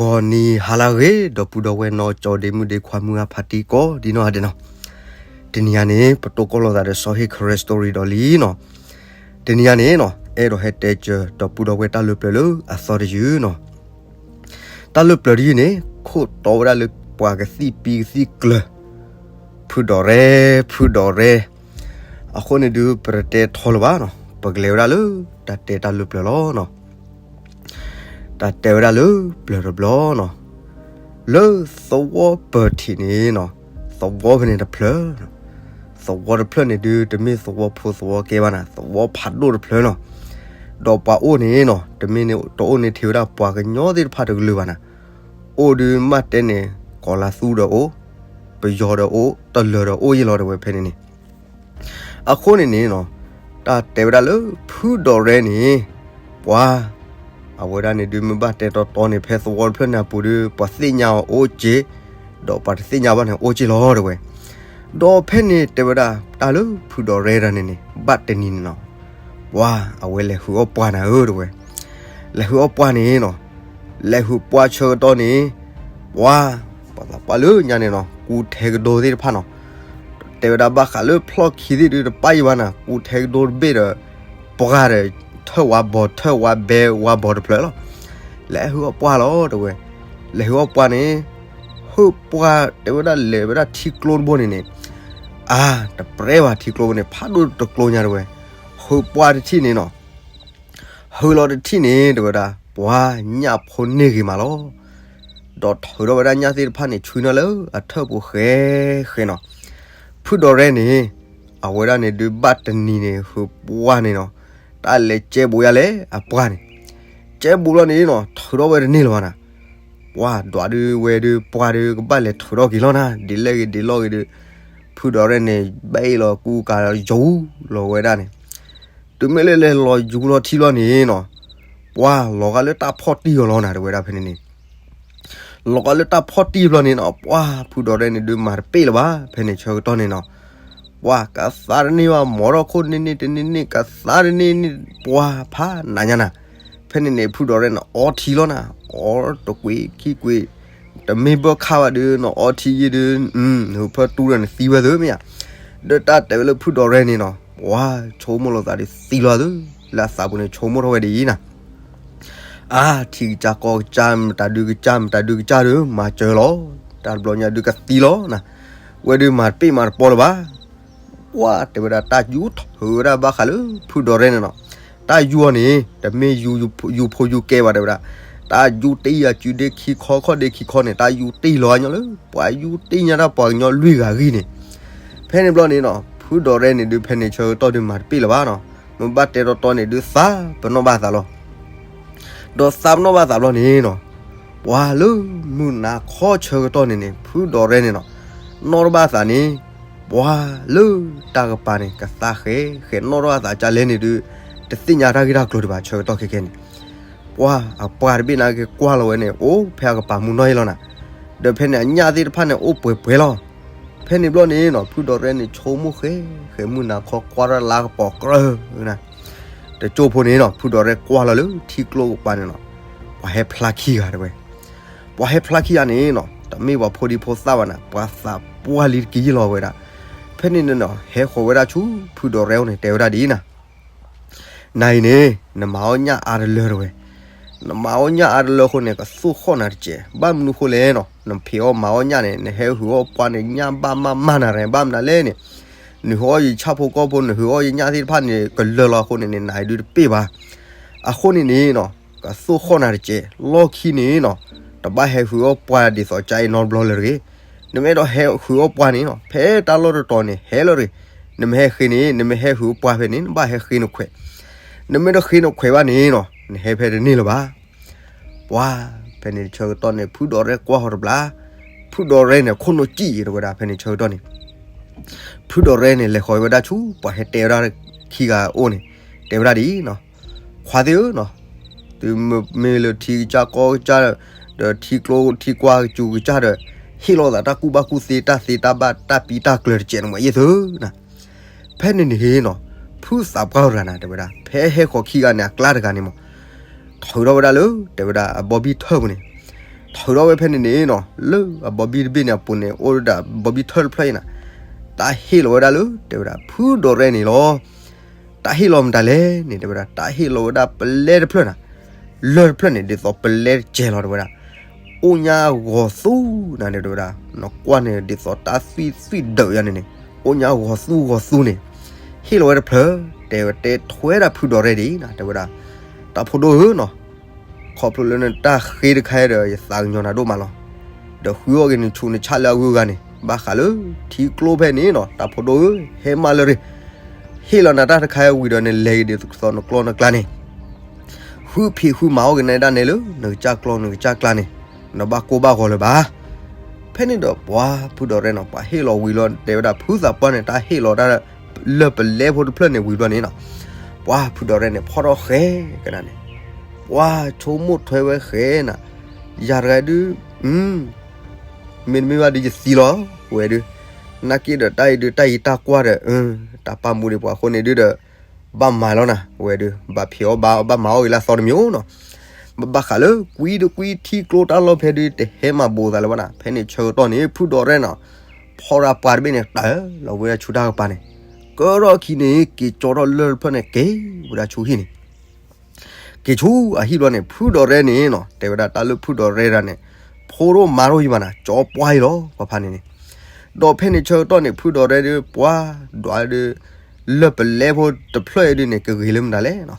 ဂီၤနံၤဟါလၢအဂ့ၤ ဒီပုၢ်ဒီဝဲၢ်နီၢ်ကၠီဒ့မုၣ်ဒ့ခွါမုၢ်ဂၢ်ဖါတံၢ်ကိးဒံနီၢ်ဂၤဒဲးနီၤ, တနံၤအံၤန့ၣ် ပတိၢ်ကီၢ်လိာ်သးဒီးစီၤဟ့ၣ် Karen Story ဒီးလံနီၤ, တနံၤအံၤန့ၣ်နီၤ အဲၣ်ဒိးဟဲတဲစၢၤဒီပုၢ်ဒီဝဲၢ်တၢ်လၢပျၢၤလၢအသီတယုၢ်နီၤ, တၢ်လၢပျၢၤတယုၢ်န့ၣ် ခိၣ်တီဝဲဒၣ်လၢပှၤကသံၣ်ပံကသံၣ်ကျၢၤ ဖုဒီးရဲ ဖုဒီးရဲ, အဃိန့ၣ်ဒုး ပတတဲထီလၢၤဘၣ်နီၤ, ပကလဲၤဝဲဒၣ်လၢတၢ်တဲတၢ်လၢပျၢၤလီၤနီၤ. တၢ်တဲဝဲဒၣ်လၢပျၢၤတဘျီနီၤ, လၢသဝီပၢၤထံးန့ၣ်နီၤ, သဝီဖဲန့ၣ်တဖျၢၣ်, သဝီတဖျၢၣ်န့ၣ်ဒုး တမ့ၢ်သဝီဖိသဝီကဲဘၣ်နၤ, သဝီဖးဒိၣ်တဖျၢၣ်နီၤ, ဒီးပှၤအိၣ်န့ၣ်နီၤ တမ့ၢ်န့ၣ် တအိၣ်န့ၢ်ထဲဝဲဒၣ်ပှၤကညီသ့ၣ်တဖၣ်တကလုာ်ဘၣ်နၤ, အိၣ်ဒုးမ့ၢ်တဲန့ၣ် ကီၤလၤသူဒီးအိၣ်, ပယီၤဒီးအိၣ်, တလၢၤဒီးအိၣ်ယဲလီၤ တဲဝဲဖဲန့ၣ်န့ၣ် အဃိန့ၣ်န့ၣ်နီၤ, တၢ်တဲဝဲဒၣ်လၢဖုဒီးရဲန့ၣ် ပှၤ အဝဲဒၣ်န့ၣ်ဒုး မ့ၢ်ဘၣ်တဲတီတီန့ၣ် ဖဲသဝီတဖျၢၣ်န့ၣ်အပူၤဒုး ပှၤသ့ၣ်ညါအီၤအိၣ်က့ၤ, ဒီးပှၤတသ့ၣ်ညါဘၣ်န့ၣ်အိၣ်က့ၤလီၤ တဲဝဲ, ဒီးဖဲန့ၣ်တဲဝဲဒၣ် တၢ်လၢဖုဒီးရဲတဂၤန့ၣ်န့ၣ် ဘၣ်တနံၤန့ၣ်နီၤ, ပှၤ အဝဲလဲၤဟုးအီၣ်ပှၤနၤဧၢ တဲဝဲ, လဲၤဟုးအီၣ်ပှၤန့ၣ်နီၤ, လဲၤဟုးပှၤဆၢကတီၢ်န့ၣ် ပှၤ ပှၤသးပှၢ်လၢညါန့ၣ်နီၤ ကူထဲကဒိသ့ၣ်တဖၣ်နီၤ, တဲဝဲဒၣ်ဘၣ်ဃးလၢဖျီၣ်ခံသ့ၣ်ဒုး တပၣ်ယံၤဘၣ်နၤ, ကူထဲကဒိတဘ့ၣ်ဒီး ပှၤဒီး ထၢၣ်ဝါဘီ ထၢၣ်ဝါဘဲဝါဘီတဖျၢၣ်လီၤ, လဲၤဟုးအီၣ်ပှၤလီၤ တဲဝဲ, လဲၤဟုးအီၣ်ပှၤန့ၣ် ဟုးပှၤ တဲဝဲဒၣ်လဲၤဝဲဒၣ်ထံကျိတဘိန့ၣ်န့ၣ်, အါ တပြဲဘၣ်ထံကျိဘိန့ၣ် ဖးဒိၣ်တကျိညါ တဲဝဲ, ဟုးပှၤတထံၣ်န့ၣ်နီၤ ဟုးလီၤတထံၣ်န့ၣ် တဲဝဲဒၣ် ပှၤညၣ်ဖိန့ၢ်ဂ့ၤမးလီၤ, ဒီးထုးထီၣ်ဝဲဒၣ်ညၣ်သ့ၣ်တဖၣ်န့ၣ် ဆွံနီၤလၢအထၢၣ်ပူၤဃဲဃဲနီၤ, ဖုဒီးရဲန့ၣ် အဝဲဒၣ်န့ၣ်ဒုးဘၣ်တနံၤန့ၣ် ဟုးပှၤန့ၣ်နီၤ, တၢ်လဲၤကဲဘူးယၤလဲၣ်အပှၤန့ၣ်, ကဲဘူးလီၤန့ၣ်နီၤ ထုးထီၣ်ဝဲတန့ၢ်လၢၤဘၣ်နၤ, ပှၤဒွးဒုးဝဲဒုး ပှၤဒုးကဘၣ်လဲၤထုးထီၣ်က့ၤလီၤနၤ ဒ်လဲၣ်ဂ့ၤဒ်လဲၣ်ဂ့ၤဒုး, ဖုဒီးရဲန့ၣ် ဘၣ်အ့ၣ်လီၤကူကၤလီၤယူၤလီၤဝဲဒၣ်န့ၣ်, တုၤမ့ၢ်လၢလဲၤလီၤယူၤလီၤထံလီၤန့ၣ်နီၤ, ပှၤလီၤဂာ်လၢတၢ်ဖီၣ်တံၢ်အီၤလီၤနၤ တဲဝဲဒၣ်ဖဲန့ၣ်န့ၣ် လီၤဂာ်လၢတၢ်ဖီၣ်တံၢ်ဖျီန့ၣ်နီၤ ပှၤဖုဒီးရဲန့ၣ်ဒုးမၤတပ့ၢ်လၢၤဘၣ် ဖဲန့ၣ်ဆၢကတီၢ်န့ၣ်နီၤ, ပှၤကသါတန့ၢ်ဘၣ် မီၤထီၣ်ခိၣ်န့ၢ်န့ၢ်တန့ၢ်န့ၢ် ကသါတန့ၢ်န့ၢ် ပှၤဖးနးညါနၤ, ဖဲန့ၣ်န့ၣ် ဖုဒီးရဲန့ၣ် အီထံလီၤနၤ, အီတကွံာ်ခံကွံာ်, တမ့ၢ်ဘၣ်ခါဘၣ်ဒုး နအီထံယံၤဒုး, နဟုးဖၢတူဒီးနသံဝဲသ့မ့ၢ်ဧါ, ဒီးတၢ်တဲဝဲလၢဖုဒီးရဲန့ၣ်နီၤ, ပှၤဆိကမိၣ်လိာ်သးဒုးသံလီၤသု, လၢအသးပူၤန့ၣ်ဆိကမိၣ်ထီၣ်ဝဲဒ်အံၤနၤ အါ ထံကစၢ်ကီၢ်ကစၢ် မတၤဒုးကစၢ် မတၤဒုးကစၢ်ဒီး မၤစၢၤလီၤ, တၢ်တဘျီညါဒုးကသံလီၤနၤ, ဝဲဒုးမၤတပ့ၢ်မၤတပီလၢၤဘၣ်, ပှၤတဲဝဲဒၣ်တၢ်ယူၤထုးဝဲဒၣ်ဘၣ်ဃးလၢဖုဒီးရဲန့ၣ်နီၤ, တၢ်ယူၤအီၤန့ၣ် တမ့ၢ်ယူၤဖိယူၤကဲဘၣ်တဲဝဲဒၣ်, တၢ်ယူၤတ့ၢ်ယၤစုဒ့ခံခီခီၣ်ဒ့ခံခီန့ၣ် တၢ်ယူၤတ့ၢ်လီၤညီလၢ ပှၤယူၤတ့ၢ်ညါတၢ်ပှၤကညီလွံၢ်ဂၤဂံၢ်န့ၣ်, ဖဲန့ၣ်ဘျီန့ၣ်နီၤ ဖုဒီးရဲန့ၣ်ဒုး ဖဲန့ၣ်ဆၢကတီၢ်ဒုးမၤတပ့ၢ်လၢၤဘၣ်နီၤ, မ့ၢ်ဘၣ်တဲတီတီန့ၣ်ဒုးသးပနီၣ်ဘၣ်သးလီၤ, ဒီးသးပနီၣ်ဘၣ်သးဘျီန့ၣ်နီၤ, ပှၤလၢမုၢ်နၤခီဆၢကတီၢ်န့ၣ်န့ၣ် ဖုဒီးရဲန့ၣ်နီၤ, နီၣ်ထီၣ်ဘၣ်သးန့ၣ်, ပှၤလၢတၢ်ကပၤန့ၣ် ကသါဃဲဃဲ နီၣ်ထီၣ်ဘၣ်သးကၢ်လဲၣ်န့ၣ်ဒုး, တသ့ၣ်ညါတၢ်ဂ့ၢ်တၢ်ကျိၤဒံးဘၣ် ဆၢကတီၢ်ခဲကဲန့ၣ်, ပှၤအပှၤတဘ့ၣ်နာ်က့ၤကွၢ်လီၤဝဲန့ၣ် အိၣ်ဖဲအကပၤမုၢ်နီၢ်ယဲလီၤနၤ, ဒီးဖဲန့ၣ်အညၣ်သ့ၣ်တဖၣ်န့ၣ်အိၣ်ပှဲၤပှဲၤလီၤ, ဖဲန့ၣ်ဘျီန့ၣ်နီၤ ဖုဒီးရဲန့ၣ် ဆိကမိၣ်ဃဲဃဲ မုၢ်နၤခီကွၢ်ထီၣ်လါကပီၤကြၢးနၤ, တကၠိဖိန့ၣ်နီၤ ဖုဒီးရဲကွၢ်လီၤလၢထံကျိကပၤန့ၣ်နီၤ, ပှၤဟဲဖျါခံဂၤတဲဝဲ, ပှၤဟဲဖျါခံဂၤန့ၣ်နီၤ တမ့ၢ်ပှၤဖိဒံဖိသၣ်ဘၣ်နၤ ပှၤသးပှၢ်လံတက့ၢ်ယဲလီၤဝဲဒၣ်, ဖဲန့ၣ်န့ၣ်နီၤ ဟဲဃီၤဝဲဒၣ်ဆူဖုဒီးရဲအအိၣ်န့ၣ် တဲဝဲဒၣ်ဒ်အံၤနၤ နၤအံၤန့ၣ် နမၤအီၣ်ညၣ်အါတလၢတဲဝဲ, နမၤအီၣ်ညၣ်အါတလၢအဃိန့ၣ် ကသူၣ်ဃီၣ်နၤတစဲး, ဘၣ်မနုၤဃိလဲၣ်နီၤ, နဖံးအီၣ်မၤအီၣ်ညၣ်န့ၣ် နဟဲဟုးအီၣ်ပှၤန့ၣ် ညၣ်ဘၣ်မးမးနၤရဲ ဘၣ်မနုၤလဲၣ်န့ၣ်, နဟုးအီၣ်ယဆၣ်ဖိကီၢ်ဖိ နဟုးအီၣ်ယညၣ်သ့ၣ်တဖၣ်န့ၣ် ကလၢာ်လီၤအဃိန့ၣ်န့ၣ် နၤအံၤဒုးတပ့ၢ်ဘၣ်, အဃိန့ၣ်န့ၣ်နီၤ ကသူၣ်ဃီၣ်နၤတစဲး, လီၢ်ခံန့ၣ်နီၤ တဘၣ်ဟဲဟုးအီၣ်ပှၤဒ်သိးကါအံၤနီတဘျီလၢၤတဂ့ၤ, နမ့ၢ်အဲၣ်ဒိးဟဲဟုးအီၣ်ပှၤန့ၣ်နီၤ ဖဲတၢ်လီၢ်တတီၤန့ၣ် ဟဲလီၤတဂ့ၤ, နမ့ၢ်ဟဲဃ့န့ၣ် နမ့ၢ်ဟဲဟုးအီၣ်ပှၤဖဲန့ၣ် နဘၣ်ဟဲဃ့နခွဲး, နမ့ၢ်တဃ့နခွဲးဘၣ်န့ၣ်နီၤ နဟဲဖဲတန့ၢ်လၢၤဘၣ် ပှၤ ဖဲန့ၣ်ဆၢကတီၢ်န့ၣ် ဖုဒီးရဲကွၢ်ဃီၤတဘျီ, ဖုဒီးရဲန့ၣ် ခိၣ်နူာ်စံၣ်တဲဝဲဒၣ် ဖဲန့ၣ်ဆၢကတီၢ်န့ၣ် ဖုဒီးရဲန့ၣ် လဲၤဃီၤဝဲဒၣ်ဆူ ပှၤဟဲတဲဝဲဒၣ်ခံဂၤအအိၣ်န့ၣ် တဲဝဲဒၣ်ဒ်အံၤနီၤ, ခွါသ့ၣ်ဧၢနီၤ, သုမ့ၢ်လၢထံကစၢ်ကီၢ်ကစၢ် ဒီးထံကျိထံကွၢ်ကစူၤကစၢ်ဒီး ဟ့ၣ်လီၤသးတၢ်ကူၣ်ဘၣ်ကူၣ်သ့ တၢ်သ့တၢ်ဘၣ်တၢ်ပံတၢ်ကျၢၤတစဲးန့ၣ်မး ယဲၢ်သုနၤ ဖဲန့ၣ်န့ၣ်နီၤ ဖုသးပှၢ်တဂၤနၤ တဲဝဲဒၣ် ဖဲဟဲဃီၤခံဂၤန့ၣ် အကျါတဂၤန့ၣ်မး ထုးထီၣ်ဝဲဒၣ်လၢ တဲဝဲဒၣ် အဘီဘံၣ်ထၢၣ်ပူၤန့ၣ်, ထုးထီၣ်ဝဲဖဲန့ၣ်န့ၣ်နီၤ လၢအဘီဘံၣ်တဘ့ၣ်န့ၣ်အပူၤန့ၣ် အိၣ်ဝဲဒၣ်ဘီဘံၣ်ထၢၣ်တဖျၢၣ်အံၤနီၤ, တၢ်ဟ့ၣ်လီၤဝဲဒၣ်လၢ တဲဝဲဒၣ် ဖုဒီးရဲၣ်န့ၣ်လီၤ. တၢ်ဟ့ၣ်လီၤမတၤလဲၣ်န့ၣ် တဲဝဲဒၣ် တၢ်ဟ့ၣ်လီၤဝဲဒၣ်ပလဲတဖျၢၣ်နီၤ, လၢၢ်တဖျၢၣ်န့ၣ် ဒ်သိးပလဲတကဲလီၤ တဲဝဲဒၣ်, အိၣ်ညါဂီၤသူနၤန့ၣ် တဲဝဲဒၣ်, နကွၢ်န့ၣ် ဒ်သိးတၢ်သွံၣ်သွံၣ်ဒုးယါန့ၣ်န့ၣ်, အိၣ်ညါဂီၤသူဂီၤသူန့ၣ်, ဟ့ၣ်လီၤဝဲတဖျၢၣ်, တဲဝဲတဲထွဲဒၣ်ဖုဒီးရဲၣ်ဒ်အံၤနီၤ တဲဝဲဒၣ်, တၢ်ဖိဒိၣ်ဧၢနီၤ ခီဖျိလၢနတၢ်ဃ့တခါဒီး ယသးကညီၤနၤဒိၣ်မးလီၤ. ဒီးဃုအီၣ်က့ၤနဆူးနဆၣ်လၢအဂုၤအဂၤန့ၣ် ဘၣ်ဃးလၢထံကျိဖဲန့ၣ်နီၤ တၢ်ဖိဒိၣ်ဧၢ, ဟဲမးလၢရ့ၣ်, ဟ့ၣ်လီၤနၤတၢ်တခါအံၤဝံၤဒီး နလဲၤက့ၤဒ်သိးနကျီနကျါန့ၣ် ဃုဖံးဃုမၤအီၣ်က့ၤနဒၣ်နဲလၢ နကစၢ်ကျီနကစၢ်ကျါန့ၣ်, နဘၣ်ကိၢ်ဘၣ်ဂီၤလၢၤဘၣ်. ဖဲန့ၣ်ဒီးပှၤဖုဒီးရဲၣ်နီၤ ပှၤဟ့ၣ်လီၤဝံၤလီၤ တဲဝဲဒၣ် ဖုသးပှၢ်န့ၣ် တၢ်ဟ့ၣ်လီၤတၢ်လၢပလဲဖိတဖျၢၣ်န့ၣ်ဝံၤဘျီန့ၣ်နီၤ, ပှၤဖုဒီးရဲၣ်န့ၣ် ဖီၣ်ထီၣ်ဃဲကနၤန့ၣ်, ပှၤဆိကမိၣ်ထွဲဝဲဃဲနၤ, ယၤတဂၤဒုး မ့တမ့ၢ်ဘၣ်ဒုးယသံလီၤ, ဝဲဒုး, နာ်က့ဒီးတၢ်အံၤဒုး တၢ်အံၤတၢ်ကွၢ်ဒီး တၢ်ပာ်မူဒံးပှၤအဃိန့ၣ်ဒုးဒီး ဘၣ်မၤလီၤနၤ, ဝဲဒုး ဘၣ်ဖံးအီၣ်ဘၣ် ဘၣ်မၤအီၣ်ဂ့ၤလၢအသီတမံၤနီၤ, ဘၣ်ဘၣ်ဃးလၢကွံတကွံထံကျိတၢ်လီၢ်ဖဲဒုး တဟဲမၤဘူးသးလၢၤဘၣ်နၤ, ဖဲန့ၣ်ဆၢကတီၢ်န့ၣ် ဖုဒီးရဲၣ်နီၤ ဖီၣ်တၢ်ပှၤတဘ့ၣ်န့ၣ် တၢ်လီၤဝဲဒၣ်ဆူတၢ်ကပၤန့ၣ်, ကၢထီၣ်အခံန့ၣ် က့ၤကၠီထီၣ်လၢၢ်တဖျၢၣ်န့ၣ် က့ၤဝဲဒၣ်ဆူဟံၣ်န့ၣ် က့ၤဆူအဟံၣ်ဘျီန့ၣ် ဖုဒီးရဲၣ်န့ၣ်နီၤ တဲဝဲဒၣ်တၢ်လၢဖုဒီးရဲၣ်ဒၣ်န့ၣ် ဖိဒိၣ်မါဒိၣ်ယံၤဘၣ်နၤ ကၠီပှၢ်အံၤလီၤ ပှၤဖးန့ၣ်န့ၣ်, ဒီးဖဲန့ၣ်ဆၢကတီၢ်န့ၣ် ဖုဒီးရဲၣ်ဒုး ပှၤဒွးဒုး လၢၢ်ပလဲဖိတဖျၢၣ်အံၤဒုးန့ၣ် ကဂ့ၤလၢမတၤလဲၣ်နီၤ,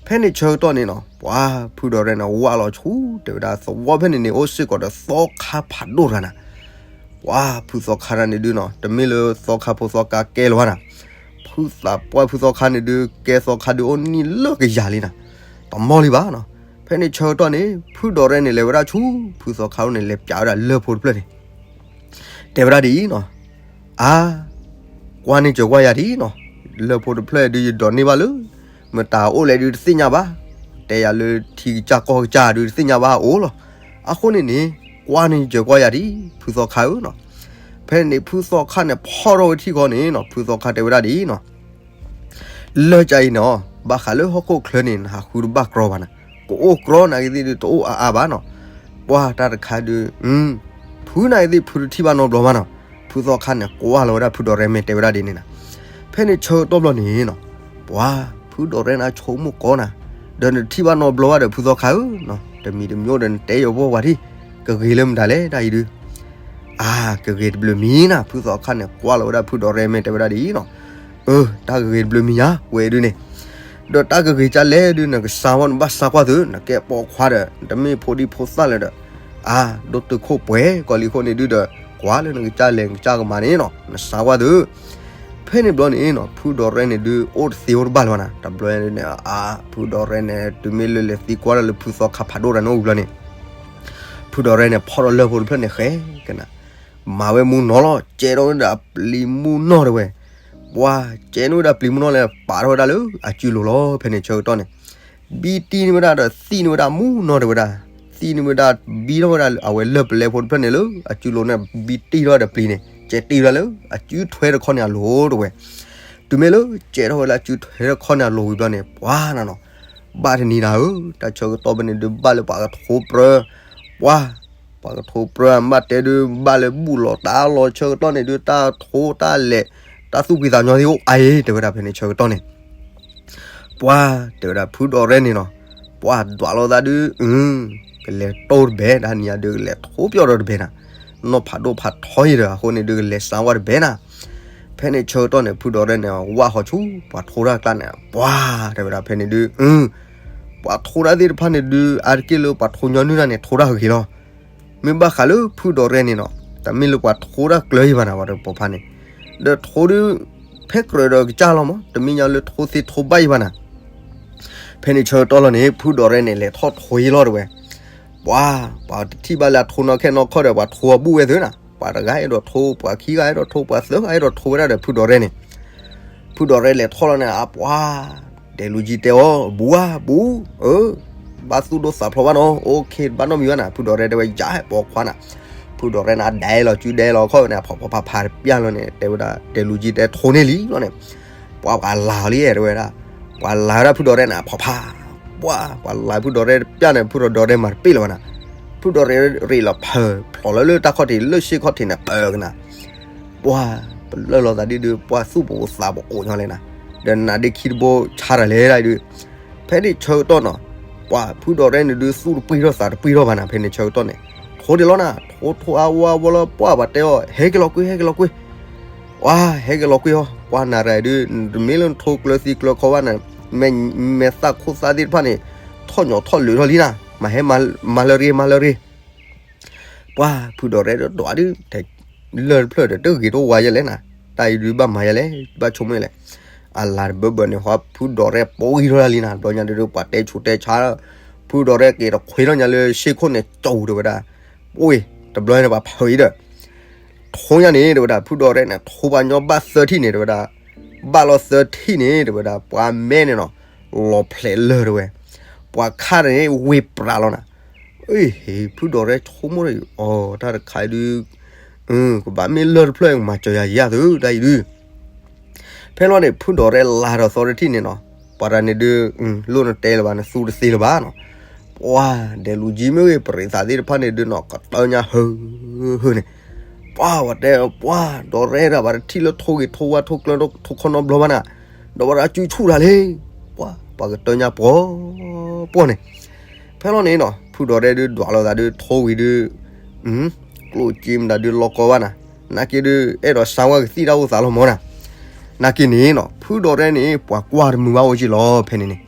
ဖဲန့ၣ်ဆၢကတီၢ်န့ၣ်နီၤ ပှၤဖုဒီးရဲၣ်န့ၣ် ဝးလီၤဆူ တဲဝဲဒၣ်သဝီဖဲန့ၣ်န့ၣ် အိၣ်စ့ၢ်ကီးဒီးသီခါဖးဒိၣ်တဂၤနၤ ပှၤဖုသီခါတၢ်န့ၣ်ဒုးနီၤ တမ့ၢ်လၢသီခါဖိသီခါကဲလၢၤဘၣ်နၤ, ဖုသးပှၢ်ဖုသီခါန့ၣ်ဒုး ကဲသီခါဒုးအိၣ်နံၣ်လၢကယၤလံနၤ, တမီၢ်လံဘၣ်နီၤ, ဖဲန့ၣ်ဆၢကတီၢ်န့ၣ် ဖုဒီးရဲၣ်န့ၣ်လဲၤဝဲဒၣ်ဆူ ဖုသီခါအိၣ်န့ၣ် လဲၤပျးဝဲဒၣ်လၢၢ်ဖိတဖျၢၣ်န့ၣ် တဲဝဲဒၣ်ဒ်အံၤနီၤ, အါ, ကွၢ်န့ၢ်စၢၤကွၢ်ယၤဒ်အံၤနီၤ, လၢၢ်ဖိတဖျၢၣ်ဒုးယဒိးန့ၢ်ဘၣ်လၢ မတၤအိၣ်လဲၣ်ဒုးတသ့ၣ်ညါဘၣ်, တဲယၤလၢထံကစၢ်ကီၢ်ကစၢ်ဒုးတသ့ၣ်ညါဘၣ်အိၣ်လီၤ, အဃိန့ၣ်န့ၣ် ကွၢ်န့ၢ်စၢၤကွၢ်ယၤဒ်အံၤ ဖုသီခါဧၢနီၤ, ဖဲန့ၣ်ဖုသီခါန့ၣ် ဖီၣ်ထီၣ်ဝဲထံၣ်ဃီန့ၣ်နီၤ ဖုသီခါတဲဝဲဒၣ်ဒ်အံၤနီၤ လၢၢ်ကါအံၤန့ၣ် ဘၣ်ဃးလၢဟီၣ်ခိၣ်ချၢန့ၣ် နဟးဃုတဘၣ်ကြီဘၣ်နၤ, ကအိၣ်ကြီနာ်က့သ့ၣ်ဒုးတအိၣ်အါအါဘၣ်နီၤ, ပှၤတၢ်တခါဒုး ဖုနာ်က့သ့ၣ်ဖုတထံၣ်ဘၣ်နီတဘျီဘၣ်နီၤ, ဖုသီခါန့ၣ် ကွၢ်လီၤဝဲဒၣ်ဖုဒီးရဲၣ်မ့ၢ်တဲဝဲဒၣ်ဒ်န့ၣ်နၤ, ဖဲန့ၣ်ဆၢကတီၢ်ဘျီန့ၣ်နီၤ, ပှၤဖုဒီးရဲၣ်န့ၣ်ဆိကမိၣ်ကီးနၤ, ဒီးနတထံၣ်ဘၣ်နီတဘျီဘၣ်ဒီးဖုသီခါဧၢနီၤ, တမံၤတမံၤအိၣ်ဒီးနတဲယီၤဘီပှၤထံၣ်, ကဂ့ၤလၢမတၤလဲၣ်တၢ်အံၤဒုး အါ, ကဂ့ၤတဘျုးမံၤနၤ, ဖုသီခါန့ၣ် ကွၢ်လီၤဝဲဒၣ်ဖုဒီးရဲၣ်မ့ၢ်တဲဝဲဒၣ်ဒ်အံၤနီၤ, အၢ, တၢ်ကဂ့ၤတဘျုးမံၤယါ ဝဲဒုးန့ၣ်, ဒီးတၢ်ကဂ့ၤကၢ်လဲၣ်ဒုး နကစၢ်ဝဲနဘၣ်စၢ်ကွၢ်သု, နကဲပိာ်ခွါဒီး နတမ့ၢ်ဖိဒံဖိသၣ်လၢၤဒီး, အါ, ဒိၣ်တုာ်ခိၣ်ပှဲၤကီးလံအဃိန့ၣ်ဒုးဒီး ကွၢ်လၢနကစၢ်လဲၤနကစၢ်ကမၤန့ၣ်နီၤ, နစၢ်ကွၢ်သု ဖဲန့ၣ်ဘျီန့ၣ်နီၤ ဖုဒီးရဲၣ်န့ၣ်ဒုး အိၣ်တသ့အိၣ်တဘၣ်လၢၤဘၣ်နၤ, တဘျီန့ၣ် အါ, ဖုဒီးရဲၣ်န့ၣ် တုၤမ့ၢ်လၢလဲၤသံကွၢ်ဒၣ်လၢဖုသီခါဖးဒိၣ်တၢ်န့ၣ်အိၣ်ဝံၤဘျီန့ၣ် ဖုဒီးရဲၣ်န့ၣ် ဖီၣ်ဒီးလၢၢ်ဖိတဖျၢၣ်န့ၣ်ဃဲကနၤ, မၤဝဲမူနီၤလီၤ, ကဲထီၣ်ဝဲဒၣ်ပျံၤမူနီၤတဲဝဲ, ပှၤကဲန့ၢ်ဝဲဒၣ်ပျံၤမူနီၤလဲၣ် ပာ်ထီၣ်ဝဲဒၣ်လၢအစုလိၤလီၤ, ဖဲန့ၣ်ဆၢကတီၢ်န့ၣ် ဘံတံၢ်န့ၢ်ဝဲဒၣ်ဒီးသံၣ်န့ၢ်ဝဲဒၣ်မူနီၤတဲဝဲဒၣ်, သံၣ်န့ၢ်ဝဲဒၣ်ဘံထီၣ်ဝဲဒၣ်အဝဲလၢၢ်ပလဲဖိတဖျၢၣ်န့ၣ်လၢအစုလိၤန့ၣ် ဘံတံၢ်ထီၣ်ဒီးပျံၤန့ၣ် ကဲတ့ၢ်ဝဲဒၣ်လၢအစုထွဲတခီန့ၣ်အလိၤတဲဝဲ, တုၤမ့ၢ်လၢကဲထီၣ်ဝဲလၢအစုထွဲတခီန့ၣ်အလိၤဝံၤဘျီန့ၣ် ပှၤနၤနီၤ ဘၣ်တနံၤနၤဧၢ, တၢ်ဆၢကတီၢ်ဖဲန့ၣ်ဒုးဘၣ်လၢပှၤကထိပြၢ, ပှၤ, ပှၤကထိပြၢ မ့ၢ်တဲဒုး ဘၣ်လၢဘူၣ်လီၤတၢ်လီၤဆၢကတီၢ်န့ၣ်ဒုး တၢ်ထိတၢ်လဲၤ တၢ်သူၣ်ဖှံသးညီသ့ၣ်အိၣ်အါအံၤ တဲဝဲဒၣ်ဖဲန့ၣ်ဆၢကတီၢ်န့ၣ် ပှၤ, တဲဝဲဒၣ်ဖုဒီးရဲၣ်န့ၣ်နီၤ, ပှၤဒွးလိာ်သးဒုး, ကလဲၤတိၢ်တဘဲ တၢ်နံၤညါဒုးကလဲၤထိပျီၢ်ဒီးတဘဲနၤ, နီၢ်ဖးဒိၣ်ဖးထီအံၤဒီး အဃိန့ၣ်ဒုးကလဲၤစၢ်ဝဲတဘဲနၤ, ဖဲန့ၣ်ဆၢကတီၢ်န့ၣ် ဖုဒီးရဲၣ်န့ၣ် ဝၣ်ဃီၤဆူ ပှၤထိတၢ်ကျါန့ၣ် ပှၤ, တဲဝဲဒၣ်ဖဲန့ၣ်ဒုး, ပှၤထိတၢ်သ့ၣ်တဖၣ်န့ၣ်ဒုး အါတက့ၢ်လၢပှၤထိညီနုၢ်တၢ်န့ၣ် ထိတၢ်ဂ့ၤလီၤ မ့ၢ်ဘၣ်ဃးလၢဖုဒီးရဲၣ်န့ၣ်နီၤ, တမ့ၢ်လၢပှၤထိတၢ်ကျၢၤယံၤဘၣ်နၤ ပှၤတပိာ်ဖးန့ၣ်, ဒီးထိဒုး, ဖဲကြၢးဒီးကစၢ်လီၤမး တမ့ၢ်ညါလၢထိသ့ထိဘၣ်ယံၤဘၣ်နၤ, ဖဲန့ၣ်ဆၢကတီၢ်လီၤန့ၣ် ဖုဒီးရဲၣ်န့ၣ် လဲၤထီၣ်ထိယံၤလီၤတဲဝဲ, ပှၤ, ပှၤတထံၣ်ဘၣ်လၢအထိနီၢ်ခဲနီၢ်ခီၣ်ဒီး ပှၤထိအဘူၣ်ဝဲသုနၤ, ပှၤတဂၤအဲၣ်ဒိးထိ ပှၤခံဂၤအဲၣ်ဒိးထိ ပှၤသၢဂၤအဲၣ်ဒိးထိဝဲဒၣ်ဒီးဖုဒီးရဲၣ်န့ၣ်, ဖုဒီးရဲၣ်လဲၤထီၣ်လီၤန့ၣ် အပှၤ တဲလူၤကံတဲအီၤ ဘူးဧါ ဘူး, အၢ, ဘၣ်သူၣ်ဒိၣ်သးဖျိးဘၣ်နီၤ, အိၣ်ခ့ တဘၣ်နီတမံၤဘၣ်နၤ, ဖုဒီးရဲၣ်တဲဝဲ ယၤပိာ်ခွါနၤ, ဖုဒီးရဲၣ်န့ၣ် ဒဲလီၤစုဒဲလီၤခီၣ်ဝဲန့ၣ် အဖီဖီဖးဖးတပျၢ်လီၤန့ၣ် တဲဝဲဒၣ် တဲလူၤကံတဲထိန့ၢ်လံလီၤန့ၣ်, ပှၤပှၤလၤလံတဲဝဲဒၣ်, ပှၤလၤဝဲဒၣ်ဖုဒီးရဲၣ်န့ၣ် အဖီဖး, ပှၤ, ပှၤလၤဖုဒီးရဲၣ်တပျၢ်န့ၣ် ဖုဒီးရဲၣ်မၤတပ့ၢ်လၢၤဘၣ်နၤ, ဖ ဖုဒီးရဲၣ်ရ့းလီၤဖၢၣ်ဖျိးလၢလၢတၢ်ခီၣ်ထံး လၢရှ့ၣ်ခီၣ်ထံးန့ၣ် ပၢၤကနၤ, ပှၢ်ပလၢၢ်လိာ်သးဒ်ဒုး ပှၢ်သူၣ်ပသးပအိၣ်ညီလဲၣ်နၤ, ဒီးနးဒ့ခံတဘိဆါတၢ်လဲၣ်ဒၣ်ဒုး, ဖဲန့ၣ်ဆၢကတီၢ်နီၤ, ပှၢ်ဖုဒီးရဲၣ်န့ၣ်ဒုး သူၣ်တပှံၢ်ထီၣ်သးတပှံၢ်ထီၣ်ဘၣ်နၤ, ဖဲန့ၣ်ဆၢကတီၢ်န့ၣ် ထိဒံးလီၤနၤ, ထိထိအါဝါဝီလၢပှၢ်ဘၣ်တဲအီၤ ဟဲက့ၤလီၤကွံ ဟဲက့ၤလီၤကွံ, ဝါ ဟဲက့ၤလီၤကွံအီၤ, ပှၢ်နၤရၤဒုး တမ့ၢ်လၢနထိကျၢၤသံကျၢၤခီဘၣ်နၤ, မဲာ်သၣ်ခိၣ်သၣ်သ့ၣ်တဖၣ်န့ၣ် ထီၣ်ညီထီၣ်လၢာ်ထီၣ်လံနၤ, မၤဟဲ မၤလၢရ့ မၤလၢရ့ ပှၢ်ဖုဒီးရဲၣ်ဒိးဒုး လၢၢ်တဖျၢၣ်ဒီး တဂ့ၤတဝါယဲလဲၣ်နၤ, တၢ်အံၤဒုးဘၣ်မၤယဲလဲၣ် ဘၣ်ဆိကမိၣ်လဲၣ်, အလၤတဘၢဘၢန့ၣ် ဟီဖုဒီးရဲၣ်ပီဂံၢ်ထီၣ်တၢ်လံနၤ, တဘျီညါဒုး ပှၤတဲဆူးတဲဆါ, ဖုဒီးရဲၣ်က့ၤတခွ့ထီၣ်ညါလၢရှ့ၣ်ခိၣ်န့ၣ် ကၠီၣ်တဲဝဲဒၣ်, ပအိၣ်အံၤ တဘျီန့ၣ် ပှၤဖုးအံၤဒီး ထိညါန့ၣ် တဲဝဲဒၣ် ဖုဒီးရဲၣ်န့ၣ် ထိပှၤညီဘၣ်သၢထံၣ်န့ၣ် တဲဝဲဒၣ်, ဘၣ်လီၤသၢထံၣ်န့ၣ် တဲဝဲဒၣ် ပှၤမဲန့ၣ်နီၤ လီၤဖျဲးလၢာ်တဲဝဲ, ပှၤခါန့ၣ် ဝ့ၢ်ပြးလီၤနၤ, အ့ၣ် ဖုဒီးရဲၣ်ဆိကမိၣ်အီၤ တၢ်တခါအံၤဒုး ကဘၣ်မ့ၢ်လၢၢ်တဖျၢၣ် မၤစၢၤယၤယၤသု တၢ်အံၤဒုး ဖဲလီၤန့ၣ် ဖုဒီးရဲၣ်လၤဒီးသီတထံၣ်န့ၣ်နီၤ, ပှၤတၢ်န့ၣ်ဒုး လိၣ်နတဲလၢၤဘၣ် နသူတသ့လၢၤဘၣ်နီၤ, ပှၢ်ဒဲးလူၤကၠံမ့ၢ်ဂ့ၤ ပရံးသးသ့ၣ်တဖၣ်န့ၣ်ဒုးနီၤ ကတၢၢ်ညါဟုၣ်ဟုၣ်န့ၣ်, ပှၢ်ဝဲတဲ ပှၢ်ဒီးရဲၣ်ဒၣ် ပှၤတထံၣ်လၢထိဂ့ၤထိဝါထိကျၢၤထိခီနီတဘျီဘၣ်နၤ, ဒီးဝဲဒၣ်စုဆူၣ်တၢ်လံ, ပှၢ်ပှၤကတၢၢ်ညါပှီၤပှီၢ်န့ၣ်, ဖဲလီၤန့ၣ်နီၤ ဖုဒီးရဲၣ်ဒုးဒွးလိာ်သးဒုးထိဝံၤဒုး ကျိၣ်စ့မတၤဒုးလီၤကီဘၣ်နၤ, နာ်က့ဒုး အဲၣ်ဒိးစါဝါကသံၣ်တၢ်အိၣ်သးလီၤမၢ်နၤ, နာ်က့န့ၣ်နီၤ ဖုဒီးရဲၣ်န့ၣ် ပှၤကွၢ်တမုာ်ဘၣ်အိၣ်က့ၤလီၤ ဖဲန့ၣ်န့ၣ်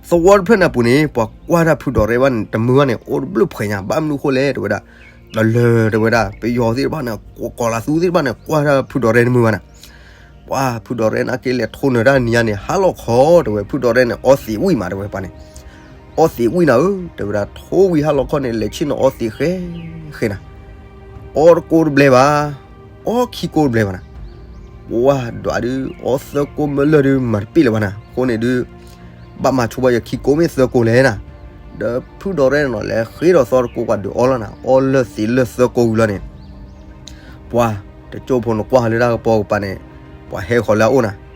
သဝီတဖျၢၣ်န့ၣ်အပူၤန့ၣ် ပှၤကွၢ်တၢ်ဖုဒီးရဲၣ်ဘၣ်န့ၣ် တမုာ်ဘၣ်န့ၣ် အိၣ်တဘျုးဖှဲးညါ ဘၣ်မနုၤဃိလဲၣ် တဲဝဲဒၣ်, တလၢာ်တဲဝဲဒၣ် ပယီၤသ့ၣ်တဖၣ်န့ၣ် ကီၤလၤသူသ့ၣ်တဖၣ်န့ၣ် ကွၢ်တၢ်ဖုဒီးရဲၣ်တမုာ်ဘၣ်နၤ, ပှၢ်ဖုဒီးရဲၣ်နာ်က့လဲၤထိနၢၤတၢ်နံၤညါန့ၣ် ဟါလီၤခီတဲဝဲ ဖုဒီးရဲၣ်န့ၣ် အီသံးဝံၣ်မးတဲဝဲပှၤန့ၣ်, အီသံးဝံၣ်နၤဧၢ တဲဝဲဒၣ် ထိဝံၤဟါလီၤခီန့ၣ် လဲၤဆ့ၣ်နီၤအီသံးဃဲဃဲနၤ, အီတကိးတဘျဲၣ်ဘၣ်, အီခံကိးတဘျဲၣ်ဘၣ်နၤ, ပှၢ်ဒွးဒုး အီသၢကိးမ့ၢ်လၢာ်ဒုး မၤတပ့ၢ်လၢၤဘၣ်နၤ, အဃိန့ၣ်ဒုး ဘၣ်မၤဆိဘၣ်ယခံကိးမ့ၢ်သၢကိးလဲၣ်နၤ, ဒီးဖုဒီးရဲၣ်န့ၣ်နီၤ လဲၤဃ့ဒီးသီတကိးပှၤဒုးအီလီၤနၤ အီလၢာ်သံးလၢာ်သၢကိးဝံၤလီၤန့ၣ် ပှၢ်တကၠိဖိနကွၢ်လၢတၢ်ကပီၤကပၤန့ၣ် ပှၤဟဲဃီၤလၢအအိၣ်နၤ,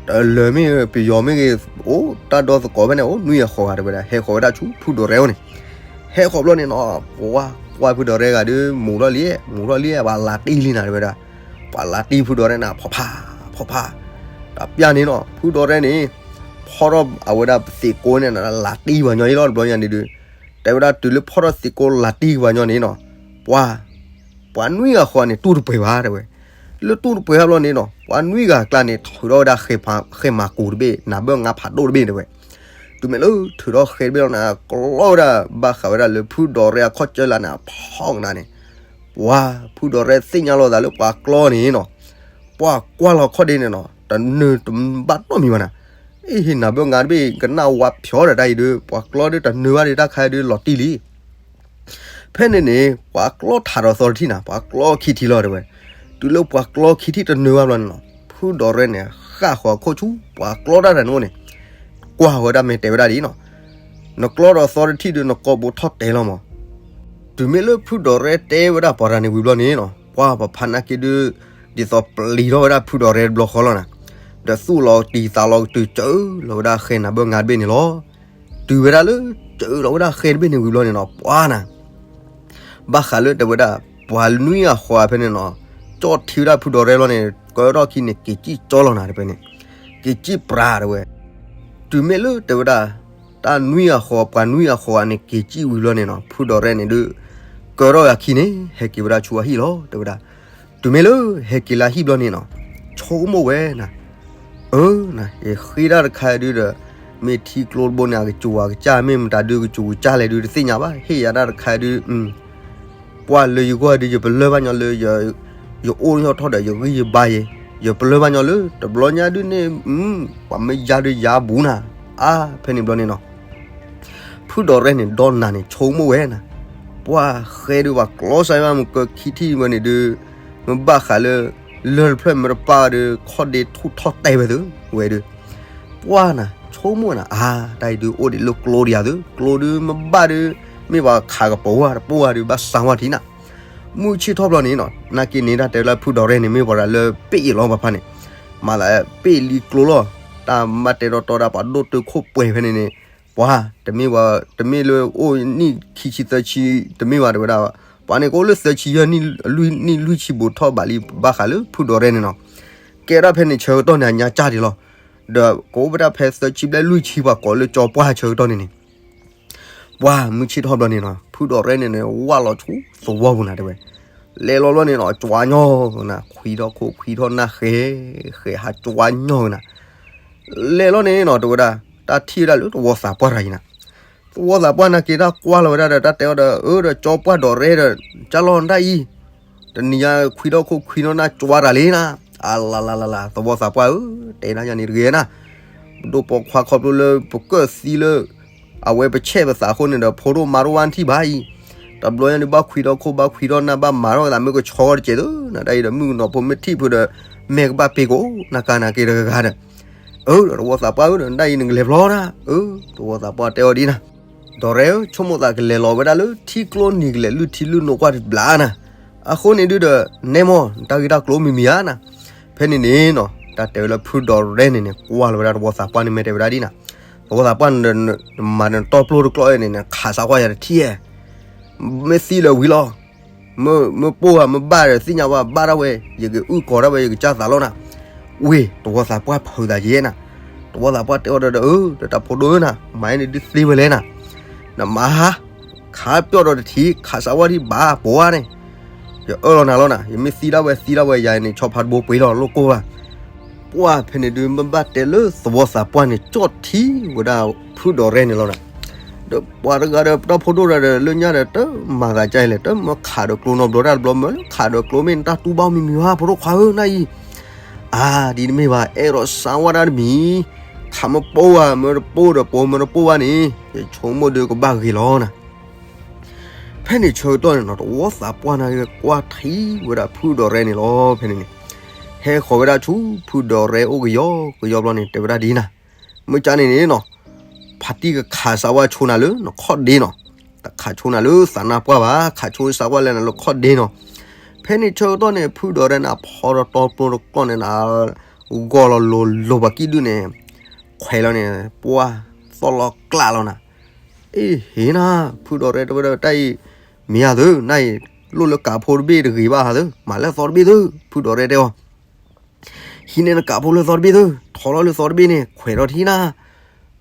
တလၢာ်မ့ၢ်ပယီၤမ့ၢ်ဂ့ၤ အိၣ်တၢ်ဒီသကိးဖဲန့ၣ် အိၣ်နွံအဃီဂၤတဲဝဲဒၣ် ဟဲဃီၤဝဲဒၣ်ဆူဖုဒီးရဲၣ်အိၣ်န့ၣ်, ဟဲဃီၤဘျီန့ၣ်နီၤ ပှၢ်ကွၢ်ဖုဒီးရဲၣ်ဂၤဒုး မူၤထီၣ်လံ မူၤထီၣ်လံ ပှၤလၤတံၢ်လံနၤတဲဝဲဒၣ်, ပှၤလၤတံၢ်ဖုဒီးရဲၣ်နၤ ဖီဖး ဖီဖး, တပျၢ်န့ၣ်နီၤ ဖုဒီးရဲၣ်န့ၣ် ဖီၣ်ထီၣ်အဝဲဒၣ်သံးကိးန့ၣ် လၤတံၢ်ပှၤညီအံၤလီၤ တဘျီညါန့ၣ်ဒုး, တဲဝဲဒၣ်တုၤလၢဖီၣ်ထီၣ်သံးကိးလၤတံၢ်ပှၤညီန့ၣ်နီၤ, ပှၢ် ပှၤနွံဂၤဃီန့ၣ် တူၢ်တပှဲၤဘၣ် တဲဝဲ, လၢတူၢ်တပှဲၤဘၣ်ဘျီန့ၣ်နီၤ ပှၤနွံဂၤအကျါန့ၣ် ထုးထီၣ်ဝဲဒၣ်ဃဲမၤကူၤတဘ့ၣ် နၢ်ဘၢၣ်ငါဖးဒိၣ်တဘ့ၣ်တဲဝဲ, တုၤမ့ၢ်လၢထုးထီၣ်ဃဲတဘ့ၣ်လီၤန့ၣ် ကျီဝဲဒၣ်ဘၣ်ဃးဝဲဒၣ်လၢဖုဒီးရဲၣ်အခီၣ်ကၢၢ်လၢန့ၣ် ဖီၣ်ကနၤန့ၣ်, ပှၢ်ဖုဒီးရဲၣ်သ့ၣ်ညါလိာ်သးလၢပှၤကျီန့ၣ်နီၤ, ပှၢ်ကွၢ်လီၤခီၣ်ဒ့န့ၣ်နီၤ တနၢၤတဘၣ်နီတမံၤဘၣ်နၤ, အ့ၣ် နၢ်ဘၢၣ်ငါတဘ့ၣ် ကနၣ်ဝါဖျိးဒီးတၢ်အံၤဒုး ပှၤကျီဒုးတနၢၤဘၣ်ဒုးတၢ်ခါဒုးလီၤတံၢ်လံ ဖဲန့ၣ်န့ၣ် ပှၤကျီထးဒီးသီတထံၣ်နၤ ပှၤကျီခံထံၣ်လီၤတဲဝဲ, တုၤလၢပှၤကျီခံထံၣ်တနၢၤဘၣ်ဘျီန့ၣ်နီၤ ဖုဒီးရဲၣ်န့ၣ် ဃၣ်ဃီၤခိၣ်ဆူ ပှၤကျီတၢ်တၢ်န့ၣ်အိၣ်န့ၣ်, ကွၢ်ဝဲဒၣ်မ့ၢ်တဲဝဲဒၣ်ဒ်နီၤ, နကျီဒီးသီတထံၣ်ဒုး နကိးဘိထီၣ်တဲလီၤမး, တုၤမ့ၢ်လၢဖုဒီးရဲၣ်တဲဝဲဒၣ်ပှၤတၢ်န့ၣ်ဝံၤဘျီန့ၣ်နီၤ ပှၢ်ပဖးနာ်က့ဒုး ဒ်သိးပျံၤထီၣ်ဝဲဒၣ်ဖုဒီးရဲၣ်တဘျီဃီလီၤနၤ, ဒီးသူၣ်လီၤတံၢ်သးလီၤကတုၤစၢလီၤဝဲဒၣ်ဃဲနၢ်ဘၢၣ်ငါတဘ့ၣ်န့ၣ်လီၤ, တုၤဝဲဒၣ်လၢ စၢလီၤဝဲဒၣ်ဃဲတဘ့ၣ်န့ၣ်ဝံၤဘျီန့ၣ်နီၤ ပှၢ်နၤ ဘၣ်ဃးလၢတဲဝဲဒၣ် ပှၤနွံဂၤဃီဖဲန့ၣ်နီၤ, ကၠီၣ်ထံဝဲဒၣ်ဖုဒီးရဲၣ်လီၤန့ၣ် ကၢထီၣ်ခံန့ၣ် က့ၤစံၣ်ကၠီလီၤနၤတဲဝဲန့ၣ်, က့ၤစံၣ်ပြးတဲဝဲ, တုၤမ့ၢ်လၢတဲဝဲဒၣ် တၢ်နွံဂၤဃီ ပှၤနွံဂၤဃီဂၤန့ၣ် က့ၤစံၣ်ဝံၤဘျီန့ၣ်နီၤ ဖုဒီးရဲၣ်န့ၣ်ဒုး ကၢထီၣ်အခံန့ၣ် ဟဲက့ၤဝဲဒၣ်ဆူအဟံၣ်လီၤ တဲဝဲဒၣ်. တုၤမ့ၢ်လၢဟဲက့ၤလၢအဟံၣ်ဘျီန့ၣ်နီၤ ဆိကမိၣ်ဝဲနၤ, အၢ နၤ ယဃ့တၢ်တခါဒုးဒီး မ့ၢ်ထံကျိတဘိန့ၣ် အကစူၤအကစၢ် မ့ၢ်မတၤဒုးကစူၤကစၢ်လဲၣ်ဒုး တသ့ၣ်ညါဘၣ် ဟ့ၣ်ယၤတၢ်တခါဒုး ပှၢ်လၢယဂီၢ်ဒုး ယပလၢၢ်ဘၣ်ညီလၢ ယအိၣ်ယီၣ်ထီၣ်ဒီး ယဂံၢ်ယဘါယဲ, ယပလၢၢ်ဘၣ်ညီလၢ တဘျီညါဒုးန့ၣ် ပှၤမ့ၢ်ယါဒုးယါဘူးနၤ, အါ ဖဲန့ၣ်ဘျီန့ၣ်နီၤ ဖုဒီးရဲၣ်န့ၣ် ဒီးနၤန့ၣ် ဆိကမိၣ်ဝဲနၤ, ပှၢ်ဃဲဒုး ပှၤကျီစၢ်ဘၣ်မုၢ်ကၢခံထံၣ်ဝဲန့ၣ်ဒုး မ့ၢ်ဘၣ်ဃးလၢ လၢၢ်တဖျၢၣ်မ့ၢ်တပာ်ဒုး ခီၣ်ဒ့ထူၣ်ထီၣ်တဲဝဲသ့ဝဲဒုး ပှၢ်နၤ ဆိကမိၣ်နၤ အါ တၢ်အံၤဒုး အိၣ်ဒံးလၢကျိဒံးယၤသု, ကျိဒုးမ့ၢ်ဘၣ်ဒုး မ့ၢ်ပှၤခးကပီၤဝဲတပီၢ်ဝဲဒုး ဘၣ်စၢ်ဝဲထံနၤ, မုၢ်ဆ့ၣ်ထီၣ်ဘျီန့ၣ်နီၤ နာ်က့န့ၣ်တၢ်တဲလၢဖုဒီးရဲၣ်န့ၣ် မ့ၢ်ပှၤတၢ်လၢပ့ၣ်အ့ၣ်လီၤပှၤဖါန့ၣ်, မၤသးပ့ၣ်လံကျိလီၤ, တၢ်မၤတဲတီတီဒၣ်ပှၤဒိၣ်တုာ်ခိၣ်ပှဲၤဖဲန့ၣ်န့ၣ် ပှၤတမ့ၢ်ဝဲ တမ့ၢ်လၢအိၣ်နံၣ်ခံဆံသၢဆံ တမ့ၢ်ဘၣ် တဲဝဲဒၣ်, ပှၤန့ၣ်ကအိၣ်လၢသၢဆံယဲၢ်နံၣ် လွံၢ်နံၣ်လွံၢ်ဆံဘူးထီၣ်ဘးလံ ဘၣ်ဃးလၢဖုဒီးရဲၣ်န့ၣ်နီၤ. ကဲဒၣ်ဖဲန့ၣ်ဆၢကတီၢ်န့ၣ် အညါကၢ်ဒံးလီၤ. ဒီးကအိၣ်ဝဲဒၣ်ဖဲသၢဆံဘျဲၣ်လွံၢ်ဆံ ပှၤကိးလၢကၠီပှၢ်ဆၢကတီၢ်န့ၣ်န့ၣ် ပှၤမုၢ်ဆ့ၣ်ထီၣ်ဘျီန့ၣ်နီၤ ဖုဒီးရဲၣ်န့ၣ်န့ၣ် ဝၢ်လီၤဆူသဝီပူၤနၤ တဲဝဲ. လဲၤလီၤလီၤန့ၣ်နီၤ ကွၢ်ညီနၤ ခွံထီၣ်ခိၣ်ခွံထီၣ်နၢ်ဃဲ ဃဲဟးကွၢ်ညီနၤ. လဲၤလီၤန့ၣ်နီၤ တဲဝဲဒၣ် တၢ်ထံၣ်ဝဲဒၣ်လၢသဝီသးပှၢ်တဂၤအံၤနၤ. သဝီသးပှၢ်နၤက့ၤတၢ်ကွၢ်လီၤဝဲဒၣ်ဒီး တၢ်တဲအီၤဒီး အၢ ဒီးကၠီပှၢ်ဒီးရဲၣ်ဒီး ကၢ်လီၤတၢ်အံၤ တနံၤညါခွံထီၣ်ခိၣ်ခွံထီၣ်နၢ်ကွၢ်တၢ်လံနၤ. အလါလါလါလါ သဝီသးပှၢ်ဧၢ, တဲဒၣ်ယၤန့ၣ်တဂ့ၤနၤ. ပဒိၣ်ပိာ်ခွါခီဖျိလၢပကၢၣ်သံလၢ အဝဲပဆဲးပသးအဃိန့ၣ်ဒီး ဖိဒိၣ်မါဒိၣ်ဝၣ်ထံၣ်ဘၣ်အံၤ, တဘျီညါဒုးဘၣ်ခွံထီၣ်ခိၣ်ဘၣ်ခွံထီၣ်နၢ်ဘၣ်မၤထီၣ်ဝဲသးမ့ၢ်ကဆီတကဲးသုနၤ တၢ်အံၤဒီးမုၣ်ကနီၤဖိမ့ၢ်ထံၣ်ဖုဒီး မဲာ်ကဘၣ်ပ့ၤကိးနၤကါနၤက့ၤတဂၤဂၤဒီး အၢ ဒီးသဝီသးပှၢ်ဧၢဒီး တၢ်အံၤနကလဲၤဖျီနၤ. အၢ သဝီသးပှၢ်တဲအီၤဒ်နၤ, ဒီးရဲၣ်ဧၢ ဆိကမိၣ်သးကလဲၤလီၤဝဲဒၣ်လၢထံကျိနံၤကလဲၤလုၢ်ထံလုၢ်နိကွၢ်တဘျီနၤ. အဃိန့ၣ်ဒုးဒီး နဲမီၢ် တၢ်ဂ့ၢ်တၢ်ကျိၤမံၤမံၤဧါနၤ. ဖဲန့ၣ်န့ၣ်နီၤ တၢ်တဲဝဲလၢဖုဒီးရဲၣ်န့ၣ်န့ၣ် ကွၢ်လီၤဝဲဒၣ်သဝီသးပှၢ်န့ၣ် မ့ၢ်တဲဝဲဒၣ်ဒ်နၤ, သဝီသးပှၢ်န့ၣ် နမၤနတီၢ်ပျိတကျီၢ်အံၤန့ၣ် နခးစးကွၢ်ယၤတထံၣ်ဧါ, မ့ၢ်သံလၢဝံၤလီၤ. မ့ၢ်ပိၢ်ဧါ မ့ၢ်ဘၣ်ဒီးသ့ၣ်ညါဝဲ ဘၣ်ဒၣ်ဝဲ ယကအုၣ်ကီၤဒၣ်ဝဲ ယကစၢ်သးလီၤနၤ. ဝ့ၢ် သဝီသးပှၢ်ဖုးသးယဲနၤ. သဝီသးပှၢ်တဲအီၤဒီး အၢ ဒီးတၢ်ဖိဒိၣ်ဧၢနၤ မၤန့ၣ်ဒုးသ့ဝဲလဲၣ်နၤ. နမၤဟါ ခးပျီၢ်ဒီးတထံၣ် ခးစးဝါထံၣ်ဘၣ်ပိာ်ဧါန့ၣ်, ယအၢၣ်လီၤနၤလီၤနၤ. ယမ့ၢ်သံဒၣ်ဝဲသံဒၣ်ဝဲ ယၤန့ၣ် ဆီဖါတဘိပှ့ၤလီၤ လိၣ်ကိၢ်ဘၣ်. ပှၢ်ဖဲန့ၣ်ဒုး မ့ၢ်ဘၣ်တဲလၢသဝီသးပှၢ်န့ၣ် ကၠီၣ်ထံဝဲဒၣ်ဖုဒီးရဲၣ်န့ၣ်လီၤနၤ. ဒီးပှၤတဂၤဒီးတၢ်ဖိဒိၣ်တဂၤဒီး လၢညါဒီးတမၤသးကါအံၤလဲၣ်, တမ့ၢ်ခးဒီးကျိနီတဘျီတၢ်တဘျီ မ့ၢ်လၢခးဒီးကျိမ့ၢ်နတၢ်တူၢ်ဘၣ်မံၤမံၤဧါ ဖိဒိၣ်ခွါဧၢ နၤအံၤ အါ ဒ်တမ့ၢ်ဘၣ် အဲၣ်ဒိးစါဝါဒၣ်တမံၤ, ခးမ့ၢ်ပိၢ်ဧါ မ့ၢ်တပိၢ်ဒီး ပိၢ်မ့ၢ်တပိၢ်ဘၣ်န့ၣ် ယဆိကမိၣ်ဒုးကဘၣ်ဂ့ၤလီၤနၤ. ဖဲန့ၣ်ဆၢကတီၢ်န့ၣ်နီၤ သဝီသးပှၢ်န့ၣ်ကွၢ်ထံဝဲဒၣ်ဖုဒီးရဲၣ်န့ၣ်လီၤ. ဖဲန့ၣ်န့ၣ် ဟဲဃီၤဝဲဒၣ်ဆူဖုဒီးရဲၣ်အိၣ်ကယီကယီဘျီန့ၣ် တဲဝဲဒၣ်ဒ်နၤ, မ့ၢ်ကါန့ၣ်န့ၣ်နီၤ ဖါတံၢ်ကခးစးဝါဆိနၤလၢနခီၣ်ဒ့နီၤ, တခးဆိနၤလၢသးနါပှၢ်ဘၣ်, ခးဆိစးဝါလဲၣ်နၤလၢခီၣ်ဒ့နီၤ. ဖဲန့ၣ်ဆၢကတီၢ်န့ၣ် ဖုဒီးရဲၣ်န့ၣ် ဖီထီၣ်တီပျိတကျီၢ်န့ၣ်နၤ ဂီၢ်လီၤလိၤလိၤပှၤကံၣ်ဒုၣ်န့ၣ် ခွဲးလီၤန့ၣ် ပှၢ်သီၣ်လီၤကျးလီၤနၤ. အ့ ဟ့ၣ်နၤ, ဖုဒီးရဲၣ်တဲဝဲဒၣ်တၢ်အံၤ မ့ၢ်ဧါသု, နၤအံၤ လိၣ်လၢကးဖိတဘ့ၣ်တဂ့ၤဘၣ်ဟးသု, မၤလၢသီတဘ့ၣ်သု, ဖုဒီးရဲၣ်တဲအီၤ ဟံးန့ၢ်နကးဖိလၢသီတဘ့ၣ်သု, ထီလီၤလၢသီတဘ့ၣ်န့ၣ် ခွဲးထီၣ်ထံနၤ.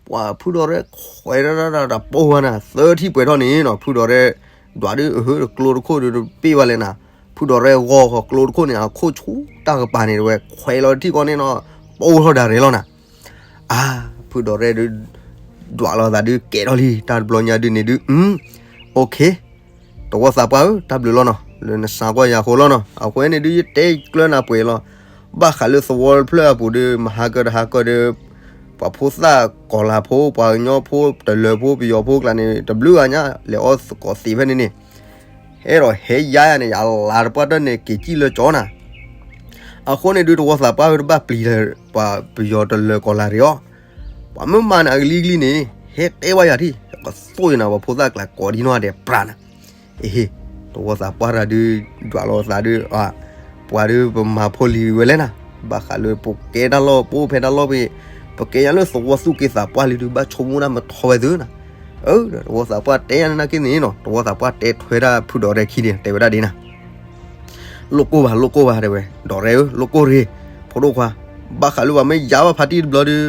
ပှၤဖုဒီးရဲၣ်ခွဲးထီၣ်တၢ်တပိၢ်ဝဲနၤ, သၢထံၣ်ပှဲၤထီၣ်န့ၣ်နီၤ ဖုဒီးရဲၣ် ဒွးဒုး အဟၢတကျိတခိၣ်ဒုးတပ့ၢ်ဘၣ်လဲၣ်နၤ. ဖုဒီးရဲၣ်ဂီၢ်ဃီၤကျိတခိၣ်န့ၣ် အခိၣ်ဆူတၢ်ကပၤန့ၣ် တဝဲခွဲးလီၤထံၣ်ကီးန့ၣ်နီၤ ပိၢ်ထီၣ်ဒၣ်ရဲၣ်လီၤနၤ. အါ ဖုဒီးရဲၣ်ဒုး ဒွးလီၤသးဒုးကဲထီၣ်လံ တၢ်တဘျီညါဒုးန့ၣ်ဒုး OK သဝီသးပှၢ်ဧၢ တၢ်ဘျုးလီၤနီၤ လၢနစးကွၢ်ယၤအဃိလီၤနီၤ. အဃိန့ၣ်ဒုး ယတဲကျၢနၤပှဲၤလီၤ. ဘၣ်ဃးလၢသဝီတဖျၢၣ်အပူၤဒုး မဟါကၢတဟါကၢဒုး ပှၤဖိသၣ်ကီၤလၤဖိ ပှၤကညီဖိ တလၢၤဖိ ပယီၤဖိကျါန့ၣ် တဘျုးဂၤညါ လဲၤအီၣ်သကိးသံးဖဲန့ၣ်န့ၣ် ဟဲဒီးဟဲယါယၤန့ၣ် ယလါတပှၢ်တၢၢ်န့ၣ် က့ၤစံၣ်လၢကၠီနၤ. အဃိန့ၣ်ဒုး သဝီသးပှၢ်ဝဲတဘၣ်ပျံၤလၢ ပှၤပယီၤတလၢၤကီၤလၤရံၤအီၤ ပှၤမ့ၢ်မၤနၤအကလံၤကလံၤန့ၣ် ဟဲတဲဝဲယၤထံၣ် ကသိၣ်ယနၤ ပှၤဖိသၣ်ကျါကိးဒံနီၢ်ဒဲးပြးနၤ. အ့ဟ့ သဝီသးပှၢ်တၢ်ဒုး ဒွးလီၤသးဒုး ပှၤဒုးပမၤဖိလံၤဝဲလဲၣ်နၤ. ဘၣ်ဃးလၢပကဲတၢ်လီၢ် ပအိၣ်ဖဲတၢ်လီၢ်ဖဲ ပကဲယၤလၢသဝီသူၣ်က့သးပှၢ်လံဒုး ဘၣ်ဆိကမိၣ်တၢ်မထီဝဲသုနၤ. အၢ ဒီးသဝီသးပှၢ်တဲယၤန့ၣ်နာ်က့န့ၣ်နီၤ သဝီသးပှၢ်တဲထွဲဒၣ်ဖုဒီးရဲၣ်ခံန့ၣ် တဲဝဲဒၣ်ဒ်နၤ လိၣ်ကိၢ်ဘၣ် လိၣ်ကိၢ်ဘၣ် တဲဝဲ ဒီးရဲၣ်ဧၢ လိၣ်ကိၢ်ရ့ၣ် ဖိဒိၣ်ခွါ, ဘၣ်ဃးလၢပှၤမ့ၢ်ယါဘၣ်ဖါတံၢ်တဘျီဒီး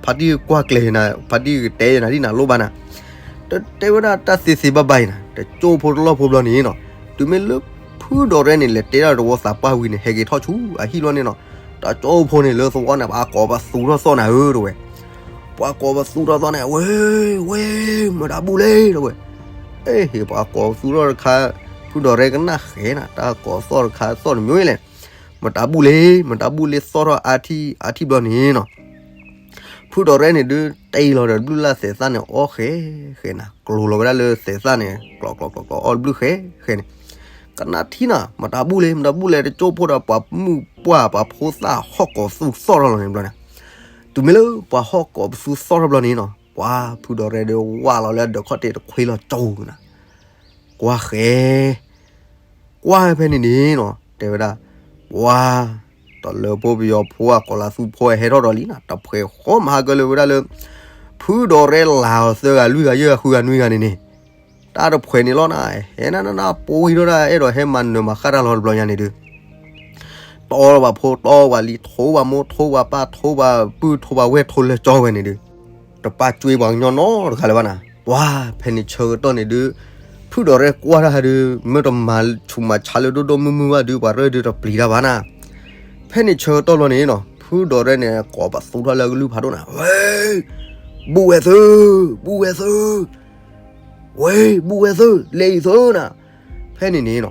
ဖါတံၢ်ကွၢ်ကျဲၤနၤ ဖါတံၢ်ကတဲယၤနၤဒ်နၤလိၣ်ဘၣ်နၤ. တတဲဝဲဒၣ်တၢ်သ့သ့ဘၣ်ဘၣ်အံၤနၤ တကၠိဖိတလီၢ်ဖိဘျီန့ၣ်နီၤ တုၤမ့ၢ်လၢဖုဒီးရဲၣ်န့ၣ် လဲၤတဲဒၣ်သဝီသးပှၢ်ဝံၤန့ၣ် ဟဲက့ၤထီၣ်ဆူအဟံၣ်ဘျီန့ၣ်နီၤ တကၠိဖိန့ၣ်လၢသဝီန့ၣ် ပှၤကိးပသူထီၣ်သီၣ်နၤဧၢ တဲဝဲ ပှၤကိးပသူထီၣ်သီၣ်န့ၣ် ဝဲ ဝဲ မတၤဘူၣ်လဲၣ် တဲဝဲ. အ့ဟ့ၣ် ပှၤကိးပသူထီၣ်တခါ ဖုဒီးရဲၣ်ကနၣ်ဃဲနၤ တၢ်ကိးသီၣ်တခါသီၣ်တမျိုးလဲၣ် မတၤဘူၣ်လဲၣ် မတၤဘူၣ်လဲၣ်သီၣ်ထီၣ်အါထံၣ်အါထံၣ်ဘျီန့ၣ်နီၤ ဖုဒီးရဲၣ်န့ၣ်ဒုး တ့လီၤဒီးဘျုးလၢ်သဲးသၣ်န့ၣ် အီၣ်ဃဲဃဲနၤ ကျိၤလီၤဝဲဒၣ်လၢသဲးသၣ်န့ၣ် ကျီးကျီးကျီးကျီး အီၣ်ဘျုးဃဲဃဲန့ၣ် ကနၣ်ထံၣ်နၤ မတၤဘူၣ်လဲၣ် မတၤဘူၣ်လဲၣ် တကၠိဖိဒီးပှၤမုၣ်ပှၢ် ပှၤဖိသၣ်ဟီၣ်ကိးပသူသီၣ်ထီၣ်လီၤန့ၣ်ဘျီန့ၣ် တုၤမ့ၢ်လၢပှၤဟီၣ်ကိးပသူသီၣ်ထီၣ်ဘျီန့ၣ်နီၤ ပှၤဖုဒီးရဲၣ်ဒီးဝၢ်လီၤလၢအဒၢးခီၣ်ထံးတခွ့လီၤကၠိနၤ ကွၢ်ဃဲ ကွၢ်ဖဲန့ၣ်န့ၣ်နီၤ တဲဝဲဒၣ် ပှၤ တလၢၤဖိပယီၤဖိအကီၤလၤသူဖိဟဲထီၣ်ဒီးလံနၤ တဖှဲးဃီမဟါကၢလၢဝဲဒၣ်လၢ ဖုဒီးရဲလၢ်အီၤသၢဂၤလွံၢ်ဂၤယဲၢ်ဂၤဃုဂၤနွံဂၤန့ၣ်န့ၣ်, တၢ်တဖှဲးန့ၣ်လီၤနၤ, ဟဲနၤနၤနၤ ပှံၤထီၣ်ဒၣ် အဲၣ်ဒိးဟဲမၤနၢၤမၤဃၣ်တၢ်လီၤတဘျီညါန့ၣ်ဒုး တီပှၤဖိ တီပှၤလံၤ ထိပှၤမိၢ် ထိပှၤပၢ် ထိပှၤပုၢ် ထိပှၤဝဲၢ် ထိလၢကၠီဝဲန့ၣ်ဒုး တပာ်ကွံာ်ပှၤကညီနီတဂၤလၢၤဘၣ်နၤ. ပှၤဖဲန့ၣ်ဆၢကတီၢ်န့ၣ်ဒုး ဖုဒီးရဲကွၢ်တၢ်ဒုး မ့ၢ်တမၤဆူးမၤဆါလၢဒိၣ်ဒိၣ်မုၢ်မုၢ်ဘၣ်ဒုး ပှၤရဲၣ်ဒုးတပျံၤတၢ်ဘၣ်နၤ. ဖဲန့ၣ်ဆၢကတီၢ်လီၤန့ၣ်နီၤ ဖုဒီးရဲန့ၣ် ကိးပသူထီၣ်လၢအကလုၢ်ဖးဒိၣ်နၤ, ဝဲ ဘူးဝဲသု, ဘူးဝဲသု, ဝဲ ဘူးဝဲသု လဲၤအံၤသုနၤ. ဖဲန့ၣ်န့ၣ်နီၤ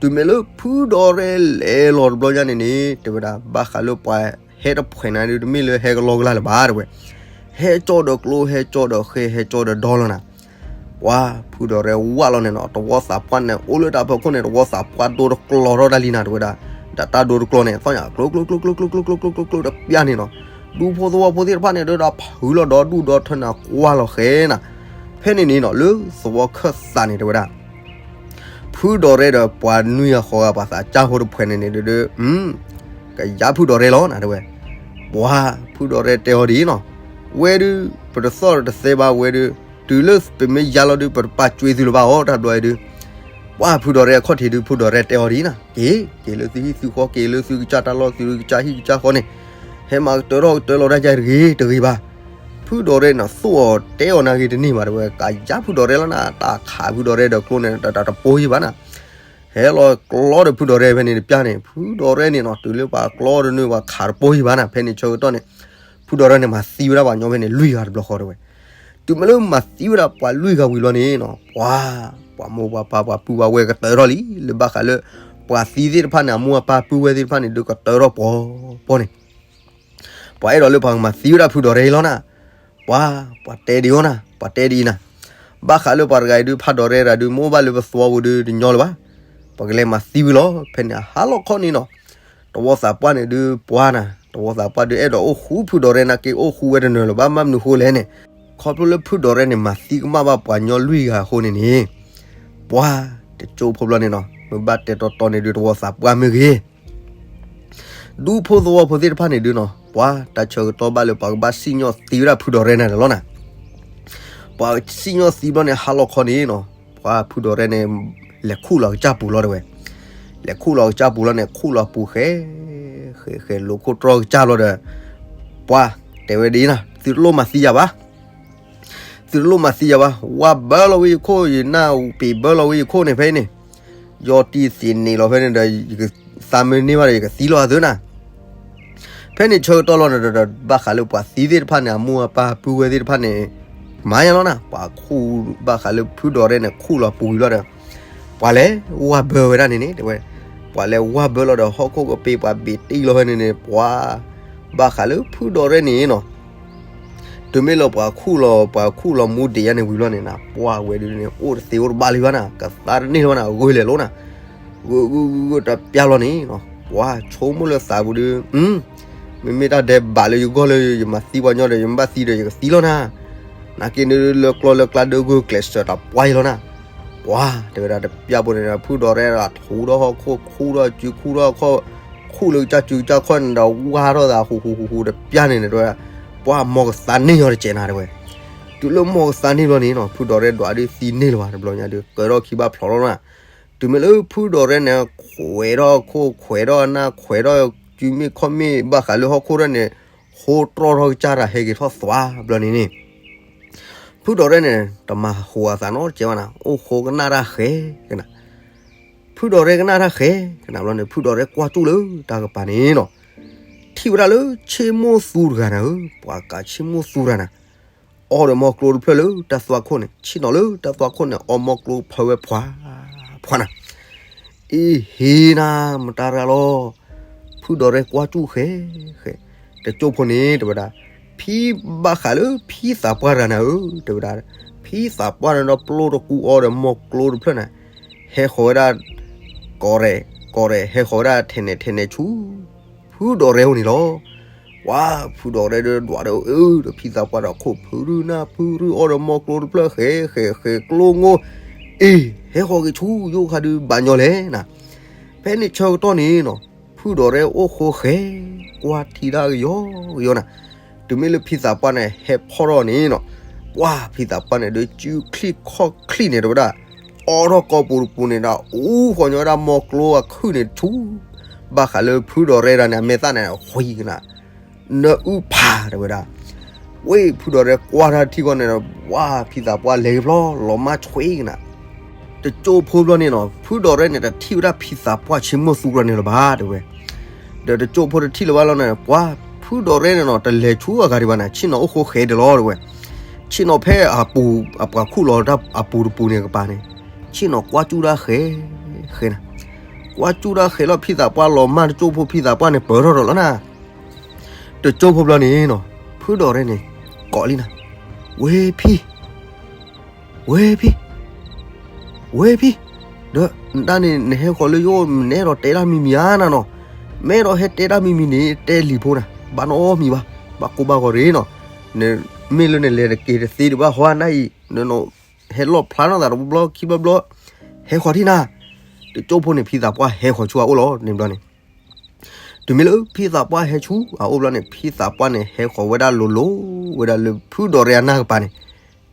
တုၤမ့ၢ်လၢဖုဒီးရဲလဲၤလီၤတဘျီညါန့ၣ်န့ၣ် တဲဝဲဒၣ် ဘၣ်ဃးလၢပှၤဟဲတဖှဲးနၤဒုး တမ့ၢ်လၢဟဲကလီကလီလၢၤဘၣ်တဲဝဲ, ဟဲကၠီဒီးကျိ ဟဲကၠီဒီးဃဲ ဟဲကၠီဒီးဒီလီၤနၤ. ပှၤဖုဒီးရဲဝၢ်လီၤန့ၣ်နီၤ တဝီသးပှၢ်န့ၣ် အိၣ်လၢတၢ်ဖီခိၣ်န့ၣ် တဝီသးပှၢ်ဒိတကျီထီၣ်တၢ်လံနၤတဲဝဲဒၣ်, ဒီးတၢ်ဒိတကျီန့ၣ် သီၣ်ညါကျိ ကျိ ကျိ ကျိ ကျိ ကျိ ကျိ ကျိ ကျိ တပျၢ်န့ၣ်နီၤ, ဒူဖိသဝီဖိသ့ၣ်တဖၣ်န့ၣ် ဒုးဒီးဖုးလီၤဒီးဒူၣ်ဒီးထၢနၤကွၢ်လီၤဃဲနၤ. ဖဲန့ၣ်န့ၣ်နီၤ လၢသဝီခၢၣ်သးန့ၣ်တဲဝဲဒၣ် ဖုဒီးရဲဒီးပှၤနွံဂၤဃိးဂၤပှၤသးစၢ်ဖိတဖှဲးန့ၣ်န့ၣ်ဒုး ကယါဖုဒီးရဲလီၤနၤတဲဝဲ. ပှၤဖုဒီးရဲတဲအီၤဒ်အံၤနီၤ, ဝဲဒုး ပတသီၣ်တသဲဘၣ်ဝဲဒုး, တုၤလၢပမ့ၢ်ယါလီၤဒုး ပတပာ်ကွံာ်သုလၢၤဘၣ်အီၤ တၢ်ဘျီအံၤဒုး. ပှၤဖုဒီးရဲအခီၣ်ထံးဒုး ဖုဒီးရဲတဲအီၤဒ်အံၤနၤ, က့ၤ က့ၤလၢသုဟံၣ်သုဃီ က့ၤလၢသုကစၢ်တၢ်လီၢ် သုကစၢ်ဟံၣ်ကစၢ်ဃီန့ၣ်, ဟဲမၤကတၢၢ်ထီၣ်ကတၢၢ်လီၤတၢ်ယါတဂ့ၤတဂ့ၤဘၣ်. ဖုဒီးရဲန့ၣ် သိၣ်အီၤတဲအီၤနၤဂ့ၤတန့ၢ်ဘၣ်တဲဝဲ, ကယါဖုဒီးရဲလီၤနၤ, တၢ်ခးဖုဒီးရဲဒီးကျိန့ၣ် တတပိၢ်ယံၤဘၣ်နၤ. ဟဲလီၤကျီဒီးဖုဒီးရဲဖဲန့ၣ်တပျၢ်န့ၣ် ဖုဒီးရဲန့ၣ်နီၤ တုၤလၢပှၤကျီဒီးန့ၣ် ပှၤခးတပိၢ်ယံၤဘၣ်နၤ. ဖဲန့ၣ်ဆၢကတီၢ်န့ၣ် ဖုဒီးရဲန့ၣ် မၤသံဝဲဒၣ်ပှၤကညီဖဲန့ၣ် လွံၢ်ဂၤတဘျီဃီတဲဝဲ. တုၤမ့ၢ်လၢမၤသံဝဲဒၣ်ပှၤလွံၢ်ဂၤဝံၤလီၤန့ၣ်နီၤ, ပှၤ ပှၤမိၢ်ပှၤပၢ်ပှၤပုၢ်ပှၤဝဲၢ်ကတၢၢ်ထီၣ်လံ, လၢဘၣ်ဃးလၢ ပှၤသံသ့ၣ်တဖၣ်န့ၣ် အမိၢ်အပၢ်ပုၢ်ဝဲၢ်သ့ၣ်တဖၣ်န့ၣ် ဒုးကတၢၢ်ထီၣ်ပှီၤပှီၤန့ၣ် ပှၤအဲၣ်ဒိးလၢပှၤကမၤသံဝဲဒၣ်ဖုဒီးရဲလီၤနၤ. ပှၤ ပှၤတဲဒ်အံၤနၤ, ပှၤတဲဒ်အံၤနၤ, ဘၣ်ဃးလၢပှၤတဂၤအံၤဒုး ဖုဒီးရဲတဂၤဒုး မ့ၢ်အိၣ်ဘၣ်လၢပသဝီပူၤဒုး တညီလၢၤဘၣ်. ပကလဲၤမၤသံဝံၤလီၤ. ဖဲန့ၣ်အဟါလီၤခီန့ၣ်နီၤ, တဝီသးပှၢ်န့ၣ်ဒုး ပှၤနၤ, တဝီသးပှၢ်ဒုး အဲၣ်ဒိးအိၣ်ဃူဖုဒီးရဲနာ်က့ အိၣ်ဃူဝဲတနၢၤလၢၤဘၣ် မ့ၢ်မနုၤဃိလဲၣ်န့ၣ်, ခီဖျိလၢဖုဒီးရဲန့ၣ် မၤသံကမၣ်ဘၣ်ပှၤကညီလွံၢ်ဂၤအဃိန့ၣ်န့ၣ်, ပှၤ တကၠိဖိဘျီန့ၣ်နီၤ, မ့ၢ်ဘၣ်တဲတီတီန့ၣ်ဒုး တဝီသးပှၢ်မ့ၢ်ဂ့ၤ ဒူဖိသဝီဖိသ့ၣ်တဖၣ်န့ၣ်ဒုးနီၤ, ပှၤတၢ်ဆၢကတီၢ်ဘၣ်လၢပှၤကဘၣ်စံၣ်ညီၣ်သံဝဲဒၣ်ဖုဒီးရဲနၤန့ၣ်လီၤနၤ. ပှၤစံၣ်ညီၣ်သံဘျီန့ၣ် ဟါလီၤခီန့ၣ်နီၤ, ပှၤဖုဒီးရဲန့ၣ် လဲၤခူၣ်လီၤကစၢ်ပူၤလီၤတဲဝဲ. လဲၤခူၣ်လီၤကစၢ်ပူၤလီၤန့ၣ် ခူၣ်လီၤပူၤဃဲ, ဃဲ ဃဲ လိာ်ခိၣ်တြီကစၢ်ဘျီဒီး, ပှၤတဲဝဲဒ်အံၤနၤ, သုတလိၣ်မၤသံယၤဘၣ် သုတလိၣ်မၤသံယၤဘၣ်, ဝါဘၢလီၤဝဲယခိၣ်, ယနၢ်ပ့ၤဘၢလီၤဝဲယခိၣ်န့ၣ်ဖဲအံၤန့ၣ်, ယီၤတံၢ်သ့ၣ်န့ၣ်လီၤဖဲန့ၣ်ဒီး ယကသးမ့ၢ်န့ၢ်ဘၣ်ဒီး ယကသံလီၤအသုနၤ. ဖဲန့ၣ်ဆၢကတီၢ်လီၤဒီး ဘၣ်ဃးလၢပှၤသံသ့ၣ်တဖၣ်န့ၣ် အမိၢ်အပၢ်ပုၢ်ဝဲၢ်သ့ၣ်တဖၣ်န့ၣ် မၤယါလီၤနၤ, ပှၤခူၣ်ဘၣ်ဃးလၢဖုဒီးရဲန့ၣ် ခူၣ်လီၤပူၤဝံၤလီၤဒီး ပှၤလဲၤဝါဘၢဝဲဒၣ်န့ၣ်န့ၣ် တဲဝဲ, ပှၤလဲၤဝါဘၢလီၤဒီး ဟီၣ်ခိၣ်ကပ့ၤ ပှၤဘ့ၣ်တံၢ်လီၤဖဲန့ၣ်န့ၣ် ပှၤ ဘၣ်ဃးလၢဖုဒီးရဲန့ၣ်နီၤ, တုၤမ့ၢ်လၢပှၤခူၣ်လီၤ ပှၤခူၣ်လီၤမူဒံးယါန့ၣ်ဝံၤလီၤန့ၣ်နၤ, ပှၤဝဲဒုးန့ၣ် အိၣ်တသ့အိၣ်တဘၣ်လၢၤဘၣ်နၤ, ကသါတန့ၢ်လၢၤဘၣ်နၤ, ဂုာ်လဲၤလိၤနၤ, ဂုာ်ဂုာ်ဂုာ်ဂုာ်တပျၢ်လီၤန့ၣ်နီၤ, ပှၤဆိကမိၣ်လၢသးပူၤဒုး မ့မ့ၢ်တၢ်ဒဲးဘးလၢယဂီၢ်လၢယမၤသံပှၤညီဒီး ယမ့ၢ်ဘၣ်သံဒီး ယကသံလီၤနၤ, နာ်က့န့ၣ်လၢကျီလၢကျါဒုးဂုာ်ကျဲးစၢးတပှၢ်အံၤလီၤနၤ. ပှၤတဲဝဲဒၣ်တပျၢ်ဖိန့ၣ် ဖုဒီးရဲဒီးထူးထီၣ်ဟီၣ်ခိၣ် ခူၣ်ထီၣ်စု ခူၣ်ထီၣ်ခီၣ်, ခူၣ်လၢကစၢ်စုကစၢ်ခီၣ်န့ၣ်ဒီး ဝါထီၣ်သးဟူးဟူးဟူးဟူးတပျၢ်န့ၣ်န့ၣ် တဲဝဲဒၣ်, ပှၤမိၢ်ကသးန့ၢ်ညီတစဲးနၤတဲဝဲ. တုၤလၢမိၢ်ကသးန့ၢ်ဘျီန့ၣ်နီၤ ဖုဒီးရဲဒွးဒုးသံန့ၢ်လၢၤဘၣ်တဘျီညါဒုး ကၢထီၣ်ခံဘၣ်ဖျိးထီၣ်နၤ, တုၤမ့ၢ်လၢဖုဒီးရဲန့ၣ် ခွဲးထီၣ်ခိၣ် ခွဲးထီၣ်နၢ် ခွဲးထီၣ်စုမ့ၣ်ခီၣ်မ့ၣ် ဘၣ်ဃးလၢဟီၣ်ခိၣ်ထီၣ်န့ၣ် ဟိတြီထီၣ်ကစၢ်တၢ်ဟဲက့ၤထီၣ်သွါဘျီန့ၣ်န့ၣ် ဖုဒီးရဲန့ၣ် တမၤဟူးအသးနီတစဲးဘၣ်နၤ, အိၣ်ဃိကနၣ်တၢ်ဃဲကနၤ, ဖုဒီးရဲကနၣ်တၢ်ဃဲကနၤဘျီန့ၣ် ဖုဒီးရဲကွၢ်ကၠူၣ်လၢတၢ်ကပၤန့ၣ်နီၤ, ထံၣ်ဝဲဒၣ်လၢဆ့မိၢ်သူတဂၤနၤဧၢ, ပှၤကးဆ့မိၢ်သူတဂၤနၤ, အီဒီးမီကျိတဖျၢၣ်လၢတၢ်သွၣ်ခိၣ်န့ၣ် ဆ့ၣ်နီၤလၢတၢ်သွၣ်ခိၣ်န့ၣ် အီမီကျိဖၢဝဲဖှါဖှါနၤ အ့ဟ့နၤ မတၤတဂၤလီၤ, ဖုဒီးရဲကွၢ်ကၠူၣ်ဃဲဃဲ, တကၠိဖိန့ၣ် တဲဝဲဒၣ်, ဖံဘၣ်ဃးလၢဖံသးပှၢ်တဂၤနၤဧၢ, တဲဝဲဒၣ်, ဖံသးပှၢ်န့ၣ်ဒီးပျိၢ်တကူအီဒီးမီကျိတဖျၢၣ်နၤ, ဟဲဃီၤဝဲဒၣ် ကီးရဲၣ် ကီးရဲၣ် ဟဲဃီၤဝဲဒၣ်ထဲနဲၣ်ထဲနဲၣ်ဆူ ဖုဒီးရဲအိၣ်န့ၣ်လီၤ. ပှၤဖုဒီးရဲဒီးဒွးဒီးအၢ ဒီးဖံသးပှၢ်ဒီးခိၣ်ဖုရူနၢ်ဖုရူအီဒီးမီကျိတဖျၢၣ်ဃဲဃဲဃဲကျိငိၢ်, အ့ ဟဲဃီၤက့ၤဆူယိၣ်ခါဒုးဘၣ်ညီလဲၣ်နၤ, ဖဲန့ၣ်ဆၢကတီၢ်န့ၣ်နီၤ ဖုဒီးရဲအိၣ်ဃိဃဲ, ကွၢ်ထံတၢ်ကယီကယီနၤ, တုၤမ့ၢ်လၢဖံသးပှၢ်န့ၣ် ဟဲဖီၣ်ထီၣ်န့ၣ်နီၤ, ပှၢ်ဖံသးပှၢ်န့ၣ်ဒီး စုချံၣ်ခီၣ်ချံၣ်န့ၣ် တဲဝဲဒၣ်, အိးထီၣ်ကိာ်ပူၤတပူၤန့ၣ်ဒီး အူဃီၤညီဝဲဒၣ်မီကျိအခုၣ်န့ၣ်ဆူ, ဘၣ်ဃးလၢဖုဒီးရဲၣ်ဒၣ်န့ၣ် အမဲာ်သၣ်န့ၣ် ဃံကနၤ, နအုၣ်ဖး တဲဝဲဒၣ်. ဝ့ၢ်ဖုဒီးရဲၣ်ကွၢ်တၢ်ထံၣ်ဃီန့ၣ်ဒီး ပှၢ်ဖံသးပှၢ်လဲၤက့ၤဖျီ လီၤမၢ်ဆွ့ကနၤ တကၠိဖိဘျီန့ၣ်နီၤ, ဖုဒီးရဲၣ်န့ၣ် တထံၣ်ဝဲဒၣ်ဖံသးပှၢ်ဆ့မိၣ်သူကြၢန့ၣ်လၢၤဘၣ် တဲဝဲ. ဒီးတကၠိဖိတထံၣ်လၢၤဘၣ်လီၤန့ၣ် ပှၢ်ဖုဒီးရဲၣ်န့ၣ်နီၤ တလဲၤဆူအဂၤဒံးဘၣ်န့ၣ် ဆ့ၣ်နီၤအိၣ်ဃိဃဲၤဒဲးလီၤ တဲဝဲ. ဆ့ၣ်နီၤဖဲအပူၤ အပှၤခူၣ်လီၤတၢ်အပူၤတပူၤန့ၣ်ကပၤန့ၣ်, ဆ့ၣ်နီၤကွၢ်ကၠူၣ်တၢ်ဃဲၤဃဲၤနၤ, ကွၢ်ကၠူၣ်တၢ်ဃဲၤလီၤ ဖံသးပှၢ်လီၤမၢ်တကၠိဖိ ဖံသးပှၢ်န့ၣ် ပၢၢ်ထီၣ်ဒီးလီၤနၤ. တကၠိဖိဘျီန့ၣ်နီၤ, ဖုဒီးရဲၣ်န့ၣ် ကိးလံနၤ, ဝ့ၢ်ဖံ ဝ့ၢ်ဖံ, ဝ့ၢ်ဖံ, ဒီးနတၢ်န့ၣ် နဟဲဃီၤလၢယအိၣ် နအဲၣ်ဒိးတဲတၢ်မံၤမံၤဧါနၤနီၤ, မ့ၢ်အဲၣ်ဒိးဟဲတဲတၢ်မံၤမံၤန့ၣ် တဲလံာ်ဖိနၤ, ဘၣ်နီတမံၤဘၣ်, ဘၣ်ကိၢ်ဘၣ်ဂီၤရ့ၤနီၤ, မ့ၢ်လၢနလဲၤတက့ၤတသ့ဒံးဘၣ်ဟီနၤအံၤ, ဟဲလီၣ်ဖျါနီၢ်သးတဘျီခံဘျီဘျီ, ဟဲဃီၤထံၣ်နၤ, တကၠိဖိန့ၣ် ဖံသးပှၢ်ဟဲဃီၤဆူအအိၣ်လီၤန့ၣ်ဘျီန့ၣ် တုၤမ့ၢ်လၢဖံသးပှၢ်ဟဲဆူအအိၣ်ဘျီန့ၣ် ဖံသးပှၢ်န့ၣ် ဟဲဃီၤဝဲဒၣ်လိၤလိၤဝဲဒၣ်လၢဖုဒီးရဲၣ်အနၢ်ကပၤန့ၣ်,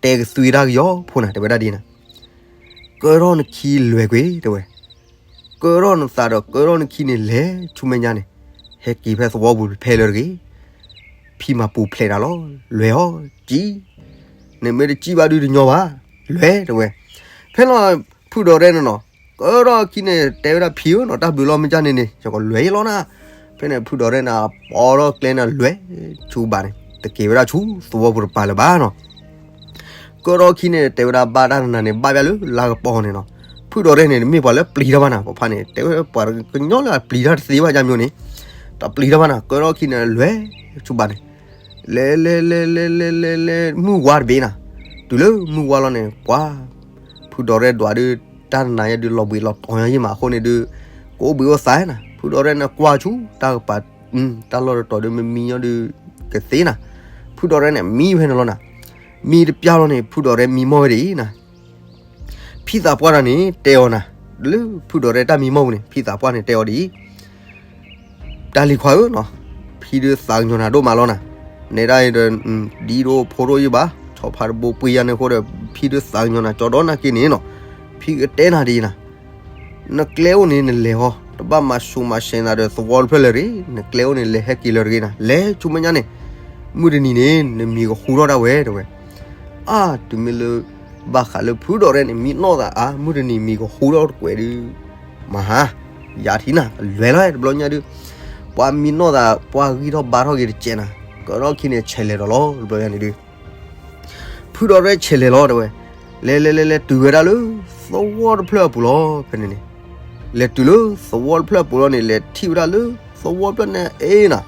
တဲကသွံတၢ်ကယီၤဖိနၤ တဲဝဲဒၣ်ဒ်နၤ, ကၢထီၣ်နခံလွဲၤကွံာ် တဲဝဲ, ကၢထီၣ်နသးဒီးကၢထီၣ်နခံန့ၣ် လဲၤဆူမဲာ်ညါန့ၣ်, ဟဲက့ၤဖဲသဝီပူၤဖဲလၢတဂ့ၤ, ဖံမၤပူၤဖျဲးနၤလီၤ, လွဲၤအီၤ, ကံ, နမ့ၢ်တကံၣ်ဘၣ်ဒုးတညီဘၣ်, လွဲၤ တဲဝဲ. ဖဲလီၤ ဖုဒီးရဲၣ်န့ၣ်နီၤ, ကၢထီၣ်ခံန့ၣ် တဲဝဲဒၣ်ဖံဧၢနီၤ, တၢ်ဘျုးလီၤမ့ၢ်ကၢ်န့ၣ်န့ၣ် ယကလွဲၤယလီၤနၤ. ဖဲန့ၣ် ဖုဒီးရဲၣ်န့ၣ် ပိာ်ထီၣ်ကျဲန့ၣ်လွဲၤဆူဘၣ်န့ၣ် တက့ၤဝဲဒၣ်ဆူသဝီပူၤတပၤလၢၤဘၣ်နီၤ. ကၢထီၣ်ခံန့ၣ် တဲဝဲဒၣ်ဘၣ်တၢ်နၤန့ၣ် ဘၣ်ဘၣ်လၢလါကပီၤန့ၣ်နီၤ. ဖုဒီးရဲၣ်န့ၣ် တမ့ၢ်ပှၤလၢပျံၤတၢ်ဘၣ်နၤ, ပဖါန့ၣ် တဲဝဲပှၤကညီလၢအပျံၤတၢ်တသ့ဘၣ်ယါမ့ၢ်န့ၣ်, တပျံၤတၢ်ဘၣ်နၤ. ကၢထီၣ်ခံန့ၣ်လွဲၤဆူဘၣ်န့ၣ် လဲၤလဲၤလဲၤလဲၤလဲၤလဲၤလဲၤ မုၢ်ဝါတဘ့ၣ်နၤ, တုၤလၢမုၢ်ဝါလီၤန့ၣ် ပှၤ ဖုဒီးရဲၣ်ဒွးဒုး တၢ်နၤယဲဒုးလီၤဘှံးလီၤတီၤယဲမးအဃိန့ၣ်ဒုး ကအိၣ်ဘှံးအိၣ်သါနၤ. ဖုဒီးရဲၣ်န့ၣ်ကွၢ်ဆူတၢ်ကပၤ တၢ်လီၢ်တတီၤဒုးမ့ၢ်မံညီဒုး ကသ့နၤ. ဖုဒီးရဲၣ်န့ၣ် မံဖဲန့ၣ်လီၤနၤ. မံတပျၢ်လီၤန့ၣ် ဖုဒီးရဲၣ်မံမီၢ်ဝဲဒၣ်အံၤနၤ. ဖံသးပှၢ်တၢ်န့ၣ် တဲအီၤနၤ, လၢဖုဒီးရဲၣ်တၢ်မံမီၢ်ပူၤန့ၣ် ဖံသးပှၢ်န့ၣ်တဲအီၤဒ်အံၤ, တၢ်လံၤခွါဧၢနီၤ, ဖံဒုးသးကညီၤနၤဒိၣ်မးလီၤနၤ. နဲဒၣ်အံၤဒီး ဒ်ဒိၣ်ဖိဒိၣ်ယဘၣ် ဆီဖါတဘိပှ့ၤယၤန့ၣ်အဃိဒီး ဖံဒုးသးကညီၤနၤကၠီဒီးနၢ်က့န့ၣ်နီၤ. ဖံကတဲနၤဒ်အံၤနၤ, နကျဲအိၣ်န့ၣ်နလဲၤဟီ, တဘၣ်မၤဆူးမၤဆဲးနၤဒီးသဝီတဖျၢၣ်လၢၤတဂ့ၤ, နကျဲအိၣ်န့ၣ်လဲၤဟဲက့ၤလၢၤတဂ့ၤနၤ, လဲၤဆူမဲာ်ညါန့ၣ် မုၢ်တနံၤန့ၣ် နမံၤကဟူထီၣ်ဒၣ်ဝဲ တဲဝဲ. အါ တုၤမ့ၢ်လၢ ဘၣ်ဃးလၢဖုဒီးရဲၣ်န့ၣ် မံနီၢ်သးအါ မုၢ်တနံၤမံၤကဟူထီၣ်တကွဲးဒုး မၤဟါ ယၤထံနၤ လွဲၤလီၤတဘျီညါဒုး ပှၤမံနီၢ်သး ပှၤဂံၢ်ထီၣ်ဘါထီၣ်က့ၤတကဲးနၤ, ကၢထီၣ်ခံန့ၣ် ဆဲးလဲၤဒီးလီၤ တဘျီညါန့ၣ်ဒုး ဖုဒီးရဲၣ်ဆဲးလဲၤလီၤ တဲဝဲ, လဲၤလဲၤလဲၤလဲၤတုၤဝဲဒၣ်လၢ သဝီတဖျၢၣ်အပူၤလီၤ ဖဲန့ၣ်န့ၣ်, လဲၤတုၤလၢသဝီတဖျၢၣ်အပူၤလီၤန့ၣ် လဲၤထံၣ်ဝဲဒၣ်လၢ သဝီတဖျၢၣ်န့ၣ် အ့နၤ,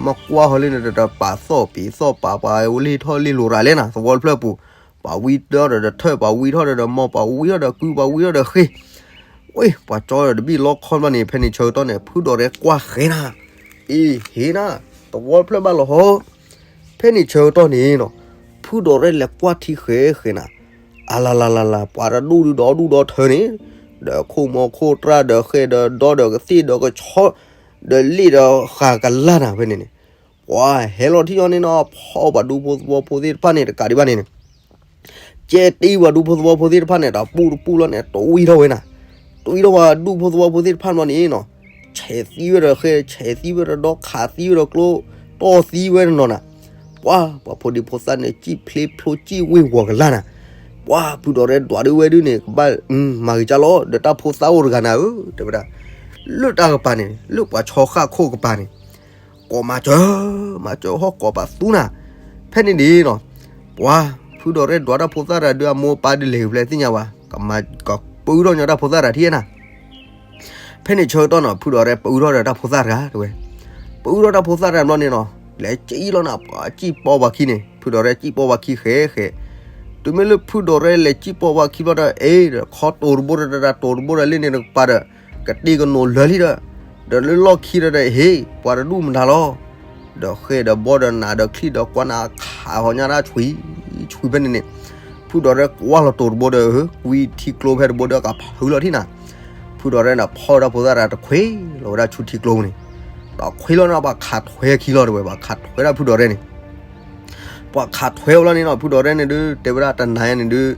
မ့ၢ်ကွၢ်ဟီလၢန့ၣ်ဒီး ပာ်သီၣ်ပ့ၤသီၣ်ပာ်ပှၤလ့ၢ်ထီၣ်လ့ၢ်လိၤရၤလဲၣ်နၤ သဝီတဖျၢၣ်အပူၤ, ပှၤဝံထီၣ်ဒီးတထၢၣ် ပှၤဝံထီၣ်ဒီးဒီးမီၢ် ပှၤဝံထီၣ်ဒီးကု ပှၤဝံထီၣ်ဒီးဃ့ၢ်, ဝ့ၢ် ပှၤကၠီဒီးတဘံၣ်လီခီဘျီန့ၣ် ဖဲန့ၣ်ဆၢကတီၢ်န့ၣ် ဖုဒီးရဲၣ်ကွၢ်ဃဲနၤ, အ့ဟ့နၤ, သဝီတဖျၢၣ်ဘၣ်လီၤဟီ, ဖဲန့ၣ်ဆၢကတီၢ်န့ၣ်နီၤ, ဖုဒီးရဲၣ်လဲၤကွၢ်ထံဃဲဃဲနၤ, အလၤလၤလၤလၤ ပှၤတဒူၣ်ဒုးဒီဒူၣ်ဒီထၢန့ၣ်, ဒီးခိၣ်မီၤခိၣ်တြၢ်ဒီးဃဲဒီးဒီဒီးကသ့ၣ်ဒီးကဆီ, ဒီးလ့ၣ်ဒီးဃာ်ကလၢ်နၤဖဲန့ၣ်န့ၣ်, ပှၤဟဲလီၤထံၣ်အီၤန့ၣ်နီၤ ဖီၣ်ပှၤဒူဖိသဝီဖိသ့ၣ်တဖၣ်န့ၣ် တကးဒံးဘၣ်န့ၣ်န့ၣ် ကဲတ့ပှၤဒူဖိသဝီဖိသ့ၣ်တဖၣ်န့ၣ် ဒီးပူတပူလီၤန့ၣ် တဝံထီၣ်ဝဲနၤ, တဝံထီၣ်ပှၤဒူဖိသဝီဖိသ့ၣ်တဖၣ်ဘျီန့ၣ်နီၤ, ဆဲးသံဝဲဒီးဃဲ ဆဲးသံဝဲဒီးဒီ ခးသံဝဲဒီးကျိ တီၢ်သံဝဲနနီၤနၤ, ပှၤ ပှၤဖိဒံဖိသၣ်န့ၣ် စံၣ်ဖျ့ဖျိစံၣ်ဝ့ၢ်ဝီၤကလၢ်နၤ, ပှၤ ဖုဒီးရဲၣ်ဒွးဒုးဝဲဒုးန့ၣ် ကဘၣ်မၤဂ့ၤကၢ်လီၤ ဒီးတၢ်ဖိသၣ်အိၣ်တဂၤနၤဧၢ တဲဝဲဒၣ်, လၢတၢ်ကပၤန့ၣ် လၢပှၤဆီဃၣ်ခိၣ်ကပၤန့ၣ် ကိးမၤစၢၤ မၤစၢၤဟီၣ်ကိးပာ်သူနၤ, ဖဲန့ၣ်န့ၣ်နီၤ, ပှၤ ဖုဒီးရဲၣ်ဒွးတၢ်ဖိသၣ်တဂၤဒုးအမိၢ်အပၢ်ဒုးလဲၤဂ့ၤဖျဲၣ်သ့ၣ်ညါဝဲ ကမၤကပုထီၣ်ညီတၢ်ဖိသၣ်တဂၤထံၣ်နၤ ဖဲန့ၣ်ဆၢကတီၢ်နီၤ ဖုဒီးရဲၣ်ပအုထီၣ်ဒီးတၢ်ဖိသၣ်တဂၤ တဲဝဲ, ပအုထီၣ်တၢ်ဖိသၣ်တဂၤဘျီန့ၣ်နီၤ လဲၤစံၣ်လီၤနၤ ပှၤစံၣ်ပိာ်ပှၤခံန့ၣ် ဖုဒီးရဲၣ်စံၣ်ပိာ်ပှၤခံဃဲဃဲ, တုၤမ့ၢ်လၢဖုဒီးရဲၣ်လဲၤစံၣ်ပိာ်ပှၤခံဘျီဒီး အ့ ဒီးခီတိၤတဘိဒီး တိၤတဘိဒီးလ့ၣ်န့ၣ်တကပၤဒီး ကတ့ၢ်ကနိးလၢာ်လံဒီး, ဒီးလၢလီၢ်ခံဒီး ဟ့ၣ် ပှၤတဒူၣ်မတၤလီၤ ဒီးဃဲဒီးဘီဒီးနးဒီးချံၣ်ဒီးကွၢ်နၤခးဟီညါတၢ်ဆွံ, ဆွံဖဲန့ၣ်န့ၣ်, ဖုဒီးရဲၣ်ကွၢ်လီၤတိၤတဘိဒီး ကွံထံကျိဖဲတဘိဒီးကဖုလီၤထံၣ်နၤ, ဖုဒီးရဲၣ်န့ၣ်ဖီၣ်တၢ်ဖိသၣ်တဂၤတခွ့လီၤဝဲဒၣ်ဆူထံကျိပူၤန့ၣ်, ဒီးခွ့လီၤန့ၣ် ပှၤခးထွဲခံလီၤတဲဝဲ ပှၤခးထွဲဒၣ်ဖုဒီးရဲၣ်န့ၣ်, ပှၤခးထွဲအီၤလီၤန့ၣ်နီၤ, ဖုဒိးရဲန့ၣ်ဒုး တဲဝဲဒၣ်တနၤညါန့ၣ်ဒုး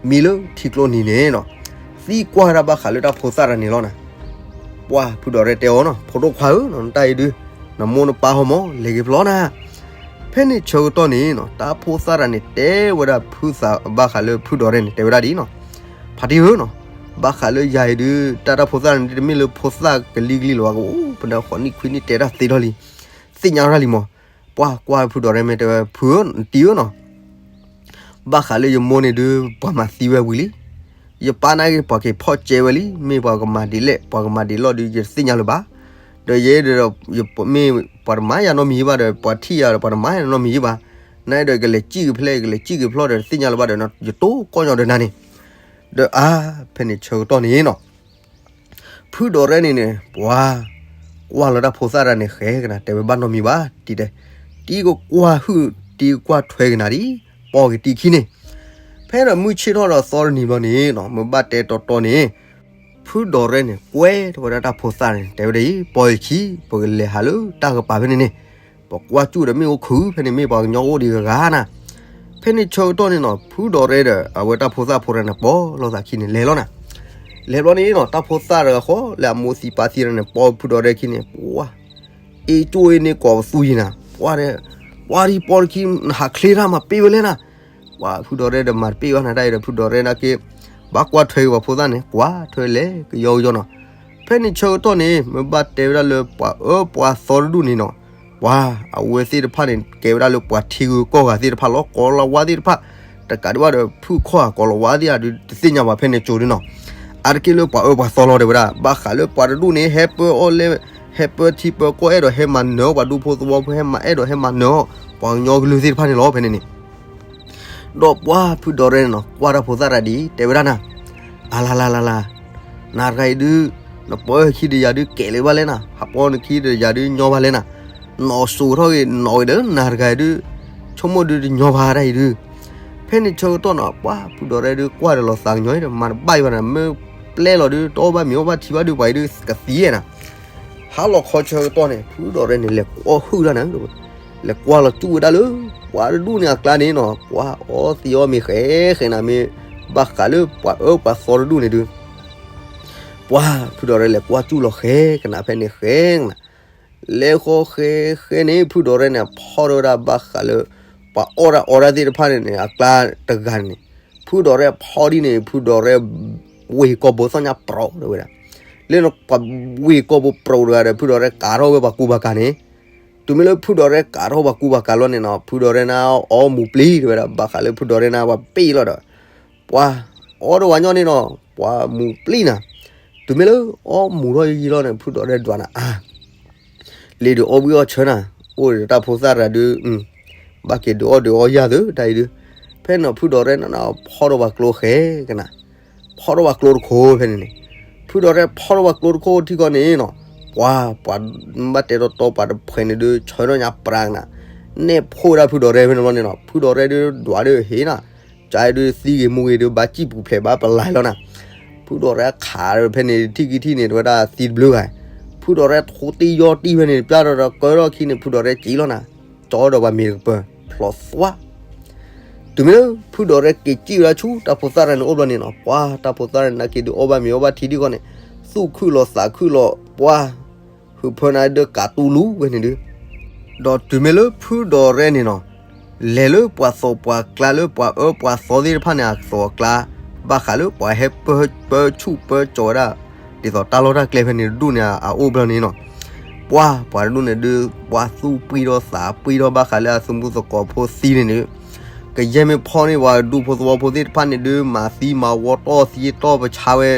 မံလၢထံကျိနံၤန့ၣ်နီၤ, သံကွၢ်ဝဲဒၣ်ဘၣ်ဃးလၢတၢ်ဖိသၣ်တဂၤန့ၣ်လီၤနၤ. ပှၤဖုဒိးရဲတဲအီၤနီၤ, ဖိဒိၣ်ခွါဧၢ, နတၢ်အံၤဒုး နမိၢ်နပၢ်ဟီမၢ် လဲၤက့ၤဖျီနၤ. ဖဲန့ၣ်ဆၢကတီၢ်န့ၣ်နီၤ, တၢ်ဖိသၣ်တဂၤန့ၣ် တဲဝဲဒၣ်ဖုသးဘၣ်ဃးလၢဖုဒိးရဲန့ၣ် တဲဝဲဒၣ်ဒ်နီၤ, ဖါတံၢ်ဧၢနီၤ, ဘၣ်ဃးလၢယၤအံၤဒုး တၢ်တၢ်ဖိသၣ်န့ၣ် တမ့ၢ်လၢဖိသၣ်ကလံၤကလံၤလၢၤဘၣ်, ကအိၣ်ပဒၢဃိးနံၣ်ခွံနံၣ် တဲတၢ်သ့ထီၣ်လံ, သ့ၣ်ညါထီၣ်လံမၢ်. ပှၤကွၢ်ဖုဒိးရဲမ့ၢ်တဲဝဲ ဖုဧၢ, နတံၢ်ဧၢနီၤ, ဘၣ်ဃးလၢယမိၢ်န့ၣ်ဒုး ပှၤမၤသံဝဲဝံၤလံ. ယပၢ်န့ၣ်က့ၤ ပှၤက့ၤဖီၣ်ကဲဝဲလံ, မ့ၢ်ပှၤကမၤဒ်လဲၣ် ပှၤကမၤဒ်လဲၣ်ဒုး ယတသ့ၣ်ညါလၢၤဘၣ်. ဒီးယဲဒီး မ့ၢ်ပှၤတမၤယၤနီတမံၤဘၣ်ဒီး ပှၤထံၣ်ယၤဒီး ပှၤတမၤယၤနီတမံၤဘၣ်. နဒီးကလဲၤစံၣ်က့ၤဖဲလဲၣ် ကလဲၤစံၣ်က့ၤဖျီဒီး တသ့ၣ်ညါလၢၤဘၣ်ဒီး ယတိၢ်ကီၢ်ညီဒီးနၤန့ၣ်. ဒီးအါ ဖဲန့ၣ်ဆၢကတီၢ်န့ၣ်နီၤ ဖုဒိးရဲန့ၣ်န့ၣ် ပှၤကွၢ်လီၤတၢ်ဖိသၣ်တဂၤန့ၣ် ဃဲကနၤ တဲဝဲဘၣ်နီတမံၤဘၣ် တံၢ်တဲ, တံၢ်ကကွၢ်ဟုၣ် တံၢ်ကကွၢ်ထွဲကနၤဒ် ပိာ်က့ၤတံၢ်ခံန့ၣ်. ဖဲဒီးမုၢ်ဆ့ၣ်ထီၣ်ဒီးသီတနံၤဘျီန့ၣ်နီၤ မ့ၢ်ဘၣ်တဲတီတီန့ၣ် ဖုဒိးရဲန့ၣ် ကွဲထီၣ်ဝဲဒၣ်တၢ်ဖိသၣ်န့ၣ် တဲဝဲဒ်အံၤ, ပိာ်ယခံ ပကလဲၤဟးလၢတၢ်ကပၤဖဲန့ၣ်န့ၣ်, ပကွၢ်စူၣ်ဒီးမ့ၣ်အူခုၣ် ဖဲန့ၣ်မ့ၢ်ပှၤကညီအိၣ်ဒံးဂၤဂၤနၤ. ဖဲန့ၣ်ဆၢကတီၢ်န့ၣ်နီၤ ဖုဒိးရဲဒီး အဝဲတၢ်ဖိသၣ်ဖိတဂၤန့ၣ် ပိာ်လိာ်သးခံန့ၣ် လဲၤလီၤနၤ. လဲၤဘျီန့ၣ်နီၤ တၢ်ဖိသၣ်တဂၤဃီ လၢအမိၢ်သံပၢ်သံတဂၤန့ၣ် ပိာ်ဖုဒိးရဲခံန့ၣ် ပှၤ အ့ၣ်ကၠိၣ်အ့ၣ်န့ၢ်ကိးပသူယံၤနၤ, ပှၤဒီး ပှၤဒ်ပိာ်တခံ နဟးချ့တၢ်မၤပ့ၢ်ဝဲလဲၣ်နၤ. ပှၤဖုဒိးရဲဒီးမၤတပ့ၢ်ဘၣ်နၤ တၢ်အံၤဒီး ဖုဒိးရဲနာ်က့ ဘၣ်ကွၢ်ထွဲက့ၤပှၤဖိသၣ်န့ၣ် ကွၢ်ထွဲလဲၤကယီကယီနီၤ. ဖဲန့ၣ်ဆၢကတီၢ်န့ၣ် မ့ၢ်ဘၣ်တဲဝဲဒၣ်လၢပှၤအၢပှၤသီတဒူၣ်န့ၣ်နီၤ, ပှၤအဝဲသ့ၣ်တဖၣ်န့ၣ် ကဲဝဲဒၣ်လၢပှၤထံဂုၤကီၢ်ဂၤသ့ၣ်တဖၣ်လီၤ. ကိၤလၤဝါသ့ၣ်တဖၣ် တကးဒံးဘၣ်ဒီး ဖုၣ်ခီၣ်ဧါ ကိၤလၤဝါသ့ၣ်ဧါဒုး တသ့ၣ်ညါဘၣ်ဖဲန့ၣ်ကၠိဒုနီၤ. အါတက့ၢ်လၢပှၤအၢပှၤသီလီၤတဲဝဲဒၣ် ဘၣ်ဃးလၢပှၤတဒူၣ်န့ၣ် ဟဲပၢအီၣ်လဲ ဟဲပၢထံပၢကီၢ် အဲၣ်ဒိးဟဲမၤနၢၤအီၣ်ပှၤဒူဖိသဝီဖိ ဟဲမၤအဲၣ်ဒိးဟဲမၤနၢၤအီၣ် ပှၤကညီကလုာ်သ့ၣ်တဖၣ်န့ၣ်လီၤ ဖဲန့ၣ်န့ၣ်. ဒီးပှၤဖုဒိးရဲန့ၣ်နီၤ ကွၢ်တၢ်ဖိသၣ်တဂၤဒ်အံၤ တဲဝဲဒၣ်နၤ, အလါလါလါလါ, နၤတဂၤအံၤဒုး နပၢအခံဒီးယၤဒုး ကဲးလၢၤဘၣ်လဲၣ်နၤ, ဟးပိာ်နခံဒီးယၤဒုးညီဘၣ်လဲၣ်နၤ, နီၢ်စိၤထီၣ်ဂ့ၤနီၢ်ဂ့ၤဒီး နၤတဂၤအံၤဒုး ဆိကမိၣ်ဒုးတညီဘၣ်တၢ်အံၤဒုး. ဖဲန့ၣ်ဆၢကတီၢ်နီၤ ပှၤဖုဒိးရဲဒုး ကွၢ်ဒီးလီၤသးကညီဒီး မၤတဘၣ်အံၤဘၣ်နၤ, မ့ၢ်ပျဲလီၤဒုး တအီၣ်ဘၣ်မ့ၤအီၣ်ဘၣ်ထံဘၣ်ဒုး ပှၤအံၤဒုးကသံဧါနၤ. ဟါလီၤခီဆၢကတီၢ်န့ၣ် ဖုဒိးရဲန့ၣ် လဲၤကွၢ်ဟုၣ်ဒၣ်နၤ, လဲၤကွၢ်လီၤစူၣ်ဝဲဒၣ်လၢ ပှၤတဒူၣ်န့ၣ်အကျါန့ၣ်နီၤ ပှၤအီသံးအီမ့ၤဃဲဃဲနၤ မ့ၢ်ဘၣ်ဃးလၢပှၤအၢပှၤသီတဒူၣ်န့ၣ်ဒုး ပှၤဖုဒိးရဲလဲၤကွၢ်စူၣ်လီၤဃဲကနၤ ဖဲန့ၣ်ဃဲကနၤ လဲၤဃီဃဲဃဲန့ၣ် ဖုဒိးရဲန့ၣ် ဖီၣ်ထီၣ်ဝဲဒၣ်ဘၣ်ဃးလၢ ပှၤအီၣ်တၢ်အီတၢ်သ့ၣ်တဖၣ်န့ၣ်န့ၣ် အကျါတဂၤန့ၣ် ဖုဒိးရဲဖီၣ်ဒ်န့ၣ် ဖုဒိးရဲ ဝ့ၢ်ကီၢ်ဘိသီၣ်ညါပြီၤတဲဝဲဒၣ်. လၢပှၤဝ့ၢ်ကီၢ်ဘိပြီၤတဂၤဒီး ဖုဒိးရဲကးထီၣ်ဝဲပှၤကူပှၤကၤန့ၣ်, တုၤမ့ၢ်လၢဖုဒိးရဲကးထီၣ်ပှၤကူပှၤကၤလီၤန့ၣ်နီၤ ဖုဒိးရဲန့ၣ်အီမူၤပျံၤတဲဝဲဒၣ် ဘၣ်ဃးလၢဖုဒိးရဲန့ၣ်ပှၤပ့ၢ်လီၤဒီး ပှၤအီတဝၤညီန့ၣ်နီၤ ပှၤမူၤပျံၤနၤ, တုၤမ့ၢ်လၢအီမူၤထီၣ်ယံာ်လီၤန့ၣ် ဖုဒိးရဲဒွးနၤအါ လ့ၤဒုးအီၣ်ဘှံးအီၣ်ဆၢနၤ, အိၣ်ဒီးတၢ်ဖိသၣ်တဂၤဒုး, ဘၣ်က့ၤဒုးအီၣ်ဒုးအီယၢ်သုတၢ်အံၤဒုး, ဖဲန့ၣ်ဖုဒိးရဲန့ၣ်နီၤ ဖီၣ်ထီၣ်ပှၤကျိဃဲကနၤ, ဖီၣ်ထီၣ်ပှၤကျိတခိၣ်ဖဲန့ၣ်န့ၣ်, ဖုဒိးရဲဖီၣ်ထီၣ်ပှၤကျိတခိၣ်ထံကီၢ်န့ၣ်နီၤ, ပှၤ ပှၤဘၣ်တဲတီတီပှၤတဖှဲးန့ၣ်ဒုး ဆၢထီၣ်ညါပြးကနၤ, နဲၣ်ဖှိၣ်ဝဲဒၣ်ဖုဒိးရဲဖဲန့ၣ်လီၤန့ၣ်နီၤ, ဖုဒိးရဲဒုးဒွးဒုးဟ့ၣ်နၤ, ကၠီဒုးသံဂ့ၤမူဂ့ၤဒုး ဘၣ်စံၣ်ပူၤဖျဲးဘၣ်ပလၢ်လီၤနၤ, ဖုဒိးရဲခးဖဲန့ၣ်ထံၣ်ကံထံၣ်န့ၣ် တဝဲဒၣ်သံတဘျုးဂၤ, ဖုဒိးရဲထိးတံၢ်ယီၢ်တံၢ်ဖဲန့ၣ် ပျၢ်ဒီးကၢထီၣ်ခံန့ၣ် ဖုဒိးရဲကံလီၤနၤ, ကၠီဒီးပှၤမ့ၤတကပၤ ဖျိးသွါ တုၤမ့ၢ်လၢဖုဒိးရဲက့ၤစံၣ်ဝဲဒၣ်ဆူတၢ်ဖိသၣ်တဂၤန့ၣ်အိၣ်ဘျီန့ၣ်နီၤ, ပှၤတၢ်ဖိသၣ်တဂၤန့ၣ်က့ၤဒုးအီၣ်ဘၣ်မ့ၤအီၣ်ဘၣ်ထံဒ်ကီၢ်န့ၣ်, သူၣ်ခုၣ်လီၤသးခုၣ်လီၤ, ပှၤ ဟုးဖၢနၤဒုးကးတူၢ်လူၤဝဲန့ၣ်ဒုး, ဒီးတုၤမ့ၢ်လၢဖုဒိးရဲန့ၣ်နီၤ, လဲၤလၢပှၤသိးပှၤကျါလၢပှၤအၢပှၤသီသ့ၣ်တဖၣ်န့ၣ် အသိးအကျါ, ဘၣ်ဃးလၢပှၤဟဲပၢဆူၣ်ပၢစိးဝဲဒၣ် ဒ်သိးတၢ်လီၢ်တၢ်ကျဲဖဲန့ၣ်တဒူၣ်န့ၣ် အအိၣ်ဘျီန့ၣ်နီၤ, ပှၤ ပှၤတဒူၣ်န့ၣ်ဒုး ပှၤသူၣ်ပှံၢ်ထီၣ်သးပှံၢ်ထီၣ်ဘၣ်ဃးလၢအသုးမုၢ်သကိးဖိသံန့ၣ်ဒုး, ကယဲၢ်မ့ၢ်ဖီၣ်န့ၢ်ပှၤဒူဖိသဝီဖိသ့ၣ်တဖၣ်န့ၣ်ဒုး မၤသံမၤဝီတီၢ်သံတီၢ်ပဆါဝဲ,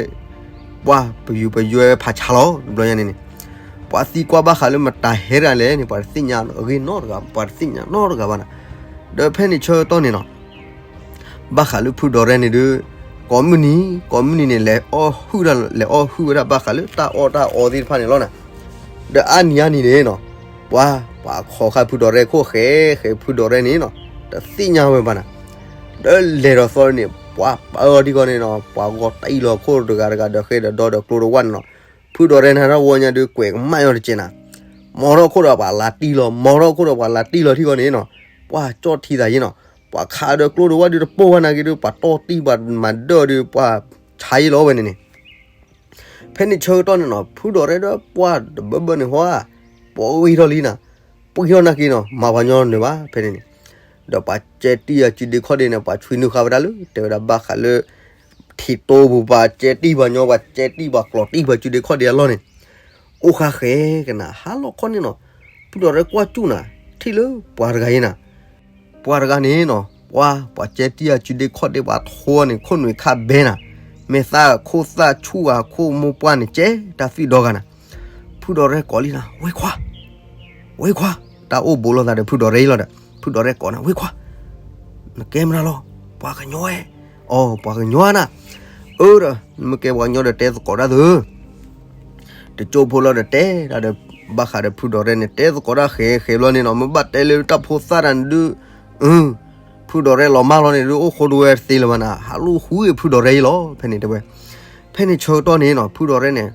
ပှၤပယူၤပယွဲဝဲဖးဆါလီၤ တဘျီညါန့ၣ်န့ၣ်, ပှၤသံကွၢ်ဘၣ်ဃးလၢမတၤဟဲတဂၤလဲၣ်န့ၣ် ပှၤတသ့ၣ်ညါအဂ့ၢ်နီတဂၤ ပှၤတသ့ၣ်ညါနီတဂၤဘၣ်နၤ, ဒီးဖဲန့ၣ်ဆၢကတီၢ်န့ၣ်နီၤ ဘၣ်ဃးလၢဖုဒီးရဲန့ၣ်ဒုး, ကိးမုၢ်နံၤ ကိးမုၢ်နံၤန့ၣ် လဲၤအီၣ်ဟုၣ်ဒၣ် လဲၤအီၣ်ဟုၣ်ဝဲဒၣ်ဘၣ်ဃးလၢတၢ်အီၣ်တၢ်အီသ့ၣ်တဖၣ်န့ၣ်လီၤနၤ, ဒီးအါနံၤအါနံၤန့ၣ်နီၤ, ပှၤ ပှၤခိးဃာ်ဖုဒီးရဲခိၣ်ဃဲ ဃဲဖုဒီးရဲန့ၣ်နီၤ, တသ့ၣ်ညါဝဲဘၣ်နၤ, ဒီးလဲၤဒီးသီန့ၣ် ပှၤပၢအီၤထံကီၢ်န့ၣ်နီၤ ပှၤဂီၤတံၢ်လီၤခိၣ်တဂၤတဂၤဒီးဃဲဒီးဒီဒီးကျိတဝၢ်န့ၣ်နီၤ, ဖုဒီးရဲနၤထီၣ်ဝီညါဒုးကွဲးကမၣ်အီၤတကဲးနၤ, မီထီၣ်ခိၣ်ဒီးပှၤလၤတံၢ်လီၤ မီထီၣ်ခိၣ်ဒီးပှၤလၤတံၢ်လီၤထံကီၢ်န့ၣ်နီၤ, ပှၤကၠီၣ်ထံသးယ့ၣ်နီၤ, ပှၤခးဒီးကျိဒီးဝဲဒုးတပိၢ်ဝဲနာ်က့ဒုး ပှၤတီၢ်တံၢ်ပှၤမၤဒၢၣ်ဒုး ပှၤဆါယ့ၣ်လီၤဝဲန့ၣ်န့ၣ်. ဖဲန့ၣ်ဆၢကတီၢ်န့ၣ်နီၤ ဖုဒီးရဲဒီးပှၤတဘၢဘၢန့ၣ်ဟီဧါ, ပှၤဂ့ၤထီၣ်လံနၤ, ပှၤဂ့ၤထီၣ်နာ်က့နီၤ မၤပှၤညီနုၢ်ဘၣ်ဖဲန့ၣ်န့ၣ်. ဒီးပှၤကဲတံၢ်အစုဒ့ခီၣ်ဒ့န့ၣ် ပှၤဆွံနုာ်ဃာ်ဝဲဒၣ်လၢ တဲဝဲဒၣ်ဘၣ်ဃးလၢ ထံးတိပူၤ ပှၤကဲတံၢ်ပှၤညီ ပှၤကဲတံၢ်ပှၤကျီၤတံၢ်ပှၤစုဒ့ခီၣ်ဒ့အလီၢ်န့ၣ် အိၣ်ဃာ်ဃဲကနၤ ဟါလီၤခီန့ၣ်နီၤ, ဖုဒီးရဲကွၢ်စူၣ်နၤ ထံၣ်လၢပှၤတဂၤအံၤနၤ, ပှၤတဂၤန့ၣ်နီၤ ပှၤ ပှၤကဲတံၢ်အစုဒ့ခီၣ်ဒ့ပှၤထိန့ၣ် ခိၣ်နူာ်ခၣ်ဘဲနၤ, မ့ၢ်သၣ်ခိၣ်သၣ်ဆူၣ်ဂၤ ခိၣ်မိၢ်ပှၢ်န့ၣ် ကဲတၢ်သွံၣ်ဒီဂၤနၤ. ဖုဒီးရဲကိးလံနၤ ဝ့ခွါ ဝ့ခွါ, တၢ်အိၣ်ဘူးလိာ်သးဒီးဖုဒီးရဲအံၤလီၤဒီး ဖုဒီးရဲကိးနၤ ဝ့ခွါ, နကဲမနုၤလီၤ, ပှၤကညီဝဲ, အိ ပှၤကညီနၤ, အၢဒီး နမ့ၢ်ကဲပှၤကညီဒီးတဲသကိးတၢ်သု, တကၠိဖိလီၤဒီးတဲတၢ်ဒီး ဘၣ်ဃးဒီးဖုဒီးရဲန့ၣ် တဲသကိးတၢ်ဃဲဃဲဘျီန့ၣ်နီၤ မ့ၢ်ဘၣ်တဲလၢတၢ်ဖိသၣ်တၢ်န့ၣ်ဒုး, ဖုဒီးရဲလီၤမၢ်လီၤန့ၣ်ဒုး အိၣ်ဃိဒဝဲတသ့လၢၤဘၣ်နၤ ဟးလိာ်ဃူအံၤဖုဒီးရဲအံၤလီၤ ဖဲန့ၣ်တဲဝဲ. ဖဲန့ၣ်ဆၢကတီၢ်န့ၣ်နီၤ ဖုဒီးရဲန့ၣ်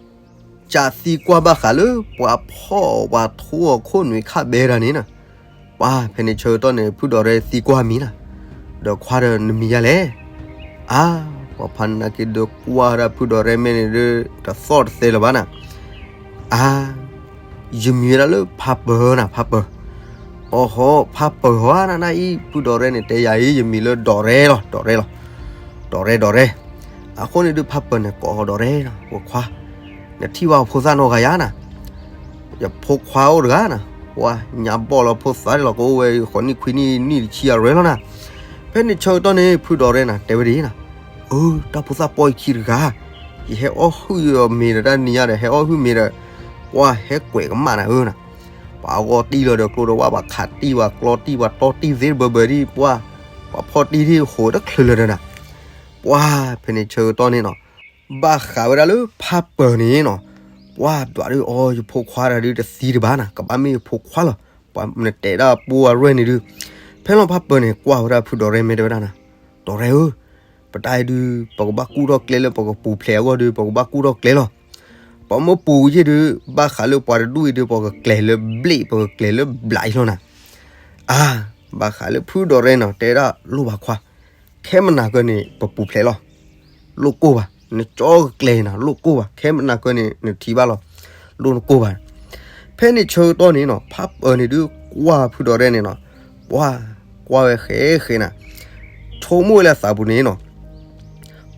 ကးသံကွၢ်ဘၣ်ဃးလၢပှၤဖီၣ်ပှၤထိအီၤခိၣ်နူာ်ခၣ်ဘဲတၢ်န့ၣ်နီၤ, ပှၤဖဲန့ၣ်ဆၢကတီၢ်န့ၣ် ဖုဒီးရဲသံကွၢ်မံၤနၤ, ဒီးခွါဒီးနမံၤယါလဲၣ်, အါ, ပှၤဖးနးက့ဒုးကွၢ်ဝဲဒၣ်ဖုဒီးရဲမဲာ်န့ၣ်ဒုး တသီၣ်တသဲလၢၤဘၣ်နၤ, အါ ယမံၤဝဲဒၣ်လၢဖးပၢၤနၤ ဖးပၢၤ, အိ ဖးပၢၤဟီနၤနၤအံၤ ဖုဒီးရဲန့ၣ် တဲယၤအံၤ ယမံၤလၢဒီးရဲလီၤ ဒီးရဲလီၤ, ဒီးရဲဒီးရဲ, အဃိန့ၣ်ဒုးဖးပၢၤန့ၣ်ကိးဒီးရဲလီၤ ဝဲခွါ, နထံၣ်ဘၣ်ဖိသၣ်နီတဂၤယါနၤ, ယဖိခွါအိၣ်တဂၤနၤ, ပှၤညါဘီၣ်လီၤဖိသၣ်လီၤ ကအိၣ်ဝဲဃိးနံၣ်ခွံနံၣ်နံၣ်တဆံအရွဲလီၤနၤ, ဖဲန့ၣ်ဆၢကတီၢ်န့ၣ် ဖုဒီးရဲနၤ တဲဝဲဒ်အံၤနၤ, အၢ တၢ်ဖိသၣ်ပီၢ်ယခံတဂၤ, ယဟဲအီၣ်ဟုၣ်အီၤမ့ၤဒီးတၢ်နံၤညါဒီး ဟဲအီၣ်ဟုၣ်မ့ၤဒီး, ပှၤဟဲကွဲးကမၣ်နၤဧၢနၤ, ပှၤအဂီၢ်တံၢ်လီၤဒီးကျိဒီးဝၣ် ပှၤခးတံၢ်ပှၤကျီတံၢ် ပှၤတီၢ်တံၢ်သ့တဘၢဘၢဒ်ပှၤ, ပှၤဖီၣ်တံၢ်ဒ်ဃိးတချုးလၢၤဒီးနၤ, ပှၤဖဲန့ၣ်ဆၢကတီၢ်န့ၣ်နီၤ, ဘၣ်ဃးဝဲဒၣ်လၢဖးပၢၤန့ၣ်နီၤ, ပှၤဒွးဒုးအီၤ ယဖိခွါတဂၤဒုးတသံတဘၣ်နၤ ကဘၣ်မ့ၢ်ယဖိခွါလီၤ, ပှၤနတဲဒၣ်ပှၤအရွဲၣ်န့ၣ်ဒုး, ဖဲလီၤဖးပၢၤန့ၣ် ကွၢ်ဝဲဒၣ်ဖုဒီးရဲမဲာ်တဲဝဲဒၣ်နၤ, ဒီးရဲဧၢ, ပတၢ်အံၤဒုး ပကဘၣ်ကူၣ်ထီၣ်ကျဲလၢပကပူၤဖျဲးအဂီၢ်ဒုး ပကဘၣ်ကူၣ်ထီၣ်ကျဲလီၤ, ပမ့ၢ်ပူၤယ့ၢ်ဒုး ဘၣ်ဃးလၢပှၤတဒူၣ်အံၤဒုး ပကကျဲၤလၢဘျ့ၣ် ပကကျဲၤလၢဘျးအံၤလီၤနၤ, အါ, ဘၣ်ဃးလၢဖုဒီးရဲနီၤ တဲဒၣ်လိၣ်ဘၣ်ခွါ, ခဲမနၤကၢန့ၣ် ပပူၤဖျဲးလီၤ, လိၣ်ကိၢ်ဘၣ်, နကၠီကကျဲၤနၤ လိၣ်ကိၢ်ဘၣ်, ခဲမနၤကၢန့ၣ် နထံၣ်ဘၣ်လီၤ, လိၣ်နကိၢ်ဘၣ်, ဖဲန့ၣ်ဆၢကတီၢ်န့ၣ်နီၤ ဖးပၢၤန့ၣ်ဒုးကွၢ်ဖုဒီးရဲန့ၣ်နီၤ, ပှၤကွၢ်ဝဲဃဲဃဲနၤ, ဆိကမိၣ်ဝဲလၢသးပူၤန့ၣ်နီၤ,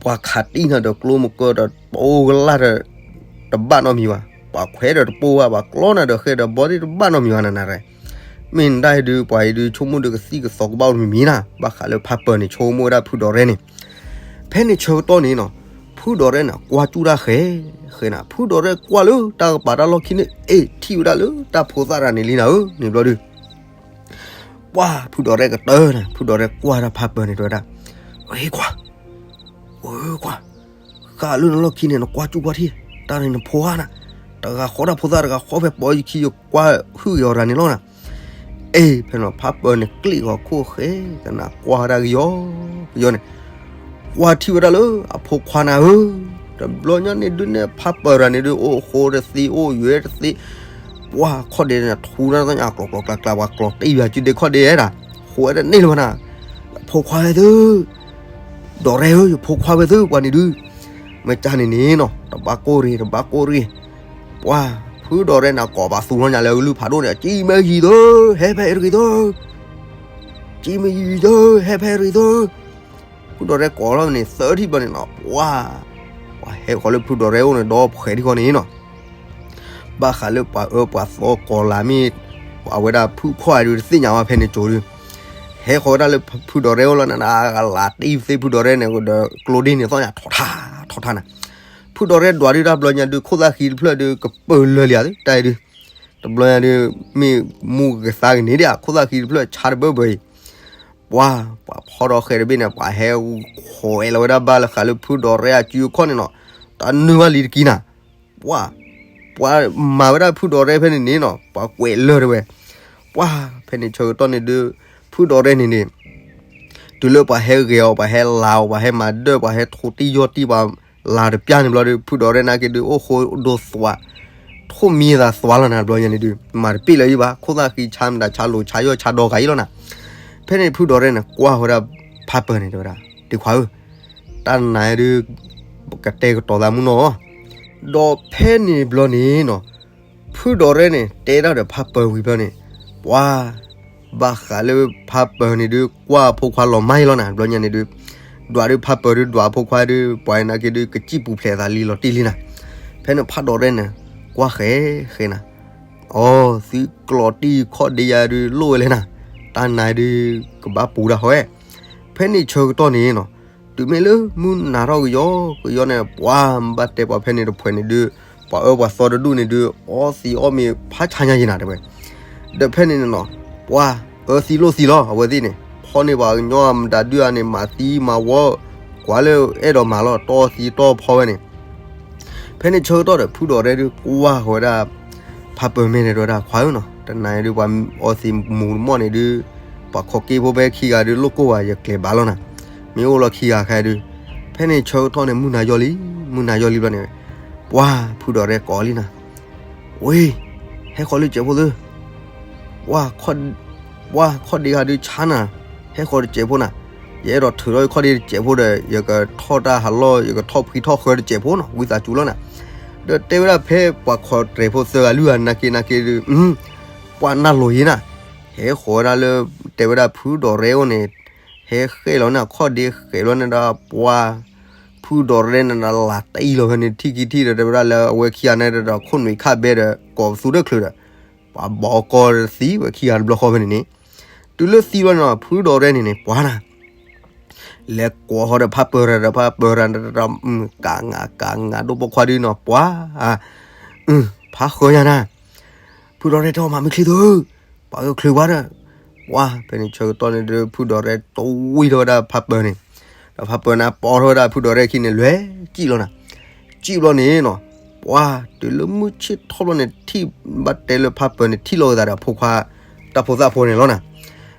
ပှၤခးတံၢ်နၤဒီးကျိမကၢဒီး ပအိၣ်ကလၢ်ဒီး တဘၣ်နီတမံၤဘၣ်, ပှၤခွဲးဒီးတပိၢ်ဘၣ်, ပှၤကျီနၤဒီးဃဲဒီးဘီသ့ၣ်တဘၣ်နီတမံၤဘၣ်နၤနၤရဲ, မ့ၢ်နဒၣ်အံၤဒုး ပှၤအံၤဒုး ဆိကမိၣ်ဒုးကသံၣ်ကသီကဘၣ်အိၣ်တမံၤမံၤနၤ, ဘၣ်ဃးလၢဖးပၢၤန့ၣ် ဆိကမိၣ်ဝဲဒၣ်ဖုဒီးရဲန့ၣ်, ဖဲန့ၣ်ဆၢကတီၢ်န့ၣ်နီၤ, ဖုဒီးရဲန့ၣ် ကွၢ်ကၠူၣ်တၢ်ဃဲဃဲနၤ, ဖုဒီးရဲကွၢ်လၢတၢ်ကပၤတၢ်လီၢ်ခံန့ၣ် အ့ၣ် ထံၣ်ဝဲဒၣ်လၢတၢ်ဖိသၣ်တဂၤန့ၣ်လံနၤဧၢ, န့ၣ်ဘျီဒုး ပှၤဖုဒီးရဲကတၢၢ်နၤ, ဖုဒီးရဲကွၢ်တၢ်ဖးပၢၤန့ၣ် တဲဝဲဒၣ်, ဝ့ခွါ, ဝ့ခွါ, ဃၣ်လၢနလီၢ်ခံန့ၣ် နကွၢ်ကၠူၣ်ကွၢ်ထံၣ်, တၢ်န့ၣ်နဖိဧါနၤ, တဂၤဃီတၢ်ဖိသၣ်တဂၤဃီဖဲပီယခံ ယကွၢ်ဟုၣ်က့ၤအီၤတဂၤန့ၣ်လီၤနၤ, အ့ၣ် ဖဲန့ၣ်ဖးပၢၤန့ၣ် ကျ့ၣ်ဂီၤခိၣ်ဃဲ ကနၣ်ကွၢ်ဝဲဒၣ်ကယီကယီန့ၣ် ကွၢ်ထံၣ်ဝဲဒၣ်လၢအဖိခွါနၤဧၢ, တဘျီညါန့ၣ်ဒုးန့ၣ် ဖးပၢၤတဂၤန့ၣ်ဒုး အိၣ်ဃိတသ့ အိၣ်ယွဲတသ့, ပှၤခီၣ်ဒ့န့ၣ် ထူနၢ်သညါ ကျီကျီကျါကျါ ပှၤကျီၤတံၢ်ယွၤစုဒ့ခီၣ်ဒ့ဧါဒၣ်, ဃိဝဲတန့ၢ်လၢၤဘၣ်နၤ, ယဖိခွါဝဲသု, ဒီးရဲဧၢ ယဖိခွါဝဲသု ပှၤန့ၣ်ဒုး, မ့ၢ်ကၢ်န့ၣ်န့ၣ်နီၤ တဘၣ်ကိၢ်ရ့ၣ် တဘၣ်ကိၢ်ရ့ၣ်, ပှၤဖုဒီးရဲန့ၣ် ကိးပသူထီၣ်ညါလၢအကလုၢ်ဖးဒိၣ်န့ၣ် ကံမဲယံၤသု, ဟဲဖဲအံၤတဂ့ၤသု, ကံမဲယံၤသု, ဟဲဖဲအံၤတဂ့ၤသု, ဖုဒီးရဲကိးထီၣ်န့ၣ် သၢထံၣ်ဘျီန့ၣ်နီၤ ပှၤ, ပှၤဟဲဃီၤလၢဖုဒီးရဲအိၣ်န့ၣ် ဒီဖှဲးထံဃီန့ၣ်နီၤ, ဘၣ်ဃးလၢပှၤအၢပှၤသီကိးလၢမ့ၢ်, အဝဲဒၣ်ဖုခီၣ်အဒုးတသ့ၣ်ညါဘၣ်ဖဲန့ၣ်ကၠိဒုး, ဟဲဃီၤဝဲဒၣ်လၢဖုဒီးရဲအိၣ်လီၤနၤ လးတံၢ်သ့ဖုဒီးရဲန့ၣ်ဒီး ကျိဒ်န့ၣ်သီၣ်ညါထီၣ်ထါ, ထီၣ်ထါနၤ, ဖုဒီးရဲဒွးဒုးတၢ်ဘျီညါဒုး ခိၣ်သၣ်ဃံတဖျၢၣ်ဒုး ကပၢၢ်လၢာ်လံဧါ တၢ်အံၤဒုး, တဘျီညါဒုး, မ့ၢ်မူကသါကန့ၣ်ဒၣ် ခိၣ်သၣ်ဃံတဖျၢၣ်ဆါတဘၢဘၢအံၤ, ပှၤ, ပှၤဖီၣ်ထီၣ်ဃဲတဘ့ၣ်န့ၣ် ပှၤဟဲဃီၤအဲၣ်လီၤဝဲဒၣ်ဘၣ်လၢဃးလၢဖုဒီးရဲအစုအခီၣ်န့ၣ်နီၤ, တၢ်နုာ်ဘၣ်လံတကံနၤ, ပှၤ, ပှၤမၤဝဲဒၣ်ဖုဒီးရဲဖဲန့ၣ်န့ၣ်နီၤ ပှၤကွဲးလၢာ်တဝဲ, ပှၤ, ဖဲန့ၣ်ဆၢကတီၢ်န့ၣ်ဒုး, ဖုဒီးရဲန့ၣ်န့ၣ် တုၤလၢပှၤဟဲဂဲၤအီၤ ပှၤဟဲလၤအီၤ ပှၤဟဲမၤဒၢၣ် ပှၤဟဲထူတံၢ်ယီၢ်တံၢ်ပှၤလၤတပျၢ်န့ၣ်ဘျီဒုး ဖုဒီးရဲနာ်က့ဒုး အိၣ်ဃိဒိသွး, ထိၣ်မံသးသွးလီၤနၤ တဘျီညါန့ၣ်ဒုး မၤတပ့ၢ်လၢၤယံၤဘၣ် ခိၣ်သၣ်ဃံဆါမတၤဆါလိၤဆါယီၢ်ဆါဒီဂၤအံၤလီၤနၤ, ဖဲန့ၣ်ဖုဒီးရဲၣ်န့ၣ် ကွၢ်ဃီဒၣ်ဖးပၢၢ်န့ၣ် တဲဝဲဒၣ်, ဒ့ခွါဧၢ, တၢ်နၤဒုး ကတဲာ်ကတီၤသးမုၢ်နီၢ်, ဒီးဖဲန့ၣ်ဘျီန့ၣ်နီၤ, ဖုဒီးရဲၣ်န့ၣ် တဲဒၣ်ဒီးဖးပၢၢ်ဝံၤဘျီန့ၣ်, ပှၤ ဘၣ်ဃးလၢဖးပၢၢ်န့ၣ်ဒုး ကွၢ်အဖိခွါလီၤမၢ်အံၤလီၤနၤ, ဘျီညါန့ၣ်ဒုး ဒွးဒုးဖးပၢၢ်ဒုး ဒွးအဖိခွါဒုး ပှၤနာ်က့ဒုး ကစံၣ်ပူၤဖျဲးသးလံလီၤတံၢ်လံနၤ, ဖဲန့ၣ်ဖးဒီးရဲၣ်န့ၣ် ကွၢ်ဃဲဃဲနၤ, အိ သုကျိးတံၢ်ခီၣ်ဒ့ယါဒုး လိၣ်ဝဲလဲၣ်နၤ, တၢ်နၤဒုး ကဘၣ်ပူၤဒၣ်ဟီဝဲ, ဖဲန့ၣ်ဆၢကတီၢ်န့ၣ်နီၤ, တုၤမ့ၢ်လၢမုၢ်နၤထီၣ်ကယီကယီန့ၣ် ပှၤဘၣ်တဲပှၤဖဲန့ၣ်တဖုန့ၣ်ဒုး ပှၤအၢပှၤသီတဒူၣ်န့ၣ်ဒုး အီသံးအီၣ်မ့ၤဖးဆါညါယံၤနၤတဲဝဲ, ဒီးဖဲန့ၣ်နီၤ, ပှၤအၢသံလိၣ်သံလီၤ အဝဲသ့ၣ်န့ၣ် ဖီန့ၢ်ပှၤကညီမတၤဒုးဧါန့ၣ် မၤသံမၤဝီ ကွၢ်လၢအဲၣ်ဒိးမၤလီၤ တီၢ်သံတီၢ်ဖီဝဲန့ၣ်, ဖဲန့ၣ်ဆၢကတီၢ်ဒီး ဖုဒီးရဲၣ်ဒုး ကွၢ်ဃီဝဲဒၣ် ဖးပၢၢ်မဲာ်န့ၣ် တဲဝဲဒၣ် ခွါဧၢနီၤ, တနၤဒုး ပှၤအီသံးမူၤတမီၢ်န့ၣ်ဒုး ပှၤခိးက့ဖိဖဲခံဂၤဒုး လိၣ်ကိၢ်ဘၣ် ယကျဲၤဘၣ်လီၤနၤ, မ့ၢ်အိၣ်လီၤခံဂၤခဲဒုး, ဖဲန့ၣ်ဆၢကတီၢ်န့ၣ် မုၢ်နၤယီၢ်လံ, မုၢ်နၤယီၢ်လံဘျီန့ၣ်, ပှၤဖုဒီးရဲၣ်ကိးလံနၤ, ဝ့ၢ်, ဟဲဃီၤလၢစဲးဖိသု ပှၤခီၣ်ဒ့ဂၤဒုးဆါနၤ, ဟဲဃီၤတစဲးဖိနၤ, ယအဲၣ်ဒိးထုးထီၣ်ခီၣ်ဒ့တစဲးဖိဒီး ယကထီၣ်တၢ်ဟးလီၢ် ယကထီၣ်ဖှံထီၣ်ဃၢတစဲးဖိနီၤ, ဝံသးစူၤလီၤနၤ, ဒီးတဲဝဲဒၣ်ဖဲပှၤခိးတြဲၤဖိသၢဂၤလွံၢ်ဂၤနာ်က့နာ်က့ဒုး, ပှၤနၢ်လိၤယံၤနၤ, ဟဲဃီၤဝဲဒၣ်လၢ တဲဝဲဒၣ်ဖုဒီးရဲၣ်အိၣ်န့ၣ်, ဟဲဃဲလီၤန့ၣ် အခီၣ်ဒ့ဃဲလီၤန့ၣ်ဒီး ပှၤ ဖုဒီးရဲၣ်န့ၣ် လၤတအံၣ်လီၤဖဲန့ၣ် ထံၣ်ခံထံၣ်ဒီး တဲဝဲဒၣ်လၢအဝဲခံဂၤန့ၣ်ဒီး ခိၣ်နူာ်ခၣ်ဘဲဒီး ကိးပသူတချုးဒီး ပှၤဘီကီသံဝဲခံဂၤတဘျီဃီဖဲန့ၣ်န့ၣ်, တုၤလၢသံဘျီန့ၣ်နီၤ ဖုဒီးရဲၣ်န့ၣ်န့ၣ် ပှၤနၤ လဲၤကိးဃီဒီးဖးပၢၢ်ရၤဒီး ဖးပၢၢ်ရၤဒီး ကးငးကးငးဒိၣ်ပိာ်ခွါဒုးနီၤ ပှၤ ဖးဃၢညါနၤ, ဖုဒီးရဲၣ်တဲအီၤ မၤမ့ၢ်ချံသု, ပှၤကချုးပှၤဒီး, ပှၤ ဖဲန့ၣ်ဆၢကတီၢ်န့ၣ်ဒီး ဖုဒီးရဲၣ်တဝံထီၣ်ဝဲဒၣ်ဖးပၢၢ်န့ၣ်, ဒီးဖးပၢၢ်န့ၣ် ပိာ်ထီၣ်ဝဲဒၣ်ဖုဒီးရဲၣ်ခံန့ၣ် လဲၤစံၣ်လီၤနၤ, စံၣ်ဘျီန့ၣ်နီၤ, ပှၤတုၤလၢမုၢ်ဆ့ၣ်ထီၣ်ဘျီန့ၣ် ထံၣ်ဘၣ်တဲလၢဖးပၢၢ်န့ၣ် ထံၣ်လိာ်က့ၤသးဒီးအဖိခွါ တၢ်ဖိသၣ်ဖိန့ၣ်လီၤနၤ,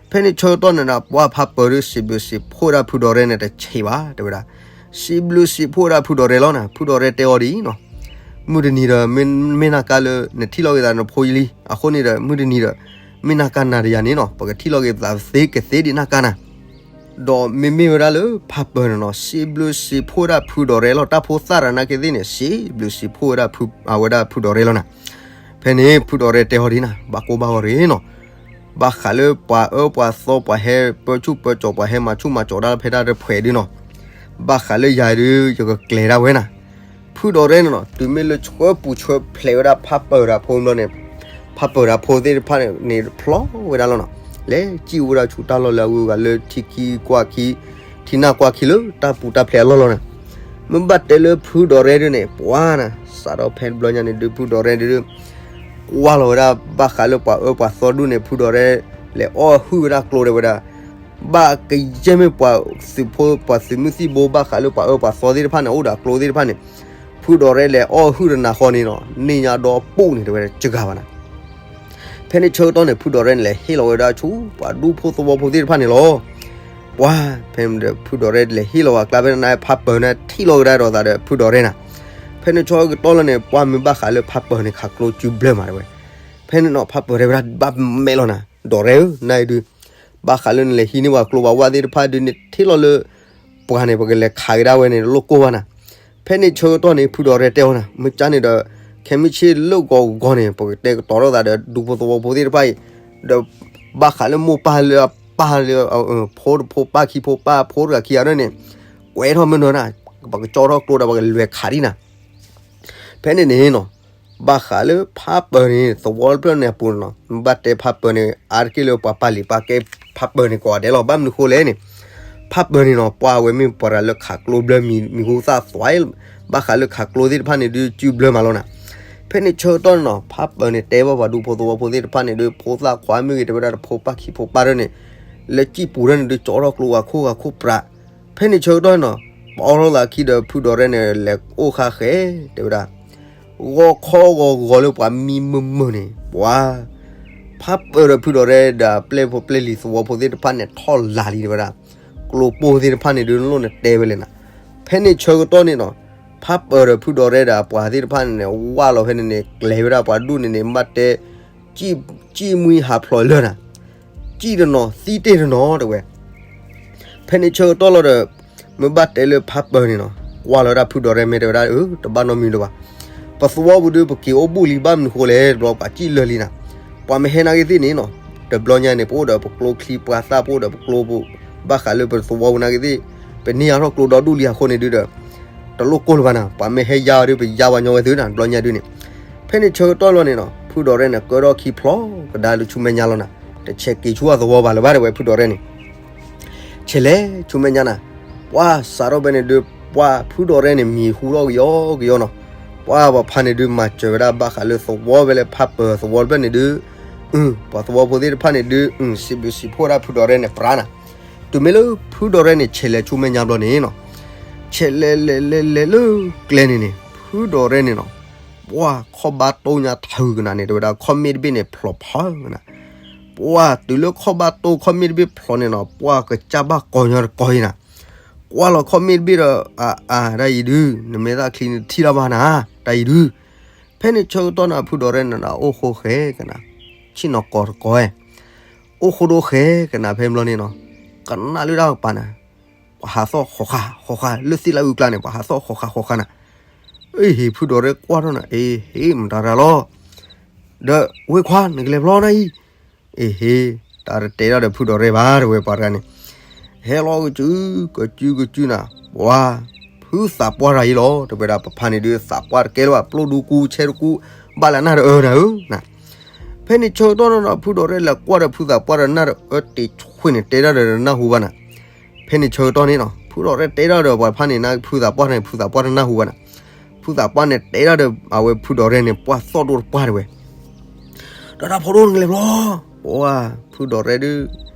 ဖဲန့ၣ်ဆၢကတီၢ်န့ၣ်ဒီး ပှၤဖးပၢၢ်ဒီး စံးဘျုးစံးဖှိၣ်ဝဲဒၣ်ဖုဒီးရဲၣ်န့ၣ် တဆံးဘၣ် တဲဝဲဒၣ်, စံးဘျုးစံးဖှိၣ်ဝဲဒၣ်ဖုဒီးရဲၣ်လီၤနၤ, ဖုဒီးရဲၣ်တဲအီၤဒ်အံၤနီၤ, မုၢ်တနံၤဒီး မ့ၢ်နၢ်ကါလၢ နထံၣ်လိာ်က့ၤသးနဖိယလံ, အဃိန့ၣ်ဒီး မုၢ်တနံၤဒီး မ့ၢ်နၢ်ကါနၤဒီးယၤန့ၣ်နီၤ ပကထံၣ်လိာ်က့ၤသးသ့ကသ့ဒံးနၢ်ကါနၤ, ဒီးမ့မ့ၢ်ဝဲဒၣ်လၢဖးပၢၢ်န့ၣ်နီၤ စံးဘျုးစံးဖှိၣ်ဝဲဒၣ်ဖုဒီးရဲၣ်လီၤ တၢ်ဖိသၣ်ရၤနာ်က့သ့ၣ်န့ၣ် စံးဘျုးစံးဖှိၣ်ဝဲဒၣ်ဖု အဝဲဒၣ်ဖုဒီးရဲၣ်လီၤနၤ, ဖဲန့ၣ်ဖုဒီးရဲၣ်တဲအီၤဒ်နၤ ဘၣ်ကိၢ်ဘၣ်ဂီၤရ့ၤနီၤ, ဘၣ်ဃးလၢပှၤအၢပှၤသီ ပှၤဟဲပၢဆူၣ်ပၢကၠီၤ ပှၤဟဲမၤဆူၣ်မၤကၠီၤဒၣ်ဖဲတၢ်တဖှဲးဒုနီၤ, ဘၣ်ဃးလၢယၤဒု ယကကျဲၤဒၣ်ဝဲနၤ, ဖုဒီးရဲၣ်န့ၣ်နီၤ တုၤမ့ၢ်လၢဆှၢပူၤဆှၢဖျဲးဝဲဒၣ်ဖးပၢၢ်တၢ်ဖိဘျီန့ၣ်, ဖးပၢၢ်တၢ်ဖိသ့ၣ်တဖၣ်န့ၣ် ဖျီဝဲဒၣ်လီၤနီၤ, လဲၤစံၣ်ဝဲဒၣ်ဆူတၢ်လီၢ်လၢအဂုၤအဂၤလၢထံခံကွၢ်ခံ, ထံနၢ်ကွၢ်ခံလၢတၢ်ပူၤတၢ်ဖျဲးအလီၢ်လီၤနၤ, မ့ၢ်ဘၣ်တဲလၢဖုဒီးရဲၣ်ဒုန့ၣ် ပှၤနၤ စးထီၣ်ဖဲဘျီညါန့ၣ်ဒု ဖုဒီးရဲၣ်ဒု ကွၢ်လီၤဝဲဒၣ် ဘၣ်ဃးလၢပှၤအၢပှၤသီဒုန့ၣ် ဖုဒီးရဲၣ် လဲၤအီၣ်ဟုၣ်ဝဲဒၣ်ကျိတဲဝဲဒၣ်, ဘၣ်ကယဲၢ်မ့ၢ်ပှၤသုးဖိ ပှၤသုးမုၢ်သံၣ်ဘိ ဘၣ်ဃးလၢပှၤအၢပှၤသီသ့ၣ်တဖၣ်န့ၣ် အိၣ်ဒီးအကျိသ့ၣ်တဖၣ်န့ၣ်, ဖုဒီးရဲၣ်လဲၤအီၣ်ဟုၣ်တနၤဃီန့ၣ်နီၤ န့ၢ်ညါဒီးပူၣ်န့ၣ် တဲဝဲဒၣ် တစှၤဘၣ်နၤ ဖဲန့ၣ်ဆၢကတီၢ်န့ၣ် ဖုဒီးရဲၣ်န့ၣ် လဲၤဟ့ၣ်လီၤဝဲဒၣ်ဆူ ပှၤဒူဖိသဝီဖိသ့ၣ်တဖၣ်န့ၣ်လီၤ. ပှၤ ဖဲန့ၣ်ဒီး ဖုဒီးရဲၣ်လဲၤဟ့ၣ်လီၤဝဲအကျါ ဖဲန့ၣ် ဖးပၢၢ်န့ၣ် ထံၣ်လီၤကဒါဒီးသးဒီး ဖုဒီးရဲၣ်နၤ. ဖဲန့ၣ်ဆၢကတီၢ်လၢန့ၣ် ပှၤမ့ၢ်ဘၣ်ဃးလၢဖးပၢၢ်န့ၣ် ခးကျိစုဘျၢၣ်မးတဲဝဲ. ဖဲန့ၣ်နီၤ ဖးပၢၢ်တဲဝဲဒၣ် ဘၣ်မဲာ်လီၤနၤ ဒီးရဲၣ်ဧၢ, နဒုး ဘၣ်ဃးလၢနလဲၤဟံးန့ၢ်ပှၤကျိပှၤဝၣ်သ့ၣ်တဖၣ်ဒုးန့ၣ် ထံၣ်လီၤလၢ ပှၤန့ၣ် ပကလဲၤခးကဒါဝဲန့ၣ် လိၣ်ကိၢ်ဘၣ်နၤ. ဖဲန့ၣ်ဆၢကတီၢ်န့ၣ် ဖုဒီးရဲၣ်တဲအီၤနၤ မ့ၢ်ကါန့ၣ်ဒီး ခဲမုၢ်ဆ့ၣ်လၢဂီၤဂီၤန့ၣ် ပကတဲကတီၤထီၣ်သးဒီး ဒူဖိသဝီဖိသ့ၣ်တဖၣ်အံၤ ဒီး ဘၣ်ဃးလၢမိၢ်ပၢ်လၢအပၢ်လၢ ဖိတဖိပၢ်ခံဖိပၢ်ဖိတဂၤခံဂၤဒၣ်န့ၣ် ကွဲးထီၣ်မ့ၢ်နၢၤနၤ ပကကၠီထီၣ်ကျိဒီး ပကလဲၤခးဒံးနၤ. ဖဲန့ၣ်န့ၣ်နီၤ ဘၣ်ဃးလၢဖးပၢၢ်န့ၣ် သဝီတဖျၢၣ်န့ၣ်အပူၤန့ၣ်နီၤ ဘၣ်တဲဖးပၢၢ်န့ၣ် အါတက့ၢ်လၢပှၤပာ်လံာ်ပာ်ကဲဖးပၢၢ်န့ၣ်ကိးဂၤဒဲးလီၤ. ဘၣ်မနုၤဃိလဲၣ်န့ၣ် ဖးပၢၢ်န့ၣ်နီၤ ပှၤဝဲမ့ၢ်ပှၤတဂၤလၢခးကျိဘျၢမံၤ မံၤဟူသၣ်သွဲ ဘၣ်ဃးလၢခးကျိသ့ၣ်တဖၣ်န့ၣ်ဒုး စုဘျၢမးလီၤနၤ. ဖဲန့ၣ်ဆၢကတီၢ်န့ၣ်နီၤ ဖးပၢၢ်န့ၣ် တဲဘၣ်ပှၤဒူဖိသဝီဖိသ့ၣ်တဖၣ်န့ၣ်ဒုး ဖိသၣ်ခွါမ့ၢ်ဂ့ၤ တဲဝဲဒၣ်တဖိပၢ်ခံဖိပၢ်ဒၣ်န့ၣ် လၢစံၣ်ပူၤဒၣ်န့ၣ်ဒုး ကၠီထီၣ်ကျိဂၤခိၣ်ဂၤခိၣ်ပြး. ဖဲန့ၣ်ဆၢကတီၢ်န့ၣ်နီၤ ပအီထီၣ်သးခံဒီးဖုဒီးရဲၣ်န့ၣ် လဲၤအိၣ်ဃါဃဲ တဲဝဲဒၣ် ဂီၤခီဂီၤဂီၤလၢပှၤမံမုာ်မုာ်န့ၣ် ပှၤ ဖးပၢၢ်ဒီးဖုဒီးရဲၣ်ဒီး ပျဲၢ်ဖိပျဲၢ်လံၤသဝီဖိသ့ၣ်တဖၣ်န့ၣ် ထီၣ်လၤလံတဲဝဲဒၣ် ကျိပိၢ်သ့ၣ်တဖၣ်န့ၣ်ဒုး နလိၣ်နတဲဝဲလဲၣ်နၤ. ဖဲန့ၣ်ဆၢကတီၢ်န့ၣ်နီၤ ဖးပၢၢ်ဒီးဖုဒီးရဲၣ်ဒီး ပှၤသ့ၣ်တဖၣ်န့ၣ်န့ၣ် ဝၢ်လီၤဖဲန့ၣ်န့ၣ် ကျဲၤဝဲဒၣ်ပှၤဒူၣ်န့ၣ်န့ၣ် ဘၣ်တဲ စံၣ်မှံဟးဖျိးလၢနၤ. စံၣ်တနီၤသံတ့ၢ်တနီၤတဲဝဲ. ဖဲန့ၣ်ဆၢကတီၢ်လီၤဒီး မ့ၢ်ဘၣ်တဲလၢဖးပၢၤန့ၣ်နီၤ ကွၢ်လီၤဝဲဒၣ်ဖုဒီးရဲၣ် မ့ၢ်တဲဝဲဒၣ် အၢ တဘၣ်နီတမံၤလၢၤဘၣ်. ပသဝီပူၤဒုး ပက့ၤအိၣ်ဘူးလံ ဘၣ်မနုၤဃိလဲၣ် တဘျီပှၤစံၣ်လၢာ်လံနၤ. ပှၤမ့ၢ်ဟဲနာ်က့သ့ၣ်န့ၣ်နီၤ တဘျီညါန့ၣ် ပအိၣ်ဒီးပကျိချံပှၤသၣ် ပအိၣ်ဒီးပကျိပူၤ ဘၣ်ဃးလၢပသဝီပူၤနာ်က့သ့ၣ် ပန့ၢ်အါထီၣ်ကျိဒီဒူၣ်လံအဃိန့ၣ်ဒုးဒီး တလိၣ်ကိၢ်လၢၤဘၣ်နၤ. ပှၤမ့ၢ်ဟဲယါအီၤဒုး ပယါပှၤညီဝဲသုနၤ တဘျီညါဒုးန့ၣ်. ဖဲန့ၣ်ဆၢကတီၢ်လီၤန့ၣ်နီၤ ဖုဒီးရဲၣ်န့ၣ် ကၢထီၣ်ခံဖျီကဒါလၢဆူမဲာ်ညါလီၤနၤ. တဆဲးက့ၤဆူအသဝီဘၣ်လၢၤဘၣ်တဲဝဲ ဖုဒီးရဲၣ်န့ၣ် ဆဲးလဲၤဆူမဲာ်ညါနၤ. ပှၤစးထီၣ်ဖဲန့ၣ်ဒုး ပှၤဖုဒီးရဲၣ်န့ၣ် မံၤဟူထီၣ်ကယီကယီနီၤ. ပှၤပှၤဖးန့ၣ်ဒုး မၤစၢၤဝဲဒၣ်ဘၣ်ဃးလၢသဝီဖဲလၢဖးပၢၤသဝီတဖျၢၣ်န့ၣ်ဒုး ပှၤသဝီဖိသ့ၣ်တဖၣ်န့ၣ်ဒုး စံးဘျုးစံးဖှိၣ်ဝဲဒၣ်ဖုဒီးရဲၣ်န့ၣ်ပြးနၤ. တုၤမ့ၢ်လၢဖုဒီးရဲၣ်န့ၣ် ဆဲးလဲၤဆူမဲာ်ညါဘျီန့ၣ်နီၤ ဆဲးလဲၤလဲၤလဲၤလဲၤလၢကျဲန့ၣ်န့ၣ် ဖုဒီးရဲၣ်န့ၣ်နီၤ ပှၤခီၣ်ဘၣ်တိၢ်ညါထၢကနၤန့ၣ် တဲဝဲဒၣ်ခီၣ်မ့ၣ်တဘ့ၣ်န့ၣ် ဖျိးဖးကနၤ. ပှၤတုၤလၢခီၣ်ဘၣ်တိၢ်ခီၣ်မ့ၣ်တဘ့ၣ်ဖျိးန့ၣ်နီၤ ပှၤကစၢ်ဘၣ်ကိးညါတကိးအံၤနၤ. ကွၢ်လီၤခီၣ်မ့ၣ်တဘ့ၣ်ဒီး အအါ တၢ်အံၤဒုး နမဲာ်သၣ်ချံနထံၣ်တၢ်ဘၣ်နၤ တၢ်အံၤဒုး. ဖဲန့ၣ်ဆၢကတီၢ်နၤ ဖုဒီးရဲၣ်န့ၣ် အိၣ်ဃိဃဲကနၤ ဆ့ၣ်နီၤကိးတကိးဝဲ အိၣ်ဃိဒိဃဲကနၤဖဲဘျီန့ၣ်နီၤ ကနၣ်လၢတၢ်ကပၤနၤ ပှၤဟးသီၣ်ဃီၤဃာ်ဃီၤဃာ် လၢသ့ၣ်လၢအုၣ်ကျါန့ၣ် ပှၤဟးသီၣ်ဃီၤဃာ်ဃီၤဃာ်နၤ. အ့ဟ့ၣ် ဖုဒီးရဲၣ်ကွၢ်ထီၣ်နၤ အ့ဟ့ၣ် မတၤတဂၤလီၤ ဒီးဝ့ၢ်ခွါ နကလဲၤဘျီနၤအံၤ အ့ဟ့ၣ် တၢ်တတဲတၢ်ဒီးဖုဒီးရဲၣ်ဘၣ် တဲဝဲပှၤတဂၤန့ၣ် ဟဲလီၤကစု ကစုကစုနၤ ပှၤ ဖုသးပှၢ်တဂၤအံၤလီၤ တဲဝဲဒၣ် ပဖးန့ၣ်ဒုး သးပှၢ်တကဲလၢၤဘၣ် ပျိၢ်ဒူကူ ဆဲတကူ ဘၣ်လၢနၢ်တအၢနၤဧၢ နၤ. ဖဲန့ၣ်ဆၢကတီၢ်နီၤ ဖုဒီးရဲၣ်လဲၤကွၢ်ဒီးဖုသးပှၢ်ဒီးနၢ်တအၢတ့ၢ်ဆွ့ၣ်န့ၣ် တဲတၢ်ဒီးတနၢ်ဟူဘၣ်နၤ. ဖဲန့ၣ်ဆၢကတီၢ်န့ၣ်နီၤ ဖုဒီးရဲၣ်တဲတၢ်ဒီးပှၤတဖၣ်န့ၣ် နၢ်ဖုသးပှၢ်န့ၣ် ဖုသးပှၢ်တနၢ်ဟူဘၣ်နၤ. ဖုသးပှၢ်န့ၣ်တဲတၢ်ဒီး အဝဲဖုဒီးရဲၣ်န့ၣ် ပှၤသီၣ်ဒိၣ်တပှၢ်တဲဝဲ ဒီးတၢ်ဖိဒိၣ်နကလဲၤဘျီ ပှၤ ဖုဒီးရဲၣ်ဒုး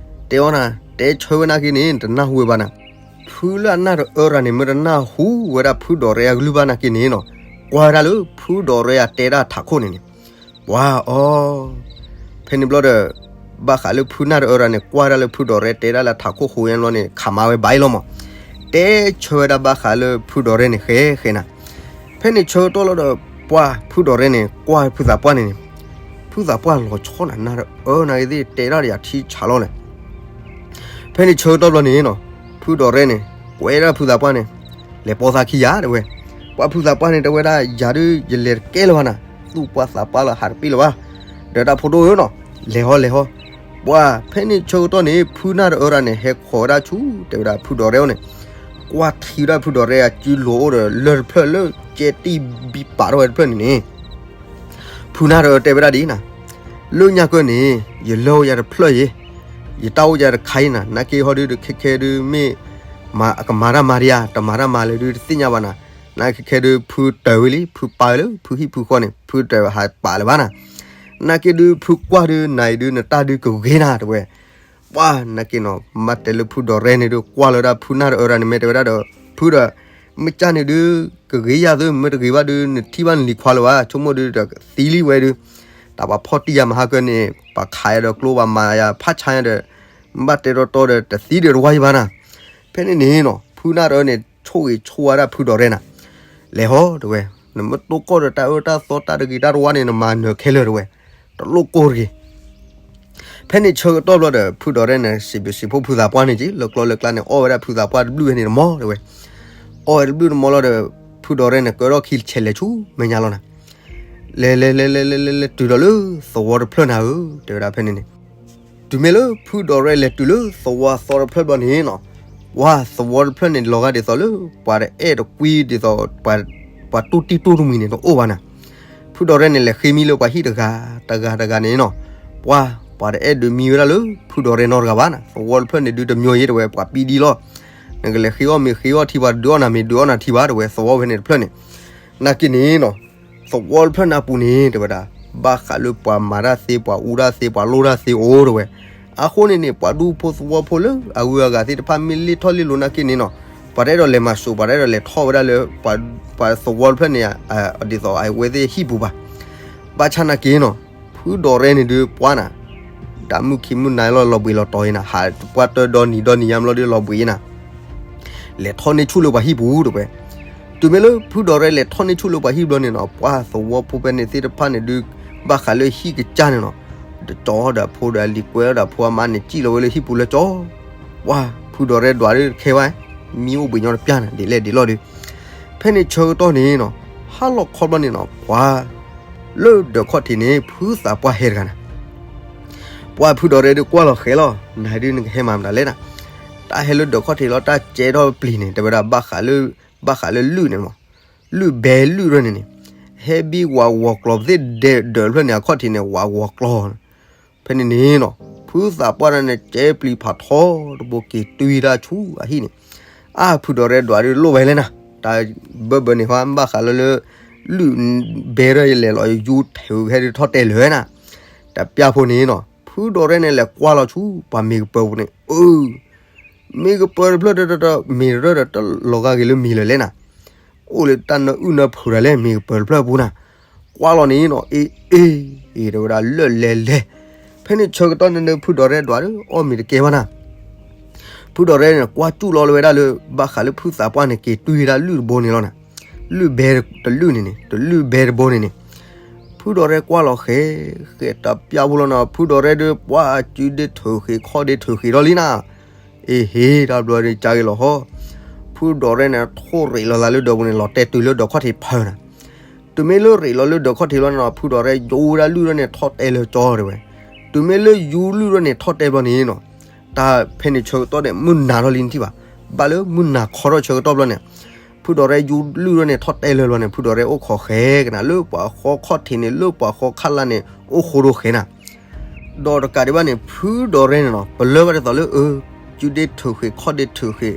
တဲအီၤနၤ တဲဆၢဝဲနာ်က့န့ၣ် တနၢ်ဟူဝဲဘၣ်နၤ. ဖုလၢအနၢ်တအၢတဂၤန့ၣ် မ့ၢ်တနၢ်ဟူဝဲဒၣ်ဖုဒီးရဲၣ်အကလုၢ်ဘၣ်နာ်က့န့ၣ်နီၤ ကွၢ်ဝဲဒၣ်လၢဖုဒီးရဲၣ်အတဲတၢ်ထးခိၣ်န့ၣ်န့ၣ် ပှၤအီၤ ဖဲန့ၣ်ဘျီဒီး ဘၣ်ဃးလၢဖုနၢ်တအၢတဂၤန့ၣ် ကွၢ်ဝဲဒၣ်လၢဖုဒီးရဲၣ်တဲတၢ်လၢထးခိၣ်ဃိညါဘျီန့ၣ် ခးမါဝဲဘၣ်အံၤလီၤမး တဲဆၢဝဲဒၣ်ဘၣ်ဃးလၢဖုဒီးရဲၣ်န့ၣ် ဃဲဃဲနၤ. ဖဲန့ၣ်ဆၢကတီၢ်လီၤဒီး ပှၤဖုဒီးရဲၣ်န့ၣ် ကွၢ်ဖုသးပှၢ်န့ၣ်န့ၣ် ဖုသးပှၢ်လီၤဆီနၤ နၢ်တအၢနာ်က့သ့ၣ် တဲတၢ်ဒီးယၤထံဆးလီၤလဲၣ် ဖဲန့ၣ်ဆၢကတီၢ်ဘျီန့ၣ်နီၤ ဖုဒီးရဲၣ်န့ၣ် ကွဲးဒၣ်ဖုသးပှၢ်န့ၣ် လဲၤပိာ်သးခံယၤတဲဝဲ. ပှၤဖုသးပှၢ်န့ၣ် တဲဝဲဒၣ် ယၤဒုး ယလဲၤတကဲလၢၤဘၣ်နၤ, သူၣ်ပှၢ်သးပှၢ်လၢဟးတပ့ၢ်လၢၤဘၣ်, ဒီးတၢ်ဖိဒိၣ်ဧၢနီၤ, လဲၤဟီလဲၤဟီ. ပှၤဖဲန့ၣ်ဆၢကတီၢ်န့ၣ် ဖုနၢ်တအၢဒၣ်န့ၣ် ဟဲခိးဝဲဒၣ်ဆူ တဲဝဲဒၣ်ဖုဒီးရဲၣ်အအိၣ်န့ၣ်, ကွၢ်ထံဝဲဒၣ်ဖုဒီးရဲၣ်အစုလိၤအိၣ်ဒီးလၢၢ်တဖျၢၣ်လၢကဲတံၢ်ဘံပာ်ထီၣ်ဝဲတဖျၢၣ်န့ၣ်န့ၣ် ဖုနၢ်တအၢတဲဝဲဒၣ်ဒ်အံၤနၤ, လၢညါကၢန့ၣ် ယလၢၢ်အိၣ်ယၤတဖျၢၣ်ယ့ၣ်, ယတၢ်အိၣ်ယၤတခါအံၤနၤ, နာ်က့ဟီဒုး တခဲခဲဒုးမ့ၢ် အကမၤတၢ်မၤဒံးဧါ, တမၤတၢ်မၤလၢဒုးတသ့ၣ်ညါဘၣ်နၤ, နာ်က့ခဲဒုး ဖုတၢၢ်ဝဲလံ, ဖုပာ်ဝဲလၢ ဖုဟံၣ်ဖုဃီန့ၣ် ဖုတၢၢ်ဟးပာ်လၢၤဘၣ်နၤ, နာ်က့ဒုး ဖုကွၢ်ဒုး နၤအံၤဒုး နတၢ်ဒုးကဂ့ၤနၤတဲဝဲ ပှၤနာ်က့နီၤ, မ့ၢ်တဲလၢဖုဒီးရဲၣ်န့ၣ်ဒုး ကွၢ်လၢဒၣ်ဖုနၢ်တအၢဒၣ်န့ၣ် မ့ၢ်တဲဝဲဒၣ်ဒီး ဖုဒီး မ့ၢ်ကၢ်န့ၣ်ဒုး ကဂ့ၤယၤသု, မ့ၢ်တဂ့ၤဘၣ်ဒုး နထံၣ်ဘၣ်နလံၤခွါလၢၤဘၣ်, ဆိကမိၣ်ဒုးတသံလံဝဲဒုး, တၢ်ပှၤဖီၣ်တံၢ်ယၤမဟါကၢန့ၣ် ပှၤခးယၤဒီးကျိ ပှၤမၤယၤဖးဆါညါဒီး မ့ၢ်ဘၣ်တဲတီတီဒီး တသံဒီးတဝါယံၤဘၣ်နၤ. ဖဲန့ၣ်န့ၣ်နီၤ ဖုနၢ်တအၢန့ၣ် ဆိၣ်ဂ့ၤဆိၣ်ဝါဒၣ်ဖုဒီးရဲၣ်နၤ, လဲၤဟီတဲဝဲ, နမ့ၢ်တိၢ်ကီၢ်ဒီးတၢ်အၢတၢ်သီတၢ်တဂ့ၤတၢ်တဝါန့ၣ် နမၤနၢၤခဲလၢာ်တဲဝဲ, တလိၣ်ကိၢ်တဂ့ၤ ဖဲန့ၣ်ဆၢကတီၢ်ဘျီဒီး ဖုဒီးရဲၣ်န့ၣ် စံးဘျုးစံးဖှိၣ်ဖုသးပှၢ်န့ၣ်က့ၤ လၢကျီလၢကျါန့ၣ် အီၣ်ဝဲဒၣ်ဖုသးပှၢ်တဘျုးဝဲန့ၣ်တမီၢ်တဲဝဲ, အီၣ်ဝဲတဘျုးတမီၢ်လီၤဒီး ဖုဒီးရဲၣ်န့ၣ် ကၢထီၣ်ခံဆဲးလဲၤဆူမဲာ်ညါလီၤနၤ, လဲၤလဲၤလဲၤလဲၤလဲၤလဲၤလဲၤတုၤဒီးလၢသဝီတဖျၢၣ်နၤဧၢ တဲဝဲဒၣ်ဖဲန့ၣ်န့ၣ်, တုၤမ့ၢ်လၢဖုဒီးရဲၣ်လဲၤတုၤလၢသဝီသီတဖျၢၣ်ဘျီန့ၣ်နီၤ, ပှၤသဝီတဖျၢၣ်န့ၣ် လီၤဂာ်ဒ်သိးလၢ ပှၤတအဲၣ်တကွံဒ်သိး ပှၤတိၢ်တံၢ်တိၢ်တမှံၤန့ၣ် တအိၣ်ဘၣ်နၤ ဖုဒီးရဲၣ်န့ၣ် လဲၤဃ့မံလၢပှၤဟံၣ်တဂၤ တဂၤတဂၤန့ၣ်နီၤ, ပှၤ ပှၤတအဲၣ်ဒုးမံဝဲဒၣ်လၢ ဖုဒီးရဲၣ်နီတဂၤဘၣ်နၤ, သဝီတဖျၢၣ်န့ၣ်ဒုးတမျိၤယ့ၣ်တဲဝဲ ပှၤပံဒံလီၤ, နကလဲၤဃ့အီၣ်မ့ၤဃ့အီၣ်ထံ ပှၤတဒုးအီၣ်နၤမ့ၤဒုးအီၣ်နၤထံဘၣ်တဲဝဲ သဝီဖဲန့ၣ်တဖျၢၣ်န့ၣ်, နာ်က့န့ၣ်နီၤ, သဝီတဖျၢၣ်န့ၣ်အပူၤန့ၣ် တဲဝဲဒၣ် ဘၣ်ဃးလၢပှၤမၤတၢ်သ့ ပှၤအူတၢ်သ့ ပှၤလိၣ်တၢ်သ့အိၣ်တဲဝဲ, အဃိန့ၣ်န့ၣ် ပှၤဒူဖိသဝီဖိလၢအဂုၤအဂၤသ့ၣ်တဖၣ်မ့ၢ်လ့ၣ်ထီၣ်လ့ၣ်လိၤနာ်က့န့ၣ်နီၤ, ပှၤတအဲၣ်ဒိးလဲၤမၤစိာ် ပှၤတအဲၣ်ဒိးလဲၤထီၣ်ဝဲဒၣ်လၢ ပှၤသဝီတဖျၢၣ်န့ၣ် ဒ်သိးအဝဲသ့ၣ်ဟံၣ်ပူၤဘၣ်, ဘၣ်ဆၣ်နာ်က့နီၤ, ဖုဒီးရဲၣ်န့ၣ်ဒုးပှၤနၤ, ဒၣ်မုၣ်ခံမုၣ်နၤလီၤ လီၤဘှံးလီၤတီၤအံၤနၤ, ဟးပှၢ်တၢ်ဒီနံၤဒီနံၤညါမ့ၢ်လီၤဒုးလီၤဘှံးအံၤနၤ လဲၤထီၣ်န့ၢ်ဆူၣ်လၢပှၤဟံၣ်ပူၤတဲဝဲ, တုၤမ့ၢ်လၢဖုဒီးရဲၣ်လဲၤထီၣ်န့ၢ်ဆူၣ်လၢပှၤဟံၣ်ဘျီန့ၣ်နီၤ, ပှၤသဝီဖိဖဲန့ၣ်သ့ၣ်တဖၣ်န့ၣ်ဒုး ဘၣ်ဃးလၢဟံၣ်ကစၢ်န့ၣ်နီၤ, တကၠီဒီးအဖိဒီးအလံၤကွဲဒီးအဖိအမါန့ၣ် စံၣ်လီၤဝဲလၢဟံၣ်ပူၤလၢကၠီ, ပှၤဖုဒီးရဲဒွးဒုးတခဲဝဲ, မံအိၣ်ဘှံးညီတပျၢ်န့ၣ် ဒ်လဲၣ်ဒ်လဲၣ်ဒီး, ဖဲန့ၣ်ဆၢကတီၢ်န့ၣ်နီၤ ဟါလီၤခီဘျီန့ၣ်နီၤ ပှၤလၢဒၢးခီၣ်ထံးန့ၣ် ဖုသးပှၢ်ဟဲတဂၤန့ၣ် ပှၤဖုဒီးရဲဒုးကွၢ်လီၤဃဲၤလီၤ, နဒုးနကဟဲမၤမတၤလဲၣ်နၤ, တၢ်ဟဲလၢဒၢးခီၣ်ထံးလီၤ တၢ်ကဲထီၣ်ပျံၤန့ၣ် တဲဝဲဒၣ်ဘၣ်ဃးလၢ, ဘၣ်ဃးလၢလုၢ်န့ၣ်မး, လုၢ်ဘဲလုၢ်ရဲန့ၣ်န့ၣ်, ဟဲဘံဝးဂီၤကျီၤပသ့ၣ်ဒဲးဒၢးဖျၢၣ်န့ၣ် အခီၣ်ထံးန့ၣ် ဝးဂီၤကျီၤ ဖဲန့ၣ်န့ၣ်နီၤ ဖုသးပှၢ်န့ၣ် ကဲပျံၤဖးထီတဘိက့ၤတွံၢ်တၢ်ဆူအဟံၣ်န့ၣ်, အါဖုဒီးရဲဒွးဒုးလိၣ်ဝဲလဲၣ်နၤ, တၢ်ဘၢဘၢန့ၣ် ဘၣ်ဃးလၢလၢ, လုၢ်ဘဲရဲလဲၤလီၤယူၤထုးဟဲဒုးထီၣ်တဲလၢၤနၤ, တပျၢ်ဖိန့ၣ်နီၤ ဖုဒီးရဲန့ၣ် လဲၤကွၢ်လီၤဆူပှၤမ့ၤကပၢၤပူၤန့ၣ်, အၢ မ့ၤကပၢၤတဖျၢၣ်ဒီး မ့ၤတရၢၢ်ဒီး တလီၤဂာ်က့ၤလၢမံၤလၢၤလဲၣ်နၤ, အိၣ်လၢတၢ်နၢအုၣ်နၢဖုးတၢ်လဲၣ် မ့ၤကပၢၤတဖျၢၣ်ပူၤနၤ, ကွၢ်လီၤန့ၣ်နီၤ အ့ အ့ အ့ တဲဝဲဒၣ်လၢလဲၤလဲၤ, ဖဲန့ၣ်ဆၢကတီၢ်န့ၣ်ဒီး ဖုဒီးရဲဒွးဒီး အီၣ်မ့ၤတကဲဘၣ်နၤ ဖုဒီးရဲန့ၣ် ကွၢ်စူၣ်လီၤလၢဝဲဒၣ်လၢ ဘၣ်ဃးလၢဖုသးပှၢ်န့ၣ် က့ၤတွံၢ်ဝဲဒၣ်လုၢ်တဘိန့ၣ်လီၤနၤ, လုၢ်ဘဲတလုၢ်န့ၣ်န့ၣ် တလုၢ်ဘဲတဘိန့ၣ်န့ၣ်, ဖုဒီးရဲကွၢ်လီၤဃဲၤဃဲၤတပျၢ်ဖိလီၤနၤ ဖုဒီးရဲဒီး ပှၤစုဒ့ထုးဃ့ၤခီၣ်ဒ့ထုးဃ့ၤထီၣ်လံနၤ, အ့ဟ့ တၢ်ဘျီဒုးကါက့ၤလီၤဟီ, ဖုဒီးရဲန့ၣ် ထိၣ်ရ့းလီၤသးလၢဒၢးပူၤန့ၣ် လီၤတဲာ်တုၤလၢဒၢးခီၣ်ထံးဖၢနၤ တုၤမ့ၢ်လၢရ့းလီၤလၢဒၢးခီၣ်ထံးလီၤန့ၣ်နီၤ ဖုဒီးရဲယိဝဲဒၣ်လုၢ်ဒၣ်န့ၣ် ထီၣ်တဲလၢာ်ကၠီတဲဝဲ, တုၤမ့ၢ်လၢယူလုၢ်ဒၣ်န့ၣ် ထီၣ်တဲဘျီန့ၣ်နီၤ, တၢ်ဖဲန့ၣ်ဆၢကတီၢ်န့ၣ် မုၢ်နၤထီၣ်လံနထံၣ်ဘၣ်, ဘၣ်လၢမုၢ်နၤခီထီၣ်ဆၢကတီၢ်ဘျီန့ၣ်, ဖုဒီးရဲယူလုၢ်ဒၣ်န့ၣ် ထီၣ်တဲလၢာ်ဘျီန့ၣ် ဖုဒီးရဲအိၣ်ခိးဃဲၤကနၤ လၢပှၤဃီခီၣ်ထံးန့ၣ် လၢပှၤဃီခးလၢ်န့ၣ် အိၣ်ဃိဒိဃဲၤနၤ ဒီးတကးဒံးဘၣ်န့ၣ် ဖုဒီးရဲန့ၣ်နီၤ ပလၢၢ်ဘၣ်ဒ်သိးလၢ အၢ စုဒ့ထုးဃ့ၤခီၣ်ဒ့ထုးဃ့ၤ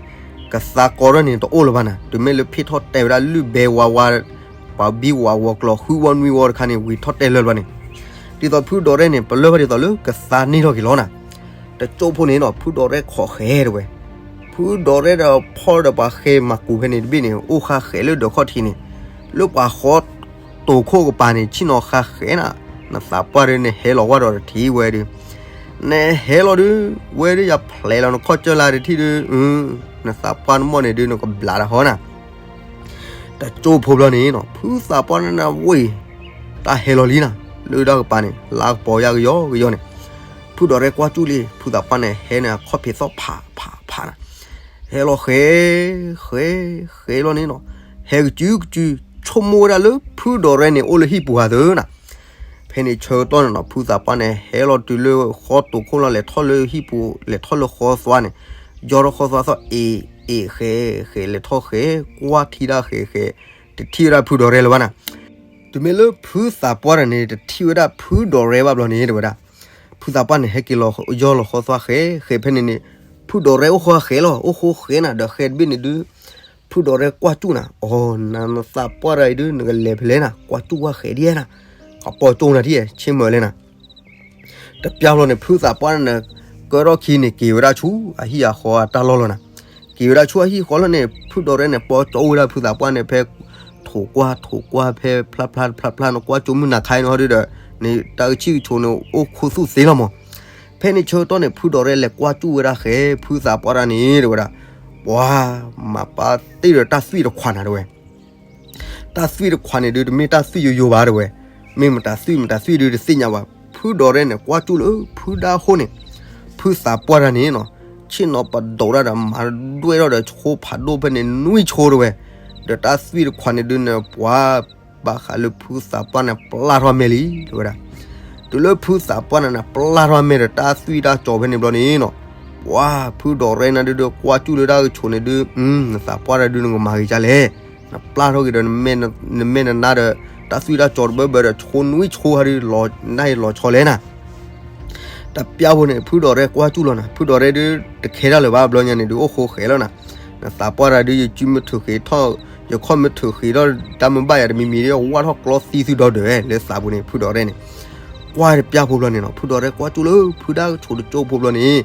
ကသါကီထီၣ်န့ၣ် တအိၣ်လၢၤဘၣ်နၤ, တုၤမ့ၢ်လၢဖ့ၣ်ထီၣ်တဲဝဲဒၣ်လုၢ်ဘဲဝါဝါ, ပှၤဘံဝးဝီၤကျီၤဃုဝီနွံဝီတခါန့ၣ် ဝံၤထီၣ်တဲလၢာ်ဘျီန့ၣ်, ဒ်သိးဖုဒီးရဲန့ၣ် ပလၢၢ်ဘၣ်ဒ်သိးလၢကသါန့ၢ်ထီၣ်က့ၤလီၤနၤ, တကၠိဖိန့ၣ်နီၤ ဖုဒီးရဲခိးဃဲၤတဲဝဲ, ဖုဒီးရဲဒီးဖီၣ်ဒီးပှၤဃဲၤမၤကူးဖဲန့ၣ်တဘ့ၣ်န့ၣ် အိၣ်ဃာ်ဃဲၤလၢဒၢးခီၣ်ထံးန့ၣ်, လၢပှၤဃီ တိာ်ခိၣ်ကပၤန့ၣ် ဆ့ၣ်နီၤဃာ်ဃဲၤနၤ, နသးပှၢ်ဒုးနဟဲလီၤဝဲဒီးတထံၣ်ဝဲဒုး, နဟဲလီၤဒုး, ဝဲဒုးယဖျဲးလီၤနခီၣ်ကၢၢ်လၢတထံၣ်ဒုး, နသးပှၢ်နမိၢ်န့ၣ်ဒုး နကဘျးတၢ်ဟီနၤ တကၠိဖိဘျီန့ၣ်နီၤ ဖုသးပှၢ်န့ၣ်ဝ့ၢ်, တၢ်ဟဲလီၤလံနၤ, လၢတၢ်ကပၤန့ၣ် လါကပီၤယါကယီကယီန့ၣ်, ဖုဒီးရဲကွၢ်စူၣ်လံ ဖုသးပှၢ်န့ၣ် ဟဲန့ၣ်အခီၣ်ဖံးသီၣ်ဖးဖးဖးနၤ, ဟဲလီၤဃဲၤ, ဃဲၤ, ဃဲၤလီၤန့ၣ်နီၤ, ဟဲကစုကစု, ဆိကမိၣ်ဝဲဒၣ်လၢဖုဒီးရဲန့ၣ် အိၣ်လၢဟံၣ်ပူၤဧါသၢနၤ ဖဲန့ၣ်ဆၢကတီၢ်န့ၣ်နီၤ ဖုသးပှၢ်န့ၣ် ဟဲလီၤတုၤလၢဃီတိာ်ခိၣ်လီၤ လဲၤထီၣ်လၢဟံၣ်ပူၤ လဲၤထီၣ်လၢဃီသွါန့ၣ်, ယီထီၣ်ဃီသွါသီၣ် အ့ၣ်, အ့ၣ်, ဃဲၤ, ဃဲၤ, လဲၤထီၣ်ဃဲၤ, ကွၢ်ထံၣ်ဒၣ်ဃဲၤဃဲၤ, တထံၣ်ဝဲဒၣ်ဖုဒီးရဲလၢၤဘၣ်နၤ, တုၤမ့ၢ်လၢဖုသးပှၢ်တဂၤန့ၣ် တထံၣ်ဝဲဒၣ်ဖုဒီးရဲဘၣ်ဘျီန့ၣ် တဲဝဲဒၣ်, ဖုသးပှၢ်န့ၣ် ဟဲက့ၤလီၤယီလီၤဃီသွါဃဲၤဃဲၤဖဲန့ၣ်န့ၣ်, ဖုဒီးရဲအိၣ်ဃီဃဲၤလီၤ အိၣ်ဃိဃဲၤနၤ ဒီးဃဲၤတဘ့ၣ်န့ၣ်ဒုး ဖုဒီးရဲကွၢ်စူၣ်နၤ, အိ, နသးပှၢ်တဂၤအံၤဒုး နကလဲၤဖဲလဲၣ်နၤ ကွၢ်စူၣ်ဝဲဃဲၤဒ်နၤ, ကပီၤကၠိနၤဒ် ဆ့မၢၤလဲၣ်နၤ တပျၢ်ဘျီန့ၣ် ဖုသးပှၢ်န့ၣ် ကၢထီၣ်ခံန့ၣ် က့ၤဝဲဒၣ်ဆူအဟံၣ်အဃီအတၢ်လီၢ်လီၤနၤ, က့ၤဝဲဒၣ်ဆူအဟံၣ်ဃီလီၤန့ၣ် ဖုဒီးရဲန့ၣ် ပီၤကၠီအိၣ်ဝဲဒၣ်ဖုသးပှၢ်န့ၣ် ဖဲထိးကွၢ်ထိးကွၢ်ဖဲဖျါဖျါဖျါဖျါန့ၣ် ကွၢ်ကၠိမုၢ်နၤခါအံၤန့ၣ်ဟီဒုးဒီး န့ၣ်တၢ်ကဆံၣ်ကဆိးန့ၣ် အိၣ်ခူသူၣ်သ့လီၤမး, ဖဲန့ၣ်ဆၢကတီၢ်န့ၣ် ဖုဒီးရဲလဲၤကွၢ်စူၣ်ဝဲဒၣ်ဃဲၤ ဖုသးပှၢ်တဂၤန့ၣ် တဲဝဲဒၣ်, ပှၤမၤပာ်တ့ၢ်ဒီးတၢ်သွံၣ်တခွးနၤတဲဝဲ တၢ်သွံၣ်တခွးန့ၣ်ဒုး တမ့ၢ်တၢ်သွံၣ်ယိယိဘၣ်တဲဝဲ, မ့ၢ်မတၤသွံၣ်မတၤသွံၣ်ဒုးတသ့ၣ်ညါဘၣ်, ဖုဒီးရဲန့ၣ် ကွၢ်စူၣ်လၢဖုဒၣ်အဃိန့ၣ်, ဖုသးပှၢ်တဂၤန့ၣ်နီၤ, ဆ့ၣ်နီၤပဒိးတၢ်ဒီးမၤဒွဲၣ်ထီၣ်ဒီးဆိဖးဒိၣ်ဖဲန့ၣ်နွံဆိတဲဝဲ, ဒီးတၢ်သွံၣ်တခွးန့ၣ်ဒုးန့ၣ် ပှၤဘၣ်ဃးလၢဖုသးပှၢ်န့ၣ် ပျၢ်ထီၣ်မဲာ်လံ တဲဝဲဒၣ် တုၤလၢဖုသးပှၢ်န့ၣ် ပျၢ်ထီၣ်မဲာ်ဒီးတၢ်သွံၣ်တၢ်စီၤဖဲန့ၣ်ဘျီန့ၣ်နီၤ, ပှၤဖုဒီးရဲန့ၣ်ဒုး ကွၢ်စူၣ်လၢတၢ်ကဆိးန့ၣ်ဒုး, နသးပှၢ်တဂၤဒုး နကမၤဂ့ၤဒ်လဲၣ်, နပျၢ်ထီၣ်က့ၤဒီး နမဲာ်နနါဒီး တၢ်သွံၣ်တၢ်စီၤတဘၢဘၢဒီး ဆိနွံဆိဟးဒုး နၢ်အံၤလီၤဆီလဲၣ်နၤ တပျၢ်ဖိန့ၣ် ဖုဒီးရဲကွၢ်စူၣ်လီၤနၤ, ဖုဒီးရဲဒုးတခဲတၢ်လၢၤဘၣ်ဘျီညါန့ၣ်ဒုး အိၣ်ဃိဃဲၤလီၤနၤ, နသးပှၢ်တဂၤဒုး ယစုမ့ၢ်ထုးဃ့ထီၣ်, ယခီၣ်မ့ၢ်ထုးဃ့ထီၣ် တၢ်မ့ၢ်ဘၣ်ယၤတမံၤမံၤဒီး ဝၢ်ထီၣ်ကျီသံသုဒီဒၢးဝဲ လၢသးပူၤန့ၣ် ဖုဒီးရဲန့ၣ်, ကွၢ်တပျၢ်ဖိဘျီန့ၣ်နီၤ ဖုဒီးရဲကွၢ်စူၣ်လၢဖုဒၣ်ကဆိးတကၠိဖိဘျီန့ၣ်,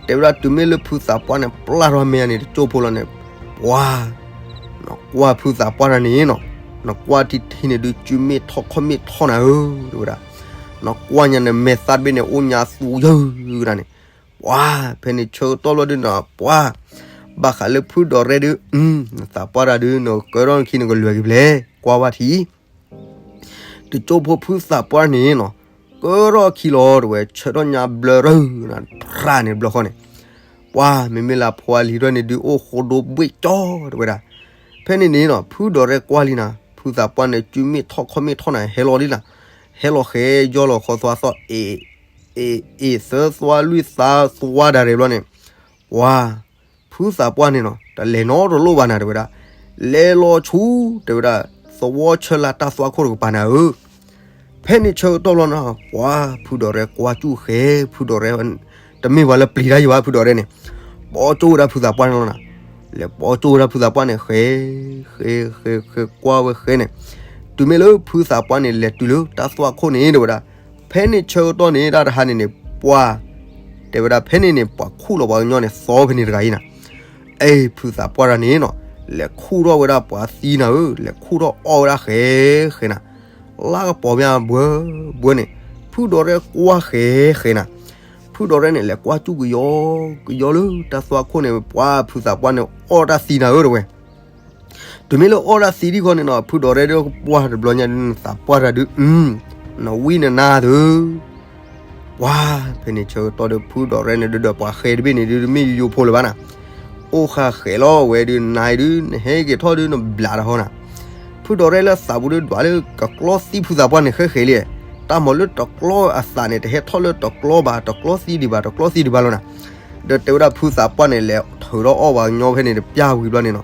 တဲဝဲဒၣ်တုၤမ့ၢ်လၢဖုသးပှၢ်န့ၣ် ပျၢ်ထီၣ်မဲာ်န့ၣ်တကၠိဖိလီၤန့ၣ်, ပှၤ နကွၢ်ဖုသးပှၢ်တဂၤန့ၣ်နီၤ, နကွၢ်ထံထံန့ၣ်ဒုး စုမ့ၢ်ထီၣ်ခီၣ်မ့ၢ်ထီၣ်နၤဧၢ, တဲဝဲဒၣ်, နကွၢ်ညါနမဲာ်သၣ်တဘ့ၣ်န့ၣ် အိၣ်ညါသူယၢၢ်နၤန့ၣ်, ပှၤ ဖဲန့ၣ်ဆၢကတီၢ်လီၤဒုးနီၤ ပှၤ ဘၣ်ဃးလၢဖုဒီးရဲဒုး, နသးပှၢ်တဂၤဒုး နကၢထီၣ်နခံနကလွဲၤက့ၤဖဲလဲၣ် ကွၢ်ဝဲထံ တကၠိဖိဖုသးပှၢ်န့ၣ်နီၤ, ကၢထီၣ်ခံလီၤ တဲဝဲ, ဆၢထီၣ်ညါဘျၢရၢၢ်နၤ ဖြးန့ၣ်တဘျီဃီန့ၣ်, ပှၤမ့မ့ၢ်လၢအဖိအလံၤတဖၣ်န့ၣ်ဒုး အိၣ်ဃိဒိဘှ့ၣ်ကၠီ တဲဝဲဒၣ်. ဖဲန့ၣ်န့ၣ်နီၤ ဖုဒီးရဲကွၢ်လံနၤ, ဖုသးပှၢ်န့ၣ် စုမ့ၢ်ထီၣ်ခီၣ်မ့ၢ်ထီၣ်နၤ ဟဲလီၤလံနၤ, ဟဲလီၤဃဲယီၢ်လီၤခီသွါသီၣ် အ့ၣ်အ့ၣ် သၢသွါလွံၢ်သါသွါဒၣ်ရဲၣ်ဘျီန့ၣ်, ပှၤ ဖုသးပှၢ်န့ၣ်နီၤ တလဲၤနီတလိၣ်ဘၣ်နၤ တဲဝဲဒၣ်, လဲၤလီၤဆူ တဲဝဲဒၣ် သဝီဆၢလၢတၢ်သွါခိၣ်တကပၤနၤဧၢ. ဖဲန့ၣ်ဆၢကတီၢ်လီၤနၤ ပှၤဖုဒီးရဲကွၢ်စူၣ်ဃဲ ဖုဒီးရဲ တမ့ၢ်ပှၤလၢပျံၤတၢ်ယံၤဘၣ် ဖုဒီးရဲန့ၣ်, ပိာ်ကၠိဝဲဒၣ်ဖုသးပှၢ်န့ၣ်လီၤနၤ, လဲၤပိာ်ကၠိဝဲဒၣ်ဖုသးပှၢ်န့ၣ် ဃဲ ဃဲ ဃဲ ဃဲ ကွၢ်ဝဲဃဲန့ၣ်, တုၤမ့ၢ်လၢဖုသးပှၢ်န့ၣ် လဲၤတုၤလၢတၢ်သွါခိၣ်န့ၣ် တဲဝဲဒၣ်, ဖဲန့ၣ်ဆၢကတီၢ်န့ၣ် တၢ်တဟါန့ၣ်န့ၣ် ပှၤ တဲဝဲဒၣ် ဖဲန့ၣ်န့ၣ် ပှၤခူၣ်လီၤပှၤကညီန့ၣ် သီဖဲန့ၣ်တဂၤအံၤနၤ, အ့ၣ် ဖုသးပှၢ်တဂၤန့ၣ်နီၤ လဲၤခူၣ်ထီၣ်ဝဲဒၣ်ပှၤသံနၤဧၢ, လဲၤခူၣ်ထီၣ်အီၣ်ဝဲဒၣ်ဃဲ ဃဲနၤ, လါကပီၤမ့ၢ်ဘှၢ ဘှၢန့ၣ်, ဖုဒီးရဲကွၢ်ဃဲ ဃဲနၤ, ဖုဒီးရဲန့ၣ် လဲၤကွၢ်စူၣ်ကယီ ကယီလၢတၢ်သွါခိၣ်န့ၣ် ပှၤဖုသးပှၢ်န့ၣ် အီၣ်တၢ်သံနၤဧၢ တဲဝဲ တုၤမ့ၢ်လၢအီၣ်တၢ်သံဒ်ဃီန့ၣ်နီၤ ဖုဒီးရဲဒီးကပှၢ်တဘျီညါဒုး နသးပှၢ်တဂၤဒုး နဝံနနါသု, ပှၤ ဖဲန့ၣ်ဆၢကတီၢ်ဒီး ဖုဒီးရဲန့ၣ်ဒုးဒီးပှၤဃဲတဘ့ၣ်န့ၣ်ဒုး တမ့ၢ်ယိယိဖိလၢၤဘၣ်နၤ, အိၣ်ဃာ်ဃဲလီၤဝဲဒုး နၤအံၤဒုး နဟဲက့ၤထီၣ်ဒုး နဘျးတဟီနၤ, ဖုဒီးရဲလၢသးပူၤဒုးဒွးလၢ ကကျီသံဖုသးပှၢ်န့ၣ်ဃဲဃဲလံ, တၢ်မၤလၢတကျီအသးန့ၣ် တဟဲထီၣ်လၢတကျီဘၣ် တကျီသံဒံးဘၣ် တကျီသံဒံးဘၣ်လီၤနၤ ဒီးတဲဝဲဒၣ်ဖုသးပှၢ်န့ၣ် လဲၤထုးထီၣ်အီၣ်ပှၤကညီဖဲန့ၣ်တပျၢ်ဝံၤဘျီန့ၣ်နီၤ,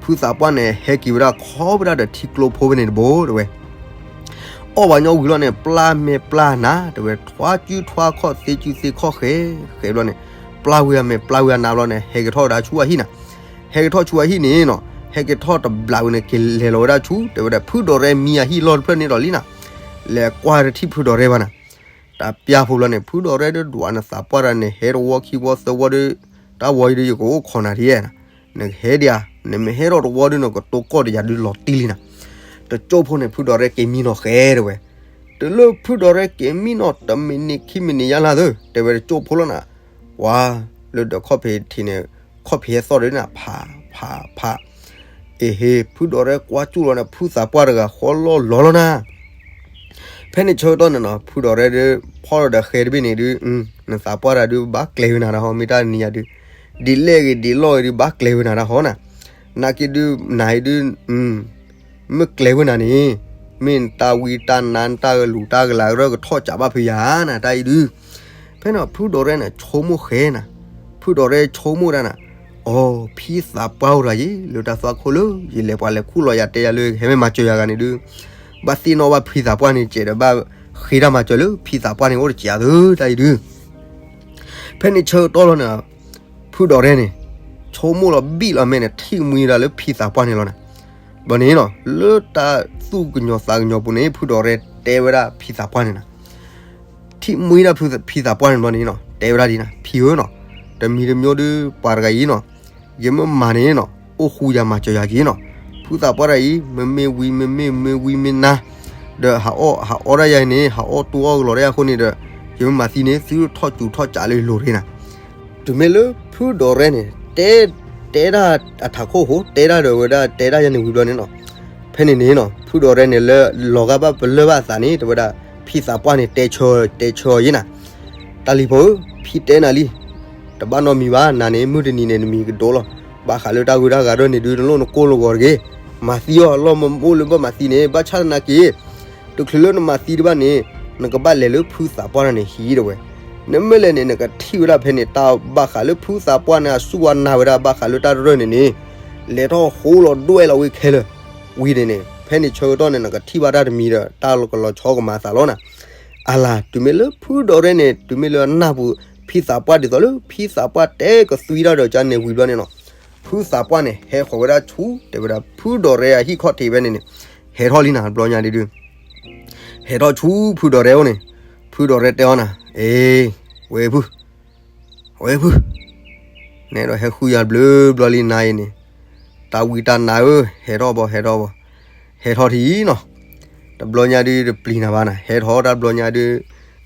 ဖုသးပှၢ်န့ၣ်ဟဲက့ၤဝဲဒၣ်ခီဝဲဒၣ်ဒီးထံကျိဖိဖဲန့ၣ်တဘိ တဲဝဲ, အီၣ်ပှၤကညီဝံၤလီၤန့ၣ် ပျၢ်မဲာ်ပျၢ်နါ တဲဝဲ ထွါစုထွါခီၣ်သ့စုသ့ခီၣ်ဃဲ ဃဲဘျီန့ၣ်, ပျၢ်ဝံၤအမဲာ်ပျၢ်ဝံၤအနါဘျီန့ၣ် ဟဲက့ၤထီၣ်ဝဲဒၣ်ဆူအဟံၣ်နၤ, ဟဲက့ၤထီၣ်ဆူအဟံၣ်န့ၣ်နီၤ, ဟဲက့ၤထီၣ်တဘျးဝံၤန့ၣ် က့ၤလဲၤလီၤဝဲဒၣ်ဆူ တဲဝဲဒၣ် ဖုဒီးရဲမံအဟံၣ်လီၢ်တဖျၢၣ်န့ၣ်ဒီးလံနၤ, လဲၤကွၢ်တထံၣ်ဖုဒီးရဲဘၣ်နၤ တပျၢ်ဖိဘျီန့ၣ် ဖုဒီးရဲဒုးဒွးနသးပှၢ်တဂၤန့ၣ် ဟဲတဝီခံဝီသၢဝီဒုး, တၢ်ဝီအံၤဒုး ယကအိၣ်ခိးနၤဒ်, နကဟဲဒံးဧါ, နမ့ၢ်ဟဲထီၣ်တဝီဒုး နကတိၤကီၢ်တယၤဒုးလီၤတံၢ်လံနၤ, တကၠိဖိန့ၣ် ဖုဒီးရဲက့ၤမံနီၤဃဲတဲဝဲ, တုၤလၢဖုဒီးရဲက့ၤမံနီၤ တမံးနံးခံမံးနံးယါလၢ်သၢ တဲဝဲတကၠိဖိလီၤနၤ, ပှၤလၢဒီးခီၣ်ဖံးထံးန့ၣ် ခီၣ်ဖံးဟဲသီၣ်ဒီးနၤ ဖး ဖး ဖး အ့ဟ့ ဖုဒီးရဲကွၢ်ကၠူၣ်လီၤန့ၣ် ဖုသးပှၢ်တဂၤဃီလီၢ်လီၤလီၤနၤ, ဖဲန့ၣ်ဆၢကတီၢ်န့ၣ်နီၤ ဖုဒီးရဲဒုး ဖီၣ်လီၤဒီးဃဲတဘ့ၣ်န့ၣ်ဒုး, နသးပှၢ်တဂၤဒုး ဘၣ်ကျဲၤဝဲနၤတၢ်ဟီ မ့ၢ်တၢ်နံၤယၤဒုး, ဒ်လဲၣ်ဂ့ၤဒ်လဲၣ်ဂ့ၤဒုး ဘၣ်ကျဲၤဝဲနၤတၢ်ဟီနၤ, နာ်က့ဒုး နၤအံၤဒုး မ့ၢ်ကျဲၤဝဲနၤန့ၣ်, မ့ၢ်နတၢ်ဝံတၢ်နါ နတၢ်ကလူၤတၢ်ကလၤကရၢၢ်ကထီၣ်ကးဘၣ်ဖုယၤနၤ တၢ်အံၤဒုး, ဖဲန့ၣ်ဖုဒီးရဲန့ၣ် ဆိကမိၣ်ဃဲနၤ, ဖုဒီးရဲဆိကမိၣ်ဒၣ်နၤ, အိ ဖံသးပှၢ်အိၣ်တဂၤယ့ၣ် လၢတၢ်သွၣ်ခိၣ်လၢ ယလဲၤပှၤလဲၤခူၣ်လီၤယၤတဲယၤလၢ ဟဲမ့ၢ်မၤစၢၤယၤဂၤန့ၣ်ဒုး, ဘၣ်သ့ၣ်နီၣ်ဘၣ်ဖံသးပှၢ်န့ၣ် ကဲဒီးဘၣ်ဃ့တၢ်မၤစၢၤလၢဖံသးပှၢ်န့ၣ်အိၣ်တစဲးအသိး တၢ်အံၤဒုး ဖဲန့ၣ်ဆၢကတီၢ်လီၤန့ၣ်, ဖုဒီးရဲန့ၣ် ဆိကမိၣ်လီၤဘံၣ်လီၤမဲာ်န့ၣ် ထံၣ်မှံဒၣ်လၢဖံသးပှၢ်န့ၣ်လီၤနၤ, ဘျီန့ၣ်နီၤ လၢတၢ်သူၣ်ကညီၤသးကညီၤပူၤန့ၣ် ဖုဒီးရဲတဲဝဲဒၣ်ဖံသးပှၢ်န့ၣ်နၤ, ထံၣ်မှံဒၣ်ဖံသးပှၢ်န့ၣ်ဘျီန့ၣ်နီၤ တဲဝဲဒၣ်ဒ်နၤ ဖံဧၢနီၤ, တမံၤတမံၤဒုး ပှၤတဂၤအံၤနီၤ ယမ့ၢ်မၤန့ၣ်နီၤ အိၣ်ဃူယၤမၤစၢၤယၤက့ၤနီၤ, ဖုသးပှၢ်တဂၤအံၤ မ့မ့ၢ်ဝံမ့မ့ၢ်မ့ၢ်ဝံမ့ၢ်နါ, ဒီးဟးအီၣ်ဟးအီတၢ်ယၤန့ၣ် ဟးအီၣ်တူၢ်အီၣ်ကလီၤတၢ်ယၤအဃိန့ၣ်ဒီး, ယမ့ၢ်မၤသံန့ၣ် သုထီၣ်စူၤထီၣ်စးလၢယလိၤတဂ့ၤနၤ, တုၤမ့ၢ်လၢဖုဒီးရဲန့ၣ် တဲ တဲဒၣ်အထးခိၣ်အဃိ တဲဒၣ်ဒီးဝဲဒၣ်တဲဒၣ်ယၤန့ၣ်ဝံၤဘျီန့ၣ်နီၤ, ဖဲန့ၣ်န့ၣ်နီၤ ဖုဒီးရဲန့ၣ်လၢ လီၤဂာ်ဘၣ်ပလၢၢ်ဘၣ်အသးန့ၣ် တဲဝဲဒၣ် ဖံသးပှၢ်န့ၣ် တဲဆၢ တဲဆၢအီၤယ့ၣ်နၤ, တၢ်လံၤဖိဧၢ, ဖံတဲနၤလံ, တဘၣ်နီတမံၤဘၣ် နၤန့ၣ် မုၢ်တနံၤန့ၣ် နမံၤကဒိၣ်လီၤ, ဘၣ်ဃးလၢတၢ်ဂုၤတၢ်ဂၤဒ်န့ၣ်ဒုး နလိၣ်နကိၢ်လၢဂီၤတဂ့ၤ, မၤသံအီၤလီၤ မ့ၢ်အိၣ်လၢဘၣ်မၤသံန့ၣ် ဘၣ်ဆၣ်သနာ်က့ တချုးလၢနမၤသံတဘၣ်န့ၣ်, နကဘၣ်လဲၤလၢဖုသးပှၢ်န့ၣ်ဟံၣ်တဲဝဲ, နမ့ၢ်လဲၤန့ၣ် နကထံၣ်ဝဲဒၣ်ဖဲန့ၣ် တၢ်ဘၣ်ဃးလၢဖုသးပှၢ်န့ၣ် အစူၢ်အနၢ်ဝဲဒၣ်ဘၣ်ဃးလၢတၢ်တရၢၢ်န့ၣ်န့ၣ်, လဲၤထီၣ်ဃိလီၤဒွဲၣ်လီၤဝဲခဲလၢာ်, ဝံၤန့ၣ်န့ၣ် ဖဲန့ၣ်ဆၢကတီၢ်န့ၣ် နကထံၣ်ဘၣ်တၢ်တမံၤဒီး တၢ်ကလီၤဆီကမၤအသးလီၤနၤ, အလၤ တုၤမ့ၢ်လၢဖုဒီးရဲန့ၣ် တုၤမ့ၢ်လၢအနၢ်ပူၤ ဖံသးပှၢ်ဒ်သိးလၢဖံသးပှၢ်တဲကသွံဒၣ်ဒီးကန့ၣ်ဝံၤဘျီန့ၣ်နီၤ, ဖုသးပှၢ်န့ၣ် ဟဲဃီၤဝဲဒၣ်ဆူ တဲဝဲဒၣ် ဖုဒီးရဲအဟံၣ်ခီၣ်ထံးဖဲန့ၣ်န့ၣ်, ဟဲထီၣ်လံနၤတဘျီညါဒုး ဟဲထီၣ်ဆူဖုဒီးရဲအိၣ်န့ၣ်, ဖုဒီးရဲတဲအီၤနၤ, အ့, ဝဲဖု, ဝဲဖု, နဲဒိးဟဲဃုယၤဘျၢဘျီလံနၤအံၤန့ၣ်, တၢ်ဝံတၢ်နါဧၢ, ဟဲထီၣ်ဘီ ဟဲထီၣ်ဘီ, ဟဲထီၣ်ထံနီၤ, တဘျီညါဒုးတပျံၤနၤဘၣ်နၤ, ဟဲထီၣ်တၢ်ဘျီညါဒုး,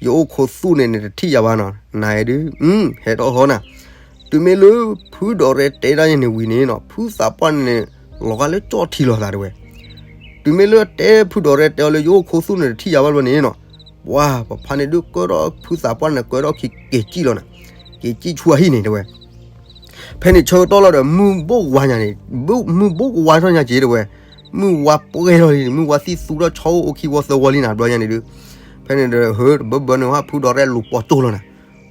ယအိၣ်ခိးသူၣ်န့ၣ်န့ၣ် တထံၣ်ယၤဘၣ်နီၤ, နၤအံၤဒုး, ဟဲထီၣ်ဃီနၤ, တုၤမ့ၢ်လၢဖုဒီးရဲတဲဒၣ်ယၤန့ၣ်ဝံၤန့ၣ်နီၤ, ဖုသးပှၢ်န့ၣ်န့ၣ် လီၤဂာ်လၢကၠီၣ်ထံလီၤသးတဲဝဲ, တုၤမ့ၢ်လၢတဲဖုဒီးရဲတဲအီၤလၢယအိၣ်ခိးသူၣ်န့ၣ်တထံၣ်ယၤဘၣ်ဘျီန့ၣ်နီၤ, ပှၤ ပဖါန့ၣ်ဒုးကၢထီၣ်ဖုသးပှၢ်န့ၣ် ကၢထီၣ်ခံက့ၤစံၣ်လီၤနၤ, က့ၤစံၣ်ဆူအဟံၣ်န့ၣ်တဲဝဲ. ဖဲန့ၣ်ဆၢကတီၢ်လီၤဒီး မုၢ်ဘိၣ်ဝါညါန့ၣ်, မုၢ်ဘိၣ်ဝါထီၣ်ညါက့ၤတဲဝဲ, မုၢ်ဝါပှဲၤထီၣ်လံ, မုၢ်ဝါသံၣ်သူထီၣ်ဆီအိၣ်ခံဝီသၢဝီလံနၤ ဘျီညါန့ၣ်ဒုး. ဖဲန့ၣ်ဒီး ဟၢတဘၢဘၢန့ၣ်ဟါ ဖုဒီးရဲၣ်လူၤပိာ်ကၠိလီၤနၤ.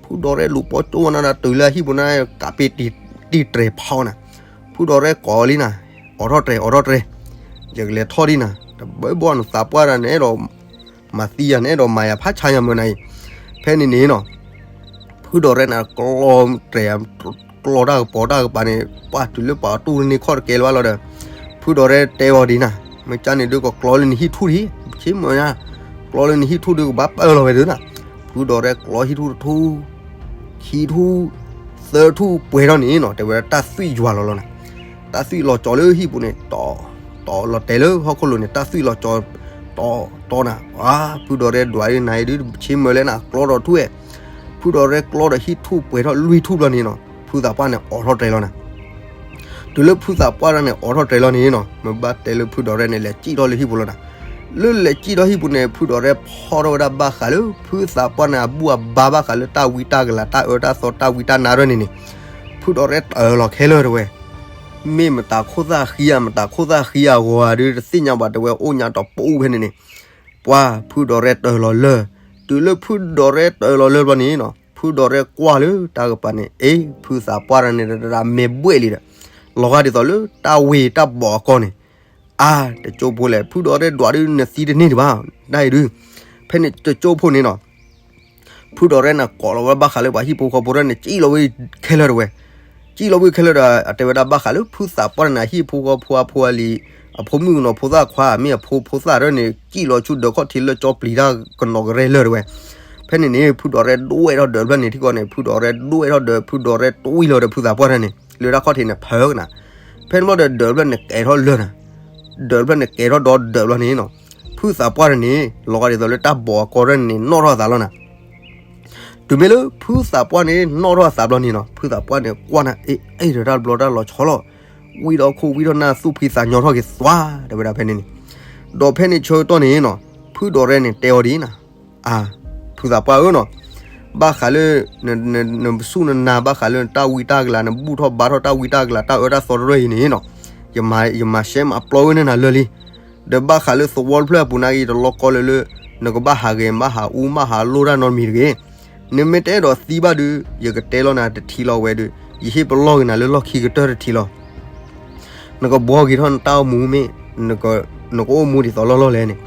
ဖုဒီးရဲၣ်လူၤပိာ်ကၠိဝဲနၤဒီး တုၤလၢအဟံၣ်ပူၤန့ၣ် ကးပ့ၤတံၢ်တြဲၤဖီနၤ. ဖုဒီးရဲၣ်ကိးလံနၤ, အိးထီၣ်တြဲၤ အိးထီၣ်တြဲၤ, ယကလဲၤထီၣ်ဒံနၤ, တဘၢဘၣ်နသးပှၢ်တၢ်န့ၣ်အဲၣ်ဒိး မၤသံယၤ နအဲၣ်ဒိးမၤယၤဖးဆါယၤမုၢ်နၤအံၤ. ဖဲန့ၣ်န့ၣ်နီၤ ဖုဒီးရဲၣ်န့ၣ် ကျီတြဲၤ ကျီတၢ်ကပီၤတၢ်ကပၤန့ၣ် ပှၤတုၤလၢပှၤတူၢ်န့ၢ်ခီၣ်တကဲလၢၤဘၣ်လီၤဒီး ဖုဒီးရဲၣ်တဲအီၤဒံးနၤ, မ့ၢ်ကၢ်န့ၣ်ဒုးကကျီလၢနဟံၣ်ထူၣ်ဒံး, ဆ့မုၢ်နၤ, ကျီလၢနဟံၣ်ထူၣ်ဒုးကဘၣ်ပၢလီၤဝဲဒုးနၤ. ဖုဒီးရဲၣ်ကျီဟံၣ်ထူၣ်တထူၣ်, ခံထူၣ်, သၢထူၣ်ပှဲၤထီၣ်န့ၣ်နီၤ တဲဝဲဒၣ်တၢ်သွံၣ်ယွၤလီၤလီၤနၤ. တၢ်သွံၣ်လီၤကၠီလၢဟံၣ်ပူၤန့ၣ် တီၤ, တီၤလီၤတဲာ်လၢဟီၣ်ခိၣ်လိၤန့ၣ် တၢ်သွံၣ်လီၤကၠီ တီၤ, တီၤနၤ, ဖုဒီးရဲၣ်ဒွးဒုးနၤအံၤဒုး ဆ့မုၢ်လဲၣ်နၤ ကျီဒီးထူၣ်ဝဲ. ဖုဒီးရဲၣ်ကျီဒီးဟံၣ်ထူၣ်ပှဲၤထီၣ်လွံၢ်ထူၣ်ဘျီန့ၣ်နီၤ ဖုသးပှၢ်န့ၣ်အိးထီၣ်တြဲၤလီၤနၤ. တုၤလၢဖုသးပှၢ်တၢ်န့ၣ် အိးထီၣ်တြဲၤလီၤန့ၣ်နီၤ မ့ၢ်ဘၣ်တဲလၢဖုဒီးရဲၣ်န့ၣ် လဲၤစံၣ်ထီၣ်လၢဟံၣ်ပူၤလီၤနၤ. လၢလဲၤစံၣ်ထီၣ်ဟံၣ်ပူၤန့ၣ် ဖုဒီးရဲၣ်ဖီထီၣ်ဝဲဒၣ်ဘၣ်ဃးလၢ ဖုသးပှၢ်န့ၣ် အဘူၣ်အဘါဘၣ်ဃးလၢတၢ်ဝံတၢ်ကလၤ တၢ်အၢတၢ်သီတၢ်ဝံတၢ်နါထီၣ်န့ၣ်န့ၣ် ဖုဒီးရဲၣ်တၢၢ်လီၤခဲလၢာ်တဲဝဲ. မ့ၢ်မတၤခိၣ်သၣ်ဃံဧါ မတၤခိၣ်သၣ်ဃံအဂီၤဧါဒုးတသ့ၣ်ညါဘၣ်တဲဝဲ အိၣ်ညါတီးပူဖဲန့ၣ်န့ၣ် ပှၤဖုဒီးရဲၣ်တၢၢ်လီၤလၢာ်. တုၤလၢဖုဒီးရဲၣ်တၢၢ်လီၤလၢာ်ဘျီန့ၣ်နီၤ ဖုဒီးရဲၣ်ကွၢ်လၢတၢ်ကပၤန့ၣ် အ့ ဖုသးပှၢ်တၢ်န့ၣ် တဒၣ်မဲာ်ဘှဲၣ်လံဒီး လီၤဂာ်ဒ်သိးလၢတၢ်ဝ့ၢ်တၢ်ဘီၣ်အကီၢ်န့ၣ် အါ တကၠိဖိလဲၣ် ဖုဒီးရဲၣ်ဒွးဒုးနသံတန့ၢ်ဒံးဘၣ် ဒ်အံၤဒုး. ဖဲန့ၣ်တကၠိဖိန့ၣ်နီၤ ဖုဒီးရဲၣ်န့ၣ် ကိးလီၤဝဲဘၣ်ဃးလၢပှၤဟံၣ်ဖိဃီဖိတၢ်န့ၣ် စံၣ်လီၤဝဲခဲလၢာ်တဲဝဲ. စံၣ်လီၤဝဲခဲလၢာ်ဒီး အတဲဝဲဒၣ်ဘၣ်ဃးလၢဖုသးပှၢ်တၢ်န့ၣ် အဟံၣ်ဖိဃီဖိအဖိအလံၤ အဖိမုၣ်ကနီၤဖိသၣ်ခွါ မ့ၢ်အဖိဖိသၣ်တၢ်န့ၣ် စံၣ်လီၤဆူဒၢးခီၣ်ထံးလၢကၠီပျံၤတၢ်ကနီၤကရဲလၢာ်တဲဝဲ. ဖဲန့ၣ်န့ၣ် ဖုဒီးရဲၣ်ဒွဲၣ်ထီၣ်ဒၢးဖျၢၣ်န့ၣ်ထံကီၢ်န့ၣ် ဖုဒီးရဲၣ်ဒွဲၣ်ထီၣ်ဒၢး ဖုဒီးရဲၣ်တွံၢ်လီၤဒီးဖုသးပှၢ်တၢ်န့ၣ် လၢတၢ်ခီၣ်ထံးန့ၣ်ဖၢကနၤ. ဖဲန့ၣ်ဘျီဒီးဒၢးဖျၢၣ်န့ၣ်ကဲထီၣ်လၢာ်နၤ ဒၢးဖျၢၣ်န့ၣ်ကဲထီၣ်ဒီးဒၢးဘျီန့ၣ်နီၤ ဖုသးပှၢ်တၢ်န့ၣ် လီၤဂာ်ဒ်သိးလၢတၢ်ဘီၣ်အကီၢ်တၢ်န့ၣ် နီၣ်ထီၣ်အသးလီၤနၤ. တုၤမ့ၢ်လၢဖုသးပှၢ်န့ၣ်နီၣ်ထီၣ်အသးဘျီန့ၣ်နီၤ ဖုသးပှၢ်န့ၣ်ကွၢ်နၤ အ့ အဲၣ်ဒိးတၢ်တဘျီတၢ်လီၤဆီလီၤ. ဝံၣ်ဒီးခိၣ်ဝံၣ်ထီၣ်နၢ်သူၣ်ဖှံသးညီထီၣ်က့ၤသွါ တဲဝဲဒၣ်ဖဲန့ၣ်န့ၣ်. ဒီးဖဲန့ၣ်ဆၢကတီၢ်န့ၣ်နီၤ ဖုဒီးရဲၣ်န့ၣ်တဲအီၤဒ်အံၤနၤ အါ ဖုသးပှၢ်ဧၢနီၤ ဘၣ်ဃးလၢ နဆူၣ်နနၤဘၣ်ဃးလၢနတၢ်ဝံတၢ်ကလၤ နဘူၣ်ထီၣ်ဘါထီၣ်တၢ်ဝံတၢ်ကလၤ တၢ်အၢတၢ်သီတရၢၢ်အံၤန့ၣ်နီၤ ယမၤရှဲမၤပျီဝဲန့ၢ်နၤလၢာ်လံ. ဒီးဘၣ်ဃးလၢသဝီတဖျၢၣ်အပူၤနာ်က့ တလီၢ်ကီလၢၤလၢ နကဘၣ်ဟးဂဲၤမးဟးအူမးဟးလိၣ်တၢ်နီတမံၤတဂ့ၤ. နမ့ၢ်တအဲၣ်ဒိးသံဘၣ်ဒီး ယကတဲလီၤနၤတထံလီၤဝဲဒီး ယဟ့ၣ်ပလီၢ်က့ၤနၤလၢလီၢ်ခံကတၢၢ်တထံလီၤ. နကဘှီက့ၤထီၣ်နတၢ်အိၣ်မူမ့ၢ် နကအိၣ်မူဒ်သိးလီၢ်လီၢ်လဲၣ်န့ၣ်.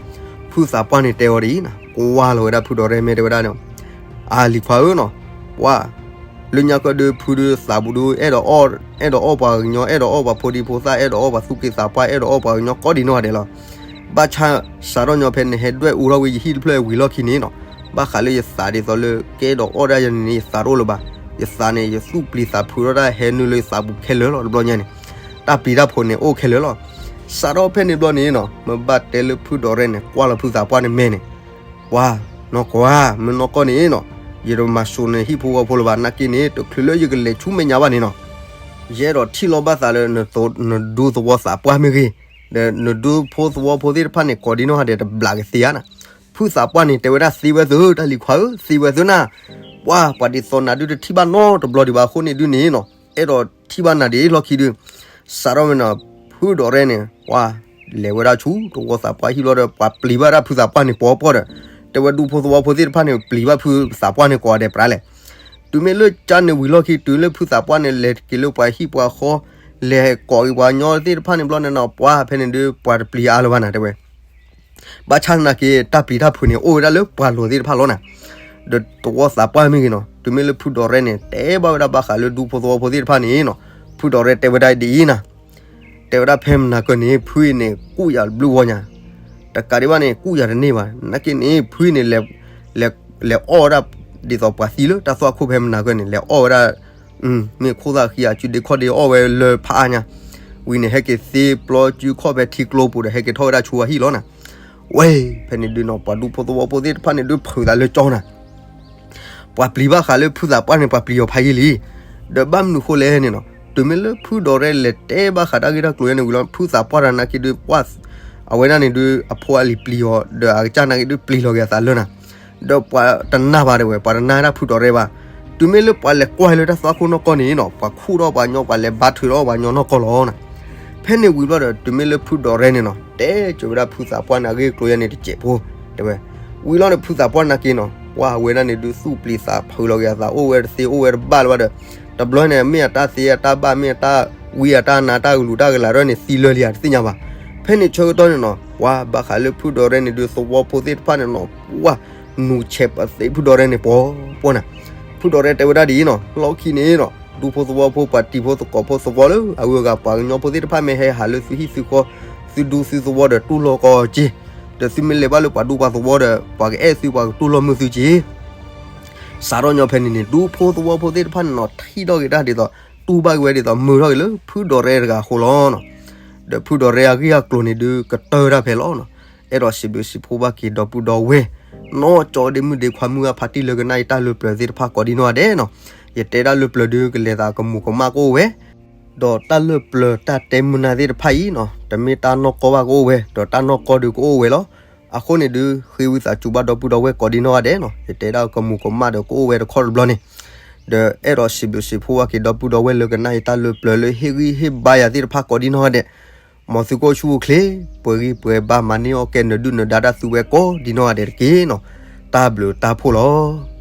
ဖုသးပှၢ်န့ၣ်တဲအီၤဒ်အံၤနၤ ကွၢ်လီၤဝဲဒၣ်ဖုဒီးရဲၣ်မ့ၢ်တဲဝဲဒၣ်န့ၣ် အါလံၤခွါဧၢနီၤ ပှၤ လၢညါကၢၢ်ဒုးဖုဒုးသးဘူးဒုး အဲၣ်ဒိးအီၣ် အဲၣ်ဒိးအီၣ်ပှၤကညီ အဲၣ်ဒိးအီၣ်ပှၤဖိဒံဖိသၣ် အဲၣ်ဒိးအီၣ်ပှၤသူၣ်က့သးပှၢ် အဲၣ်ဒိးအီၣ်ပှၤကညီကိးဒံးနီၢ်ဂၤဒဲးလီၤ. ဘၣ်ဆၣ်စးထီၣ်ညီဖဲနဟဲဒွဲၣ်အူထီၣ်ဝဲယဟံၣ်တဖျၢၣ်ဝံၤလီၢ်ခံန့ၣ်နီၤ ဘၣ်ဃးလၢယသးဒ်သိးလၢကအဲၣ်ဒိးအီၣ်ဒၣ်ယၤန့ၣ်န့ၣ် ယသးတအိၣ်လၢၤဘၣ်. ယသးန့ၣ် ယသူၣ်ပျံၤသးဖုးထီၣ်တၢ်ဟဲနုာ်လၢယသးပူၤခဲလၢာ်လီၤ တဘျီညါန့ၣ် တၢ်ပျံၤတၢ်ဖုးန့ၣ်အိၣ်ခဲလၢာ်လီၤ. စးထီၣ်ဖဲန့ၣ်ဘျီန့ၣ်နီၤ မ့ၢ်ဘၣ်တဲလၢဖုဒီးရဲၣ်န့ၣ် ကွၢ်လီၤဖုသးပှၢ်န့ၣ်မဲာ်န့ၣ် ပှၤ နီၢ်ကီၢ်ဧါ မ့ၢ်နီၢ်ကီၢ်န့ၣ်နီၤ ယတမၤစိာ်နဟံၣ်ဖိဃီဖိလၢၤဘၣ် နာ်က့န့ၣ် တချုးလၢယကလဲၤဆူမဲာ်ညါဘၣ်န့ၣ်နီၤ ယအဲၣ်ဒိးထံၣ်လီၤဘၣ်သးလၢ နဒူသဝီသးပှၢ်မ့ၢ်ဂ့ၤ ဒီးနဒူဖိသဝီဖိသ့ၣ်တဖၣ်န့ၣ် ကိးဒံးနီၢ်ဂၤဒဲးတဘျးကသ့ဧါနၤ. ဖုသးပှၢ်န့ၣ် တဲဝဲဒၣ်သ့ဝဲသု တၢ်လံၤခွါဧၢ သ့ဝဲသုနၤ ပှၤ ပှၤဒ်သိးနၤဒုးတထံၣ်ဘၣ်နီတဘျီဒံးဘၣ်အဃိန့ၣ်ဒုးန့ၣ်နီၤ အဲၣ်ဒိးထံၣ်ဘၣ်နၤဒ်လီၢ်ခံဒုး စးထီၣ်ဝဲနီၤ ဖုဒီးရဲၣ်န့ၣ် ပှၤ လဲၤဝဲဒၣ်ဆူသဝီသးပှၢ်ဟံၣ်ဘျီဒီး ပှၤပျံၤဘၣ်ဒၣ်ဖုသးပှၢ်န့ၣ် ပိာ်ပိာ်ဒီး တဲဝဲဒူဖိသဝီဖိသ့ၣ်တဖၣ်န့ၣ် ပျံၤဘၣ်ဖုသးပှၢ်န့ၣ်ကိးဂၤဒဲးပြးလဲၣ်. တုၤမ့ၢ်လၢကၢ်န့ၣ်ဝံၤလီၢ်ခံ တုၤလၢဖုသးပှၢ်န့ၣ် လဲၤက့ၤလၢပှၤဟံၣ်ပှၤဃီ လဲၤကိးက့ၤပှၤကညီသ့ၣ်တဖၣ်န့ၣ်ဘျီန့ၣ်နီၤ ပှၤဖဲန့ၣ်ဒုး ပှၤတပျံၤအါလၢၤဘၣ်နၤတဲဝဲ ဘၣ်ဆၣ်သနာ်က့ တၢ်ပျံၤတၢ်ဖုးန့ၣ် အိၣ်ဝဲဒၣ်လၢပှၤလိၤသ့ၣ်တဖၣ်လီၤနၤ. ဒီးသဝီသးပှၢ်မ့ၢ်ဂ့ၤနီၤ တုၤမ့ၢ်လၢဖုဒီးရဲၣ်န့ၣ် တဲဘၣ်ဝဲဒၣ်ဘၣ်ဃးလၢဒူဖိသဝီဖိသ့ၣ်တဖၣ်န့ၣ်နီၤ ဖုဒီးရဲၣ်တဲဝဲဒၣ်ဒ်အံၤနၤ တဲဝဲဒၣ်ဖဲမနၤကၢၢ်န့ၣ် ဖုအံၤန့ၣ် ကူၣ်ယၤတဘျုးဝီညါ တကးဒံးဘၣ်န့ၣ် ကူၣ်ယၤတန့ၢ်ဘၣ် နာ်က့န့ၣ် ဖုအံၤန့ၣ် လဲၤအီၣ်ဝဲဒၣ် ဒ်သိးပှၤသံလၢတၢ်သွၣ်ခိၣ်ဖဲမနၤကၢၢ်န့ၣ် လဲၤအီၣ်ဝဲဒၣ် မ့ၢ်ခိၣ်သၣ်ဃံအစုဒ့ခီၣ်ဒ့အီၣ်ဝဲလၢဖးအါညါ ဝံၤန့ၣ် ဟဲက့ၤသ့ပျီစုခီၣ်ဖဲထံကျိပူၤဒီး ဟဲက့ၤထီၣ်ဝဲဒၣ်ဆူအဟံၣ်လီၤနၤ. ဝဲ ဖဲန့ၣ်ဒုးနီၤ ပှၤဒူဖိသဝီဖိသ့ၣ်တဖၣ်န့ၣ်ဒုးဖုးသးလၢကၠီနၤ ပှၤပျံၤဘၣ်ဃးလၢဖုသးပှၢ်န့ၣ် ပှၤပျံၤအီၤဖးယံာ်လံ. ဒီးဘၣ်မနုၤဃိလဲၣ်န့ၣ်နီၤ တုၤမ့ၢ်လၢဖုဒီးရဲၣ်လဲၤတဲဘၣ်ဃးတၢ်ဂ့ၢ်တၢ်ကျိၤယဲန့ၣ်ဝံၤလီၤ ဖုသးပှၢ်တၢ်နာ်က့ဒုး ပှၤ အဝဲဒၣ်န့ၣ်ဒုး အဖိအလံၤပျံၤအီၤ ဒီးအကစၢ်နာ်က့ဒုးပျံၤလီၤက့ၤအသးလၢနၤ. ဒီးပှၤတနာ်ဘၣ်တဲဝဲ, ပှၤတနာ်ဒၣ်ဖုဒီးရဲဘၣ်. တုၤမ့ၢ်လၢပှၤလဲၤကွၢ်လၢတၢ်သွၣ်ခိၣ်နီၢ်ကီၢ်န့ၣ်နီၤ, ပှၤခူၣ်ထီၣ်ပှၤညီ, ပှၤလဲၤဘါထုးထီၣ်ပှၤညီနီၢ်ကီၢ်လီၤ. ဖဲန့ၣ်ဝံၤဘျီဒီး တုၤမ့ၢ်လၢဖုဒီးရဲန့ၣ်နီၤ, တဲစိၤဝဲဒၣ်ဖုသးပှၢ်န့ၣ်အဂ့ၢ်အကျိၤယဲန့ၣ်တစဲးဖိ, တဲဝဲ. ဝံၤလီၤန့ၣ် ဖုသးပှၢ်နာ်က့နီၤ, ပှၤဝဲဒၣ်န့ၣ်ဒုးသူၣ်ပျံၤသးဖုးလီၤက့ၤအသး, အိၣ်ဝဲတသ့အိၣ်ဝဲတဘၣ်လၢၤဘၣ်ဒီး, တဘျီန့ၣ် မ့ၢ်အတၢ်သ့အတၢ်ဘၣ်, မ့ၢ်အတၢ်ဝံအတၢ်နါ, တၢ်ကလုာ်တၢ်ကလၤဒီးန့ၣ် သံလၢာ်လံဧါတသ့ၣ်ညါဘၣ်. ဖဲန့ၣ်ဆၢကတီၢ်န့ၣ်နီၤ, ပှၤဘၣ်ဃးလၢဖုဒီးရဲန့ၣ်ဒုး သဝီဖိသ့ၣ်တဖၣ်န့ၣ်နီၤ, ပှၤနူၤဆဲးပသ့ဖုဒီးရဲန့ၣ်ပှီၤပှီၤန့ၣ်. ဖုဒီးရဲတဲဝဲဒၣ်ဒ်အံၤနီၤ, လီၢ်ခံန့ၣ်နီၤ, ဒူဖိသဝီဖိ ပှၤတံၤဖိသကိးဖိသဝီလၢအဂုၤအဂၤ ပှၤကညီဖိသ့ၣ်တဖၣ်မ့ၢ်ဟဲဟးလၢသုဟံၣ်သုဃီ, သုဒူသုသဝီဒီးတူၢ်လိာ်ကီးက့ၤ, ဒီးသုမ့ၢ်လဲၤဘၣ်လၢပှၤဒူပှၤသဝီဒီး ပှၤကအဲၣ်သု ပှၤကတူၢ်လိာ်မုာ်သုက့ၤ. စးထီၣ်ညီဖဲန့ၣ်န့ၣ် ဒူဖိသဝီဖိသ့ၣ်တဖၣ်န့ၣ်နီၤ, ထံၣ်ထီၣ်က့ၤတၢ်ဒ်သိး, တူၢ်ဘၣ်က့ၤဝဲဒ်သိး မုာ်ထီၣ်က့ၤလၢဖုဒီးရဲတဂၤအဃိလီၤ. ဒီးဖုဒီးရဲအဂ့ၢ်အကျိၤန့ၣ်ဒုး ကတၢၢ်တၢ်ဖဲလီၤနီၤ. အဲၣ်ဒိးစံးဘျုးစံးဖှိၣ်ဘၣ်က့ၤဒီပုၢ်ဒီဝဲၢ်, နီၢ်ကၠီဒ့မုၣ်ဒ့ခွါမုၣ်အဖါတံၢ်လၢကနၣ်အံၤတၢ်လၢပျၢၤသ့ၣ်တဖၣ်ကိးဒံနီၢ်ဂၤဒဲးနီၤ. ယတဲတၢ်လၢပျၢၤဒုး ကလဲၤသးကမူၤကမၣ်ကအိၣ်ဝဲ, ဒီးတၢ်လၢပျၢၤတၢ်တဲမုာ်နၢ်သ့ၣ်တဖၣ်အံၤနီၤ, တမ့ၢ်တၢ်နီၢ်ကီၢ်ဘၣ်ကအိၣ်ဝဲ, ဒီးတၢ်နီၢ်ကီၢ်ဒုးကအိၣ်ဝဲလီၤ. အဃိန့ၣ်ဒုး ဃ့ဝံသးစူၤဘၣ်ဒီပုၢ်ဒီဝဲၢ်ကိးဒံနီၢ်ဂၤဒဲးနီၤ, ယတဲဒၣ်ကမူၤကမၣ်ဒီးကအိၣ်ဝဲတခီတဘျီန့ၣ်, ဒီးအဲၣ်ဒိးစံးဘျုးစံးဖှိၣ်ဘၣ်က့ၤဒီပုၢ်ဒီဝဲၢ်လၢကနၣ်အံၤတၢ်လၢပျၢၤလၢဟ့ၣ်ဂံၢ်ဟ့ၣ်ဘါယၤသ့ၣ်တဖၣ်ကိးဒံနီၢ်ဂၤဒဲး, မ်သုကအိၣ်ဆူၣ်အိၣ်ချ့, ပှဲၤဂံၢ်ပှဲၤဘါ မၤန့ၢ်အီၣ်ကဲ နဒုၣ်နဒါတၢ်သုဝဲကိးဒံနီၢ်ဂၤဒဲးတက့ၢ်နီၤ. တၢ်ဘျုးတၢ်ဖှိၣ်လီၤ.